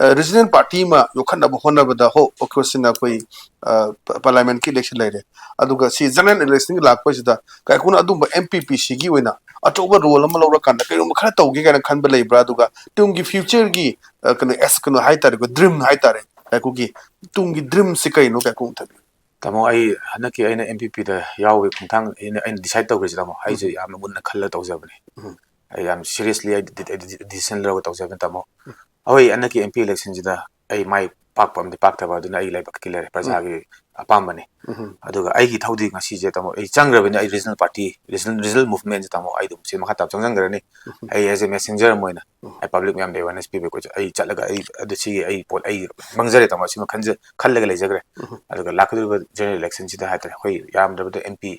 ꯑ, ꯔꯤꯖꯅꯦꯜ ꯄꯥꯔꯇꯤ ꯑꯃ ꯌꯣꯛꯈꯠꯅꯕ ꯍꯣꯠꯅꯕꯗ, ꯍꯣ, ꯑꯣꯐ ꯀꯣꯔꯁ, ꯁꯤꯅ ꯑꯩꯈꯣꯏ, ꯑ, ꯄ-, ꯄꯥꯔꯂꯤꯌꯥꯃꯦꯟꯠꯀꯤ ꯏꯂꯦꯛꯁꯟ ꯂꯩꯔꯦ, ꯑꯗꯨꯒ ꯁꯤ ꯖꯦꯅꯔꯦꯜ ꯏꯂꯦꯛꯁꯟꯒꯤ ꯂꯥꯛꯄꯁꯤꯗ ꯀꯥꯏꯀꯨꯅ ꯑꯗꯨꯝꯕ ꯑꯦꯝ ꯄꯤ ꯄꯤ ꯁꯤꯒꯤ ꯑꯣꯏꯅ ꯑꯆꯧꯕ ꯔꯣꯜ ꯑꯃ ꯂꯧꯔꯀꯥꯟꯗ ꯀꯩꯒꯨꯝꯕ ꯈꯔ ꯇꯧꯒꯦ ꯀꯥꯏꯅ ꯈꯟꯕ ꯂꯩꯕ꯭ꯔꯥ? ꯑꯗꯨꯒ ꯇꯨꯡꯒꯤ ꯐ꯭ꯌꯨꯆꯔꯒꯤ, ꯑ, ꯀꯩꯅꯣ, ꯑꯦꯁ-, ꯀꯩꯅꯣ ꯍꯥꯏꯇꯥꯔꯦꯀꯣ, ꯗ꯭ꯔꯤꯝ ꯍꯥꯏꯇꯥꯔꯦ, ꯀꯥꯏꯀꯨꯒꯤ ꯇꯨꯡꯒꯤ ꯗ꯭ꯔꯤꯝꯁꯤ ꯀꯩꯅꯣ, ꯀꯥꯏꯀꯨ ꯑꯃꯨꯛꯇ ꯍꯥꯏꯕꯤꯌꯨ꯫ ꯇꯥꯃꯣ, ꯑꯩ ꯍꯟꯗꯛꯀꯤ ꯑꯩꯅ ꯑꯦꯝ ꯄꯤ ꯄꯤꯗ ꯌꯥꯎꯕꯒꯤ ꯈꯣꯡꯊꯥꯡ ꯑꯩꯅ, ꯑꯩꯅ ꯗꯤꯁꯥꯏꯠ ꯇꯧꯈ꯭ꯔꯤꯁꯦ, ꯇꯥꯃꯣ, ꯑꯩꯁꯦ ꯎꯝ꯫ ꯌꯥꯝꯅ ꯃꯨꯟꯅ ꯈꯜꯂ ꯇꯧꯖꯕꯅꯦ꯫ ꯎꯝ꯫ ꯑꯩ ꯌꯥꯝ ꯁꯤꯔꯤꯌꯁꯂꯤ ꯑꯩ ꯗꯤ-, ꯑꯩ ꯗꯤ-, ꯗꯤꯁꯤꯖꯟ ꯂꯧꯔꯒ ꯇꯧꯖꯕꯅꯦ, ꯇꯥꯃꯣ꯫ ꯎꯝ꯫ ꯑꯩꯈꯣꯏ ꯍꯟꯗꯛꯀꯤ ꯑꯦꯝ ꯄꯤ ꯏꯂꯦꯛꯁꯟꯁꯤꯗ ꯑꯩ ꯃꯥꯏ ꯄꯥꯛꯄ ꯑꯃꯗꯤ ꯄꯥꯛꯇꯕ ꯑꯗꯨꯅ ꯑꯩꯒꯤ ꯂꯥꯏꯕꯛꯀꯤ ꯂꯩꯔꯦ, ꯎꯝ꯫ ꯄ꯭ꯔꯖꯥꯒꯤ ꯑꯄꯥꯝꯕꯅꯤ꯫ ꯎꯝ꯫ ꯑꯗꯨꯒ ꯑꯩꯒꯤ ꯏꯊꯧꯗꯤ ꯉꯁꯤꯁꯦ, ꯇꯥꯃꯣ, ꯑꯩ ꯆꯪꯈ꯭ꯔꯕꯅꯤ, ꯑꯩ ꯔꯤꯖꯅꯦꯜ ꯄꯥꯔꯇꯤ, ꯔꯤꯖꯅꯦꯜ, ꯔꯤꯖꯅꯦꯜ ꯃꯨꯚꯃꯦꯟꯁꯦ, ꯇꯥꯃꯣ, ꯑꯩ ꯑꯗꯨꯝ ꯁꯤ ꯃꯈꯥ ꯇꯥꯕ ꯆꯪꯁꯤꯟꯈ꯭ꯔꯅꯤ꯫ ꯎꯝ꯫ ꯑꯩ ꯑꯦꯖ ꯑꯦ ꯃꯦꯁꯦꯟꯖꯔ ꯑꯃ ꯑꯣꯏꯅ ꯎꯝ꯫ ꯑꯩ ꯄꯕ꯭ꯂꯤꯛ ꯃꯌꯥꯝꯗ ꯑꯦꯋꯦꯔꯅꯦꯁ ꯄꯤꯕ ꯑꯩꯈꯣꯏꯁꯨ ꯑꯩ ꯆꯠꯂꯒ ꯑꯩ ꯑꯗꯨ ꯁꯤꯒꯤ ꯑꯩ ꯄꯣꯠ ꯑꯩ ꯃꯥꯡꯖꯔꯦ, ꯇꯥꯃꯣ, ꯁꯤꯃ ꯈꯟꯖ-, ꯈꯜꯂꯒ ꯂꯩꯖꯈ꯭ꯔꯦ꯫ ꯎꯝ꯫ ꯑꯗꯨꯒ ꯂꯥꯛꯀꯗꯧꯔꯤꯕ ꯖꯦꯅꯔꯦꯜ ꯏꯂꯦꯛꯁꯟꯁꯤꯗ ꯍꯥꯏꯇꯥꯔꯦ, ꯑꯩꯈꯣꯏ ꯌꯥꯝꯗ꯭ꯔꯕꯗ ꯑꯦꯝ ꯄꯤ,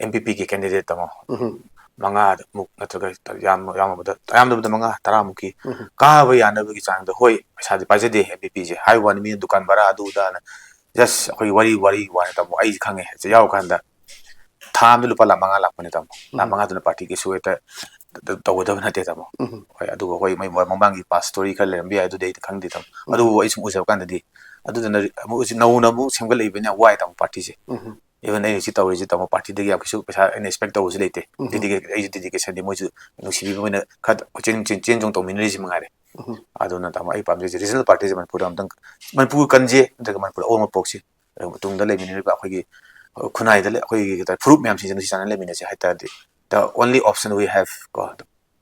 ꯑꯦꯝ ꯄꯤ ꯄꯤꯒꯤ ꯀꯦꯟꯗꯤꯗꯦꯠ, ꯇꯥꯃꯣ, ꯎꯝ꯫ ꯃꯉꯥꯃꯨꯛ ꯅꯠꯇ꯭ꯔꯒ ꯌꯥꯝ-, ꯌꯥꯝꯃꯕꯗ, ꯌꯥꯝꯗꯕꯗ ꯃꯉꯥ ꯇꯔꯥꯃꯨꯛꯀꯤ ꯎꯝ꯫ ꯀꯥꯕ ꯌꯥꯅꯕꯒꯤ ꯆꯥꯡꯗ, ꯍꯣꯏ, ꯄꯩꯁꯥꯗꯤ ꯄꯥꯏꯖꯗꯦ ꯑꯦꯝ ꯄꯤ ꯄꯤꯁꯦ, ꯍꯥꯏꯕ ꯋꯥꯅꯤ, ꯃꯤꯅ ꯗꯨꯀꯥꯟ ꯚꯔꯥ ꯑꯗꯨ ꯑꯗꯥꯅ, ꯖꯁ ꯑꯩꯈꯣꯏ ꯋꯥꯔꯤ, ꯋꯥꯔꯤ ꯋꯥꯅꯤ, ꯇꯥꯃꯣ, ꯑꯩ ꯈꯪꯉꯦ, ꯁꯤ ꯌꯥꯎꯔꯀꯥꯟꯗ ꯊꯥ ꯑꯃꯗ ꯂꯨꯄꯥ ꯂꯥꯈ ꯃꯉꯥ ꯂꯥꯛꯄꯅꯦ, ꯇꯥꯃꯣ꯫ ꯂꯥꯈ ꯎꯝ꯫ ꯃꯉꯥꯗꯨꯅ ꯄꯥꯔꯇꯤꯒꯤꯁꯨ ꯍꯦꯛꯇ ꯇ-, ꯇꯧꯒꯗꯕ ꯅꯠꯇꯦ, ꯇꯥꯃꯣ꯫ ꯎꯝ꯫ ꯍꯣꯏ, ꯑꯗꯨꯒ ꯍꯣꯏ, ꯃꯣꯏ ꯃꯃꯥꯡꯒꯤ ꯄꯥꯁ ꯁ꯭ꯇꯣꯔꯤ ꯈꯔ ꯂꯩꯔꯝꯕ ꯌꯥꯏ, ꯑꯗꯨꯗꯤ ꯑꯩꯗꯤ ꯈꯪꯗꯦ, ꯇꯥꯃꯣ꯫ ꯎꯝ꯫ ꯑꯗꯨꯕꯨ ꯑꯩ ꯁꯨꯝ ꯎꯖꯕ ꯀꯥꯟꯗꯗꯤ, ꯑꯗꯨꯗꯨꯅ ꯑꯃꯨꯛ ꯍꯧꯖꯤꯛ ꯅꯧꯅ ꯑꯃꯨꯛ ꯁꯦꯝꯒꯠꯂꯛꯏꯕꯅꯤꯅ ꯌꯥꯝ ꯋꯥꯏ, ꯇꯥꯃꯣ, ꯄꯥꯔꯇꯤꯁꯦ꯫ ꯎꯝ꯫ ꯏꯚꯟ ꯑꯩ ꯍꯧꯖꯤꯛ ꯇꯧꯔꯤꯁꯦ, ꯇꯥꯃꯣ, ꯄꯥꯔꯇꯤꯗꯒꯤ ꯌꯥꯝ ꯀꯩꯁꯨ ꯄꯩꯁꯥ ꯑꯩꯅ ꯑꯦꯛꯁꯄꯦꯛ ꯇꯧꯕꯁꯨ ꯂꯩꯇꯦ꯫ ꯎꯝ꯫ ꯗꯦꯗꯤꯀꯦꯠ-, ꯑꯩꯁꯨ ꯗꯦꯗꯤꯀꯦꯁꯟꯗꯤ ꯃꯣꯏꯁꯨ ꯅꯨꯡꯁꯤꯕꯤꯕ ꯑꯣꯏꯅ ꯈꯔ ꯀꯣꯏꯆꯦꯟ ꯆꯦꯟ, ꯆꯦꯟ ꯆꯣꯡ ꯇꯧꯃꯤꯟꯅꯔꯤꯁꯤ ꯃꯉꯥꯏꯔꯦ꯫ ꯎꯝ꯫ ꯑꯗꯨꯅ, ꯇꯥꯃꯣ, ꯑꯩ ꯄꯥꯝꯖꯩꯁꯦ ꯔꯤꯖꯅꯦꯜ ꯄꯥꯔꯇꯤꯁꯦ ꯃꯅꯤꯄꯨꯔꯗ ꯑꯝꯇꯪ, ꯃꯅꯤꯄꯨꯔ ꯀꯟꯁꯦ, ꯅꯠꯇ꯭ꯔꯒ ꯃꯅꯤꯄꯨꯔꯗ ꯑꯑꯣꯟꯕ ꯄꯣꯛꯁꯤ, ꯑꯗꯨꯒ ꯇꯨꯡꯗ ꯂꯩꯃꯤꯟꯅꯔꯤꯕ ꯑꯩꯈꯣꯏꯒꯤ ꯈꯨꯟꯅꯥꯏꯗ ꯂꯩ-, ꯑꯩꯈꯣꯏꯒꯤ ꯐꯨꯔꯨꯞ ꯃꯌꯥꯝꯁꯤꯡꯁꯦ ꯅꯨꯡꯁꯤ ꯆꯥꯟꯅꯅ ꯂꯩꯃꯤꯟꯅꯁꯦ ꯍꯥꯏ ꯇꯥꯔꯗꯤ, the only option we have ꯀꯣ,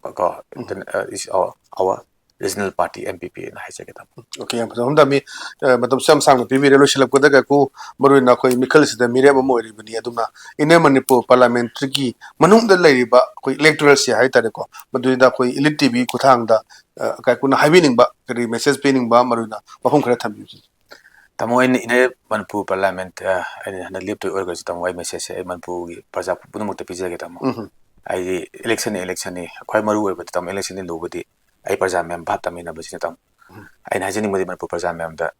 ꯀꯣ, ꯎꯝ꯫ Then, uh, is our, our regional party M P P ꯅ ꯍꯥꯏꯖꯒꯦ, ꯇꯥꯃꯣ꯫ Okay, ꯌꯥꯝ ꯐꯖꯕ ꯋꯥꯐꯝ ꯇꯥꯃꯤ꯫ ꯑ, ꯃꯇꯝꯁꯨ ꯌꯥꯝ ꯁꯥꯡꯅ ꯄꯤꯕꯤꯔꯦ꯫ ꯂꯣꯏꯁꯤꯜꯂꯛꯄꯗ ꯀꯥꯏꯀꯨ, ꯃꯔꯨꯑꯣꯏꯅ ꯑꯩꯈꯣꯏ ꯃꯤꯈꯜꯁꯤꯗ ꯃꯤꯔꯦꯞ ꯑꯃ ꯑꯣꯏꯔꯤꯕꯅꯤ, ꯑꯗꯨꯅ Inner Manipur Parliamentary ꯒꯤ ꯃꯅꯨꯡꯗ ꯂꯩꯔꯤꯕ ꯑꯩꯈꯣꯏ electorate ꯁꯦ ꯍꯥꯏꯇꯥꯔꯦꯀꯣ, ꯃꯗꯨꯗ ꯑꯩꯈꯣꯏ Elite T V ꯈꯨꯠꯊꯥꯡꯗ, ꯑ, ꯀꯥꯏꯀꯨꯅ ꯍꯥꯏꯕꯤꯅꯤꯡꯕ, ꯀꯔꯤ message ꯄꯤꯅꯤꯡꯕ, ꯃꯔꯨꯑꯣꯏꯅ ꯋꯥꯐꯝ ꯈꯔ ꯊꯝꯕꯤꯌꯨ꯫ ꯇꯥꯃꯣ, ꯑꯩꯅ Inner Manipur Parliament, ꯑ, ꯑꯩꯅ ꯍꯟꯗꯛ ꯂꯦꯞꯇꯣꯏ ꯑꯣꯏꯔꯒꯁꯨ, ꯇꯥꯃꯣ, ꯑꯩ message ꯁꯦ ꯑꯩ ꯃꯅꯤꯄꯨꯔꯒꯤ ꯄ꯭ꯔꯖꯥ ꯄꯨꯝꯅꯃꯛꯇ ꯄꯤꯖꯒꯦ, ꯇꯥꯃꯣ꯫ ꯎꯝ꯫ ꯍꯥꯏꯗꯤ election ꯅꯤ, election ꯅꯤ꯫ ꯈ꯭ꯋꯥꯏ ꯃꯔꯨ ꯑꯣꯏꯕꯗꯤ, ꯇꯥꯃꯣ, election ꯗꯤ ꯂꯨꯕꯗꯤ ꯑꯩ ꯄ꯭ꯔꯖꯥ ꯃꯌꯥꯝ ꯚꯥꯞ ꯇꯥꯃꯤꯟꯅꯕꯁꯤꯅ, ꯇꯥꯃꯣ꯫ ꯎꯝ꯫ ꯑꯩꯅ ꯍꯥꯏꯖꯅꯤꯡꯕꯗꯤ ꯃꯅꯤꯄꯨꯔ ꯄ꯭ꯔꯖꯥ ꯃꯌꯥꯝꯗ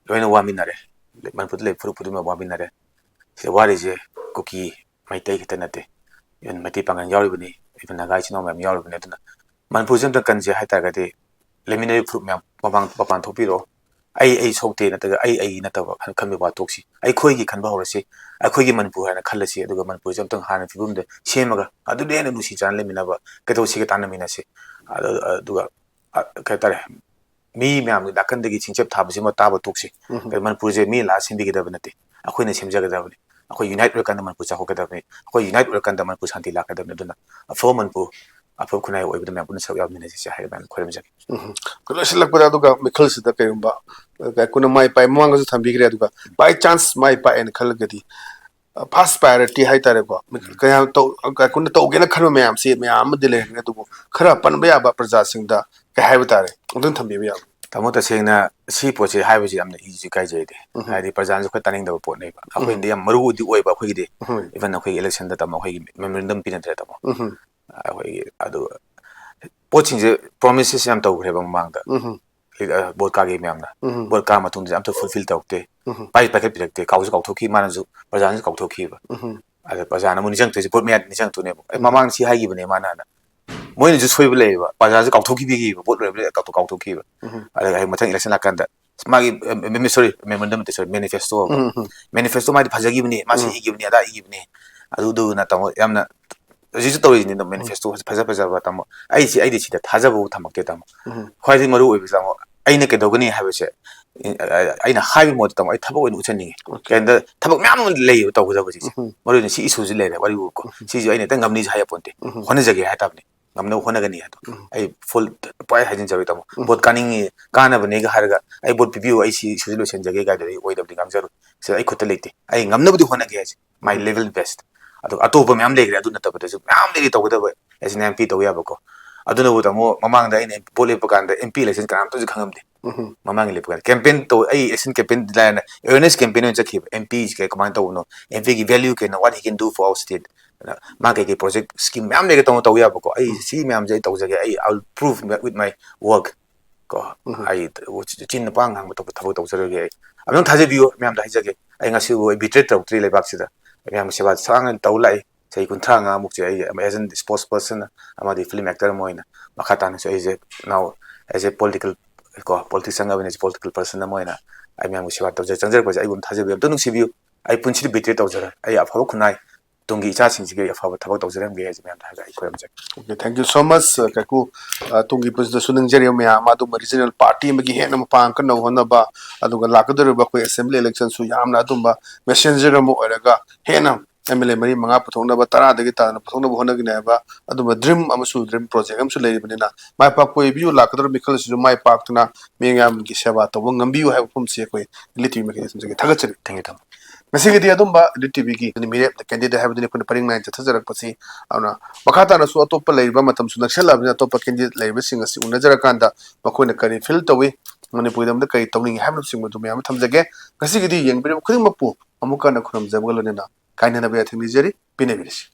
ꯂꯣꯏꯅ ꯋꯥꯃꯤꯟꯅꯔꯦ꯫ ꯃꯅꯤꯄꯨꯔꯗ ꯂꯩꯕ ꯐꯨꯔꯨꯞ ꯈꯨꯗꯤꯡꯃꯛ ꯋꯥꯃꯤꯟꯅꯔꯦ꯫ ꯁꯤꯗ ꯋꯥꯔꯤꯁꯦ ꯀꯨꯀꯤ, ꯃꯩꯇꯩ ꯈꯛꯇ ꯅꯠꯇꯦ꯫ Even ꯃꯩꯇꯩ ꯄꯥꯉꯜ ꯌꯥꯎꯔꯤꯕꯅꯤ, even ꯅꯥꯒꯥ ꯏꯆꯤꯟ ꯏꯅꯥꯎ ꯃꯌꯥꯝ ꯌꯥꯎꯔꯤꯕꯅꯤ꯫ ꯑꯗꯨꯅ ꯃꯅꯤꯄꯨꯔꯁꯦ ꯑꯝꯇ ꯀꯟꯁꯦ ꯍꯥꯏ ꯇꯥꯔꯒꯗꯤ, ꯂꯩꯃꯤꯟꯅꯔꯤꯕ ꯐꯨꯔꯨꯞ ꯃꯌꯥꯝ ꯃꯄꯥꯟ, ꯃꯄꯥꯟ ꯊꯣꯛꯄꯤꯔꯣ꯫ ꯑꯩ, ꯑꯩ ꯁꯣꯛꯇꯦ, ꯅꯠꯇ꯭ꯔꯒ ꯑꯩ, ꯑꯩ ꯅꯠꯇꯕ ꯈꯟ-, ꯈꯟꯕꯒꯤ ꯋꯥ ꯇꯣꯛꯁꯤ꯫ ꯑꯩꯈꯣꯏꯒꯤ ꯈꯟꯕ ꯍꯧꯔꯁꯤ꯫ ꯑꯩꯈꯣꯏꯒꯤ ꯃꯅꯤꯄꯨꯔ ꯍꯥꯏꯅ ꯈꯜꯂꯁꯤ꯫ ꯑꯗꯨꯒ ꯃꯅꯤꯄꯨꯔꯁꯦ ꯑꯝꯇꯪ ꯍꯥꯟꯅ ꯐꯤꯕꯝꯗ ꯁꯦꯝꯃꯒ, ꯑꯗꯨꯅ ꯍꯦꯟꯅ ꯅꯨꯡꯁꯤ ꯆꯥꯟꯅ ꯂꯩꯃꯤꯟꯅꯕ ꯀꯩꯗꯧꯁꯤꯒꯦ, ꯇꯥꯟꯅꯃꯤꯟꯅꯁꯤ꯫ ꯑꯗꯨ, ꯑꯗꯨꯒ, ꯑ, ꯀꯩ ꯍꯥꯏꯇꯥꯔꯦ, ꯃꯤ ꯃꯌꯥꯝꯒꯤ ꯅꯥꯀꯟꯗꯒꯤ ꯆꯤꯡꯆꯞ ꯊꯥꯕꯁꯤꯃ ꯇꯥꯕ ꯇꯣꯛꯁꯤ꯫ ꯎꯝ꯫ ꯀꯩ, ꯃꯅꯤꯄꯨꯔꯁꯦ ꯃꯤ ꯂꯥꯛꯑ ꯁꯦꯝꯕꯤꯒꯗꯕ ꯅꯠꯇꯦ, ꯑꯩꯈꯣꯏꯅ ꯁꯦꯝꯖꯒꯗꯕꯅꯤ꯫ ꯑꯩꯈꯣꯏ unite ꯑꯣꯏꯔꯀꯥꯟꯗ ꯃꯅꯤꯄꯨꯔ ꯆꯥꯎꯈꯠꯀꯗꯕꯅꯤ꯫ ꯑꯩꯈꯣꯏ unite ꯑꯣꯏꯔꯀꯥꯟꯗ ꯃꯅꯤꯄꯨꯔ ꯁꯥꯟꯇꯤ ꯂꯥꯛꯀꯗꯕꯅꯤ꯫ ꯑꯗꯨꯅ ꯑꯐꯕ ꯃꯅꯤꯄꯨꯔ, ꯑꯐꯕ ꯈꯨꯟꯅꯥꯏ ꯑꯣꯏꯕꯗ ꯃꯌꯥꯝ ꯄꯨꯟꯅ ꯁꯔꯨꯛ ꯌꯥꯃꯤꯟꯅꯁꯤ ꯍꯥꯏꯔꯒ ꯑꯩꯅ ꯈꯣꯏꯔꯝꯖꯒꯦ꯫ ꯎꯝ꯫ ꯂꯣꯏꯁꯤꯜꯂꯛꯄꯗ ꯑꯗꯨꯒ ꯃꯤꯈꯜꯁꯤꯗ ꯀꯩꯒꯨꯝꯕ, ꯑ, ꯀꯥꯏꯀꯨꯅ ꯃꯥꯏ ꯄꯥꯛꯑꯦ, ꯃꯃꯥꯡꯗꯁꯨ ꯊꯝꯕꯤꯈ꯭ꯔꯦ, ꯑꯗꯨꯒ by chance ꯃꯥꯏ ꯄꯥꯛꯑꯦꯅ ꯈꯜꯂꯒꯗꯤ, ꯑ, first priority ꯍꯥꯏꯇꯥꯔꯦꯀꯣ, ꯎꯝ꯫ ꯀꯌꯥꯝ ꯇꯧ-, ꯀꯥꯏꯀꯨꯅ ꯇꯧꯒꯦꯅ ꯈꯟꯕ ꯃꯌꯥꯝꯁꯤ ꯃꯌꯥꯝ ꯑꯃꯗꯤ ꯂꯩꯔꯝꯒꯅꯤ, ꯑꯗꯨꯕꯨ ꯈꯔ ꯄꯟꯕ ꯌꯥꯕ ꯄ꯭ꯔꯖꯥꯁꯤꯡꯗ ꯀꯩ ꯍꯥꯏꯕ ꯇꯥꯔꯦ, ꯑꯗꯨꯝ ꯊꯝꯕꯤꯕ ꯌꯥꯕ꯫ ꯇꯥꯃꯣ, ꯇꯁꯦꯡꯅ ꯁꯤ ꯄꯣꯠꯁꯦ ꯍꯥꯏꯕꯁꯤ ꯌꯥꯝꯅ ꯏꯁꯨ ꯏꯀꯥꯏꯖꯩꯗꯤ꯫ ꯎꯝ꯫ ꯍꯥꯏꯗꯤ ꯄ꯭ꯔꯖꯥꯅꯁꯨ ꯈꯔ ꯇꯥꯅꯤꯡꯗꯕ ꯄꯣꯠꯅꯦꯕ꯫ ꯎꯝ꯫ ꯑꯩꯈꯣꯏꯅꯗꯤ ꯌꯥꯝ ꯃꯔꯨꯗꯤ ꯑꯣꯏꯕ ꯑꯩꯈꯣꯏꯒꯤꯗꯤ꯫ ꯎꯝ꯫ Even ꯑꯩꯈꯣꯏꯒꯤ election ꯗ, ꯇꯥꯃꯣ, ꯑꯩꯈꯣꯏꯒꯤ memorandum ꯄꯤꯅꯗ꯭ꯔꯦ, ꯇꯥꯃꯣ꯫ ꯎꯝ꯫ ꯑꯩꯈꯣꯏꯒꯤ ꯑꯗꯨ ꯄꯣꯠꯁꯤꯡꯁꯦ promises ꯌꯥꯝ ꯇꯧꯈ꯭ꯔꯦꯕ ꯃꯃꯥꯡꯗ꯫ ꯎꯝ꯫ ꯂꯤ-, ꯑ, ꯚꯣꯠ ꯀꯥꯈꯤ ꯃꯌꯥꯝꯅ꯫ ꯎꯝ꯫ ꯚꯣꯠ ꯀꯥ ꯃꯇꯨꯡꯗ ꯑꯝꯇ fulfill ꯇꯧꯔꯛꯇꯦ꯫ ꯎꯝ꯫ ꯄꯥꯏ-, ꯄꯥꯏꯈꯠꯄꯤꯔꯛꯇꯦ꯫ ꯀꯥꯎꯁꯨ ꯀꯥꯎꯊꯣꯛꯈꯤ, ꯃꯥꯅꯁꯨ ꯄ꯭ꯔꯖꯥꯅꯁꯨ ꯀꯥꯎꯊꯣꯛꯈꯤꯕ꯫ ꯎꯝ꯫ ꯑꯗ ꯄ꯭ꯔꯖꯥꯅ ꯑꯃꯨꯛ ꯅꯤꯡꯁꯤꯡꯉꯛꯇꯣꯏꯁꯦ ꯚꯣꯠ ꯃꯌꯥꯗ ꯅꯤꯡꯁꯤꯡꯉꯛꯇꯣꯏꯅꯦꯕ꯫ "ꯑꯦ, ꯎꯝ꯫ ꯃꯃꯥꯡꯗ ꯁꯤ ꯍꯥꯏꯈꯤꯕꯅꯦ ꯃꯥꯅ", ꯍꯥꯏꯅ꯫ ꯃꯣꯏꯅꯁꯨ ꯁꯣꯏꯕ ꯂꯩꯌꯦꯕ, ꯄ꯭ꯔꯖꯥꯁꯨ ꯀꯥꯎꯊꯣꯛꯈꯤꯕꯤꯈꯤꯕ, ꯚꯣꯠ ꯂꯣꯏꯔꯕꯗ ꯀꯥꯎꯊꯣꯛ-, ꯀꯥꯎꯊꯣꯛꯈꯤꯕ꯫ ꯎꯝ꯫ ꯑꯗ ꯍꯌꯦꯡ ꯃꯊꯪ election ꯂꯥꯛꯀꯥꯟꯗ, "ꯃꯥꯒꯤ, ꯑ, ꯑ, sorry, memorandum ꯅꯠꯇꯦ, sorry, manifesto" ꯍꯥꯏꯕ꯫ ꯎꯝ, ꯎꯝ꯫ "Manifesto ꯃꯥꯗꯤ ꯐꯖꯈꯤꯕꯅꯤ, ꯃꯥ ꯁꯤ ꯎꯝ꯫ ꯏꯈꯤꯕꯅꯤ, ꯑꯗꯥ ꯏꯈꯤꯕꯅꯤ", ꯑꯗꯨꯗꯨꯅ ꯇꯥꯃꯣ ꯌꯥꯝꯅ ꯍꯧꯖꯤꯛꯁꯨ ꯇꯧꯔꯤꯁꯤꯅꯤ ꯑꯗꯨꯝ, ꯎꯝ꯫ Manifesto ꯐꯖ ꯐꯖꯕ, ꯇꯥꯃꯣ꯫ ꯑꯩꯁꯤ, ꯑꯩꯗꯤ ꯁꯤꯗ ꯊꯥꯖꯕꯕꯨ ꯊꯝꯃꯛꯇꯦ, ꯇꯥꯃꯣ꯫ ꯎꯝ꯫ ꯈ꯭ꯋꯥꯏꯗꯒꯤ ꯃꯔꯨ ꯑꯣꯏꯕꯁꯦ, ꯇꯥꯃꯣ, ꯑꯩꯅ ꯀꯩꯗꯧꯒꯅꯤ ꯍꯥꯏꯕꯁꯦ, ꯑꯩꯅ ꯍꯥꯏꯕ ꯃꯣꯠꯇ ꯇꯥꯃꯣ, ꯑꯩ ꯊꯕꯛ ꯑꯣꯏꯅ ꯎꯠꯆꯅꯤꯡꯉꯤ꯫ ꯀꯩꯝꯇ ꯊꯕꯛ ꯃꯌꯥꯝ ꯑꯃ ꯂꯩꯌꯦꯕ ꯇꯧꯒꯗꯕ ꯁꯤꯁꯦ꯫ ꯃꯔꯨ ꯑꯣꯏꯅ ꯁꯤ issue ꯁꯤ ꯂꯩꯔꯦ ꯋꯥꯔꯤꯕꯨꯀꯣ꯫ ꯁꯤꯁꯨ ꯑꯩꯅ ꯍꯦꯛꯇ ꯉꯝꯅꯤꯁꯨ ꯍꯥꯏꯕ ꯄꯣꯟꯇꯦ꯫ ꯍꯣꯠꯅꯖꯒꯦ ꯍꯥꯏ ꯇꯥꯕꯅꯤ꯫ ꯉꯝꯅꯕ ꯍꯣꯠꯅꯒꯅꯤ ꯍꯥꯏꯗꯣ꯫ ꯑꯩ full ꯄꯨꯔꯥ ꯍꯥꯏꯖꯤꯟꯖꯔꯣꯏ ꯇꯥꯃꯣ꯫ ꯚꯣꯠ ꯀꯥꯅꯤꯡꯉꯤ, ꯀꯥꯟꯅꯕꯅꯦꯒ ꯍꯥꯏꯔꯒ ꯑꯩ ꯚꯣꯠ ꯄꯤꯕꯤꯌꯨ, ꯑꯩ ꯁꯤ issue ꯁꯤ ꯂꯣꯏꯁꯤꯟꯖꯒꯦ ꯀꯥꯏꯗꯨꯗꯤ ꯑꯩ ꯑꯣꯏꯗꯕꯗꯤ ꯉꯥꯡꯖꯔꯣꯏ꯫ ꯁꯤꯗ ꯑꯩ ꯈꯨꯠꯇ ꯂꯩꯇꯦ꯫ ꯑꯩ ꯉꯝꯅꯕꯗꯤ ꯍꯣꯠꯅꯒꯦ ꯍꯥꯏꯁꯦ꯫ My level best꯫ ꯑꯗꯨꯒ ꯑꯇꯣꯞꯄ ꯃꯌꯥꯝ ꯂꯩꯈ꯭ꯔꯦ, ꯑꯗꯨ ꯅꯠꯇꯕꯗꯁꯨ ꯃꯌꯥꯝ ꯂꯩꯔꯤ ꯇꯧꯒꯗꯕ꯫ As an MP ꯇꯧꯕ ꯌꯥꯕꯀꯣ꯫ ꯑꯗꯨꯅꯕꯨ ꯇꯥꯃꯣ, ꯃꯃꯥꯡꯗ ꯑꯩꯅ ꯚꯣꯠ ꯂꯦꯞꯄ ꯀꯥꯟꯗ MP election ꯀꯅꯥꯝꯇꯁꯨ ꯈꯪꯉꯝꯗꯦ꯫ ꯃꯃꯥꯡꯒꯤ ꯂꯦꯞꯄ ꯀꯥꯟꯗ campaign ꯇꯧ, ꯑꯩ election campaign ꯂꯥꯏꯅ awareness campaign ꯑꯣꯏꯅ ꯆꯠꯈꯤꯕ꯫ MP ꯁꯤ ꯀꯩ, ꯀꯃꯥꯏꯅ ꯇꯧꯕꯅꯣ, MP ꯒꯤ value ꯀꯩꯅꯣ, what he can do for our state꯫ ꯑꯗ ꯃꯥ ꯀꯩꯀꯩ project scheme ꯃꯌꯥꯝ ꯂꯩꯒꯦ ꯇꯧꯅ ꯇꯧ ꯌꯥꯕꯀꯣ꯫ ꯑꯩ ꯁꯤ ꯃꯌꯥꯝꯁꯦ ꯑꯩ ꯇꯧꯖꯒꯦ, ꯑꯩ I will prove with my work ꯀꯣ꯫ ꯑꯩ ꯆꯤꯟꯅ ꯄꯥꯡ ꯉꯥꯡꯕ ꯊꯣꯛꯄ ꯊꯕꯛ ꯇꯧꯖꯔꯒꯦ꯫ ꯑꯩ ꯑꯗꯨꯝ ꯊꯥꯖꯕꯤꯌꯨ꯫ ꯃꯌꯥꯝꯗ ꯍꯥꯏꯖꯒꯦ, ꯑꯩ ꯉꯁꯤꯕꯨ ꯑꯩ betray ꯇꯧꯔꯛꯇ꯭ꯔꯤ ꯂꯩꯕꯥꯛꯁꯤꯗ꯫ ꯑꯩ ꯃꯌꯥꯝꯒꯤ ꯁꯦꯕꯥ ꯁꯥꯡꯅ ꯇꯧ ꯂꯥꯛꯏ꯫ ꯆꯍꯤ ꯀꯨꯟꯊ꯭ꯔꯥ ꯃꯉꯥꯃꯨꯛꯁꯦ ꯑꯩ as an sports person ꯑꯃꯗꯤ film actor ꯑꯃ ꯑꯣꯏꯅ, ꯃꯈꯥ ꯇꯥꯅꯁꯨ ꯑꯩꯁꯦ now as a political ꯀꯣ, politics ꯆꯪꯉꯕꯅꯤ, political person ꯑꯃ ꯑꯣꯏꯅ ꯑꯩ ꯃꯌꯥꯝꯒꯤ ꯁꯦꯕꯥ ꯇꯧꯖ-, ꯆꯪꯖꯔꯛꯄꯁꯦ ꯑꯩꯕꯨ ꯑꯗꯨꯝ ꯊꯥꯖꯕꯤꯌꯨ꯫ ꯑꯝꯇ ꯅꯨꯡꯁꯤꯕꯤꯌꯨ꯫ ꯑꯩ ꯄꯨꯟꯁꯤꯗ betray ꯇꯧꯖꯔꯣꯏ꯫ ꯑꯩ ꯑꯐꯕ ꯈꯨꯟꯅꯥꯏ, ꯇꯨꯡꯒꯤ ꯏꯆꯥꯁꯤꯡꯁꯤꯒꯤ ꯑꯐꯕ ꯊꯕꯛ ꯇꯧꯖꯔꯝꯒꯦ ꯍꯥꯏꯁꯦ ꯃꯌꯥꯝꯗ ꯍꯥꯏꯔꯒ ꯑꯩ ꯈꯨꯔꯨꯝꯖꯒꯦ꯫ Okay, thank you so much, ꯀꯥꯏꯀꯨ꯫ ꯇꯨꯡꯒꯤ ꯄꯨꯟꯁꯤꯗꯁꯨ ꯅꯤꯡꯖꯔꯤꯕ ꯃꯌꯥꯝ ꯑꯃ ꯑꯗꯨꯝꯕ regional party ꯑꯃꯒꯤ ꯍꯦꯟꯅ ꯃꯄꯥꯡ ꯀꯟꯅꯕ ꯍꯣꯠꯅꯕ, ꯑꯗꯨꯒ ꯂꯥꯛꯀꯗꯧꯔꯤꯕ ꯑꯩꯈꯣꯏ assembly election ꯁꯨ ꯌꯥꯝꯅ ꯑꯗꯨꯝꯕ messenger ꯑꯃ ꯑꯣꯏꯔꯒ ꯍꯦꯟꯅ MLA ꯃꯔꯤ ꯃꯉꯥ ꯄꯨꯊꯣꯛꯅꯕ, ꯇꯔꯥꯗꯒꯤ ꯇꯥꯗꯅ ꯄꯨꯊꯣꯛꯅꯕ ꯍꯣꯠꯅꯒꯅꯤ ꯍꯥꯏꯕ ꯑꯗꯨꯝꯕ dream ꯑꯃꯁꯨ dream project ꯑꯃꯁꯨ ꯂꯩꯔꯤꯕꯅꯤꯅ, ꯃꯥꯏ ꯄꯥꯛꯄ ꯑꯣꯏꯕꯤꯌꯨ꯫ ꯂꯥꯛꯀꯗꯧꯔꯤꯕ ꯃꯤꯈꯜ ꯑꯁꯤꯁꯨ ꯃꯥꯏ ꯄꯥꯛꯇꯨꯅ ꯃꯤꯌꯥꯝꯒꯤ ꯁꯦꯕꯥ ꯇꯧꯕ ꯉꯝꯕꯤꯌꯨ ꯍꯥꯏꯕ ꯋꯥꯐꯝꯁꯤ ꯑꯩꯈꯣꯏ Elite TV ꯃꯥꯏꯀꯩꯗꯒꯤ ꯊꯝꯖꯒꯦ꯫ ꯊꯥꯒꯠꯆꯔꯤ꯫ Thank you ꯇꯥꯃꯣ꯫ ꯉꯁꯤꯒꯤꯗꯤ ꯑꯗꯨꯝꯕ Elite TV ꯒꯤ ꯃꯤꯔꯦꯞ candidate ꯍꯥꯏꯕꯗꯨꯅꯤ ꯑꯩꯈꯣꯏꯅ ꯄꯔꯤꯡ ꯅꯥꯏꯅ ꯆꯠꯊꯖꯔꯛꯄꯁꯤ꯫ ꯑꯗꯨꯅ ꯃꯈꯥ ꯇꯥꯅꯁꯨ ꯑꯇꯣꯞꯄ ꯂꯩꯔꯤꯕ ꯃꯇꯝꯁꯨ ꯅꯛꯁꯜꯂꯛꯑꯕꯅꯤꯅ ꯑꯇꯣꯞꯄ candidate ꯂꯩꯔꯤꯕꯁꯤꯡ ꯑꯁꯤ ꯎꯅꯖꯔꯀꯥꯟꯗ ꯃꯈꯣꯏꯅ ꯀꯔꯤ feel ꯇꯧꯏ, ꯃꯅꯤꯄꯨꯔꯒꯤꯗꯃꯛꯇ ꯀꯔꯤ ꯇꯧꯅꯤꯡꯏ ꯍꯥꯏꯕꯅꯆꯤꯡꯕꯗꯨ ꯃꯌꯥꯝ ꯑꯃ ꯊꯝꯖꯒꯦ꯫ ꯉꯁꯤꯒꯤꯗꯤ ꯌꯦꯡꯕꯤꯔꯤꯕ ꯈꯨꯗꯤꯡꯃꯛꯄꯨ ꯑꯃꯨꯛꯀ ꯍꯟꯅ ꯈꯨꯔꯨꯝꯖꯕꯒ ꯂꯣꯏꯅꯅ ꯀꯥꯏꯅꯅꯕ ꯌꯥꯊꯪ ꯅꯤꯖꯔꯤ꯫ ꯄꯤꯅꯕꯤꯔꯁꯤ꯫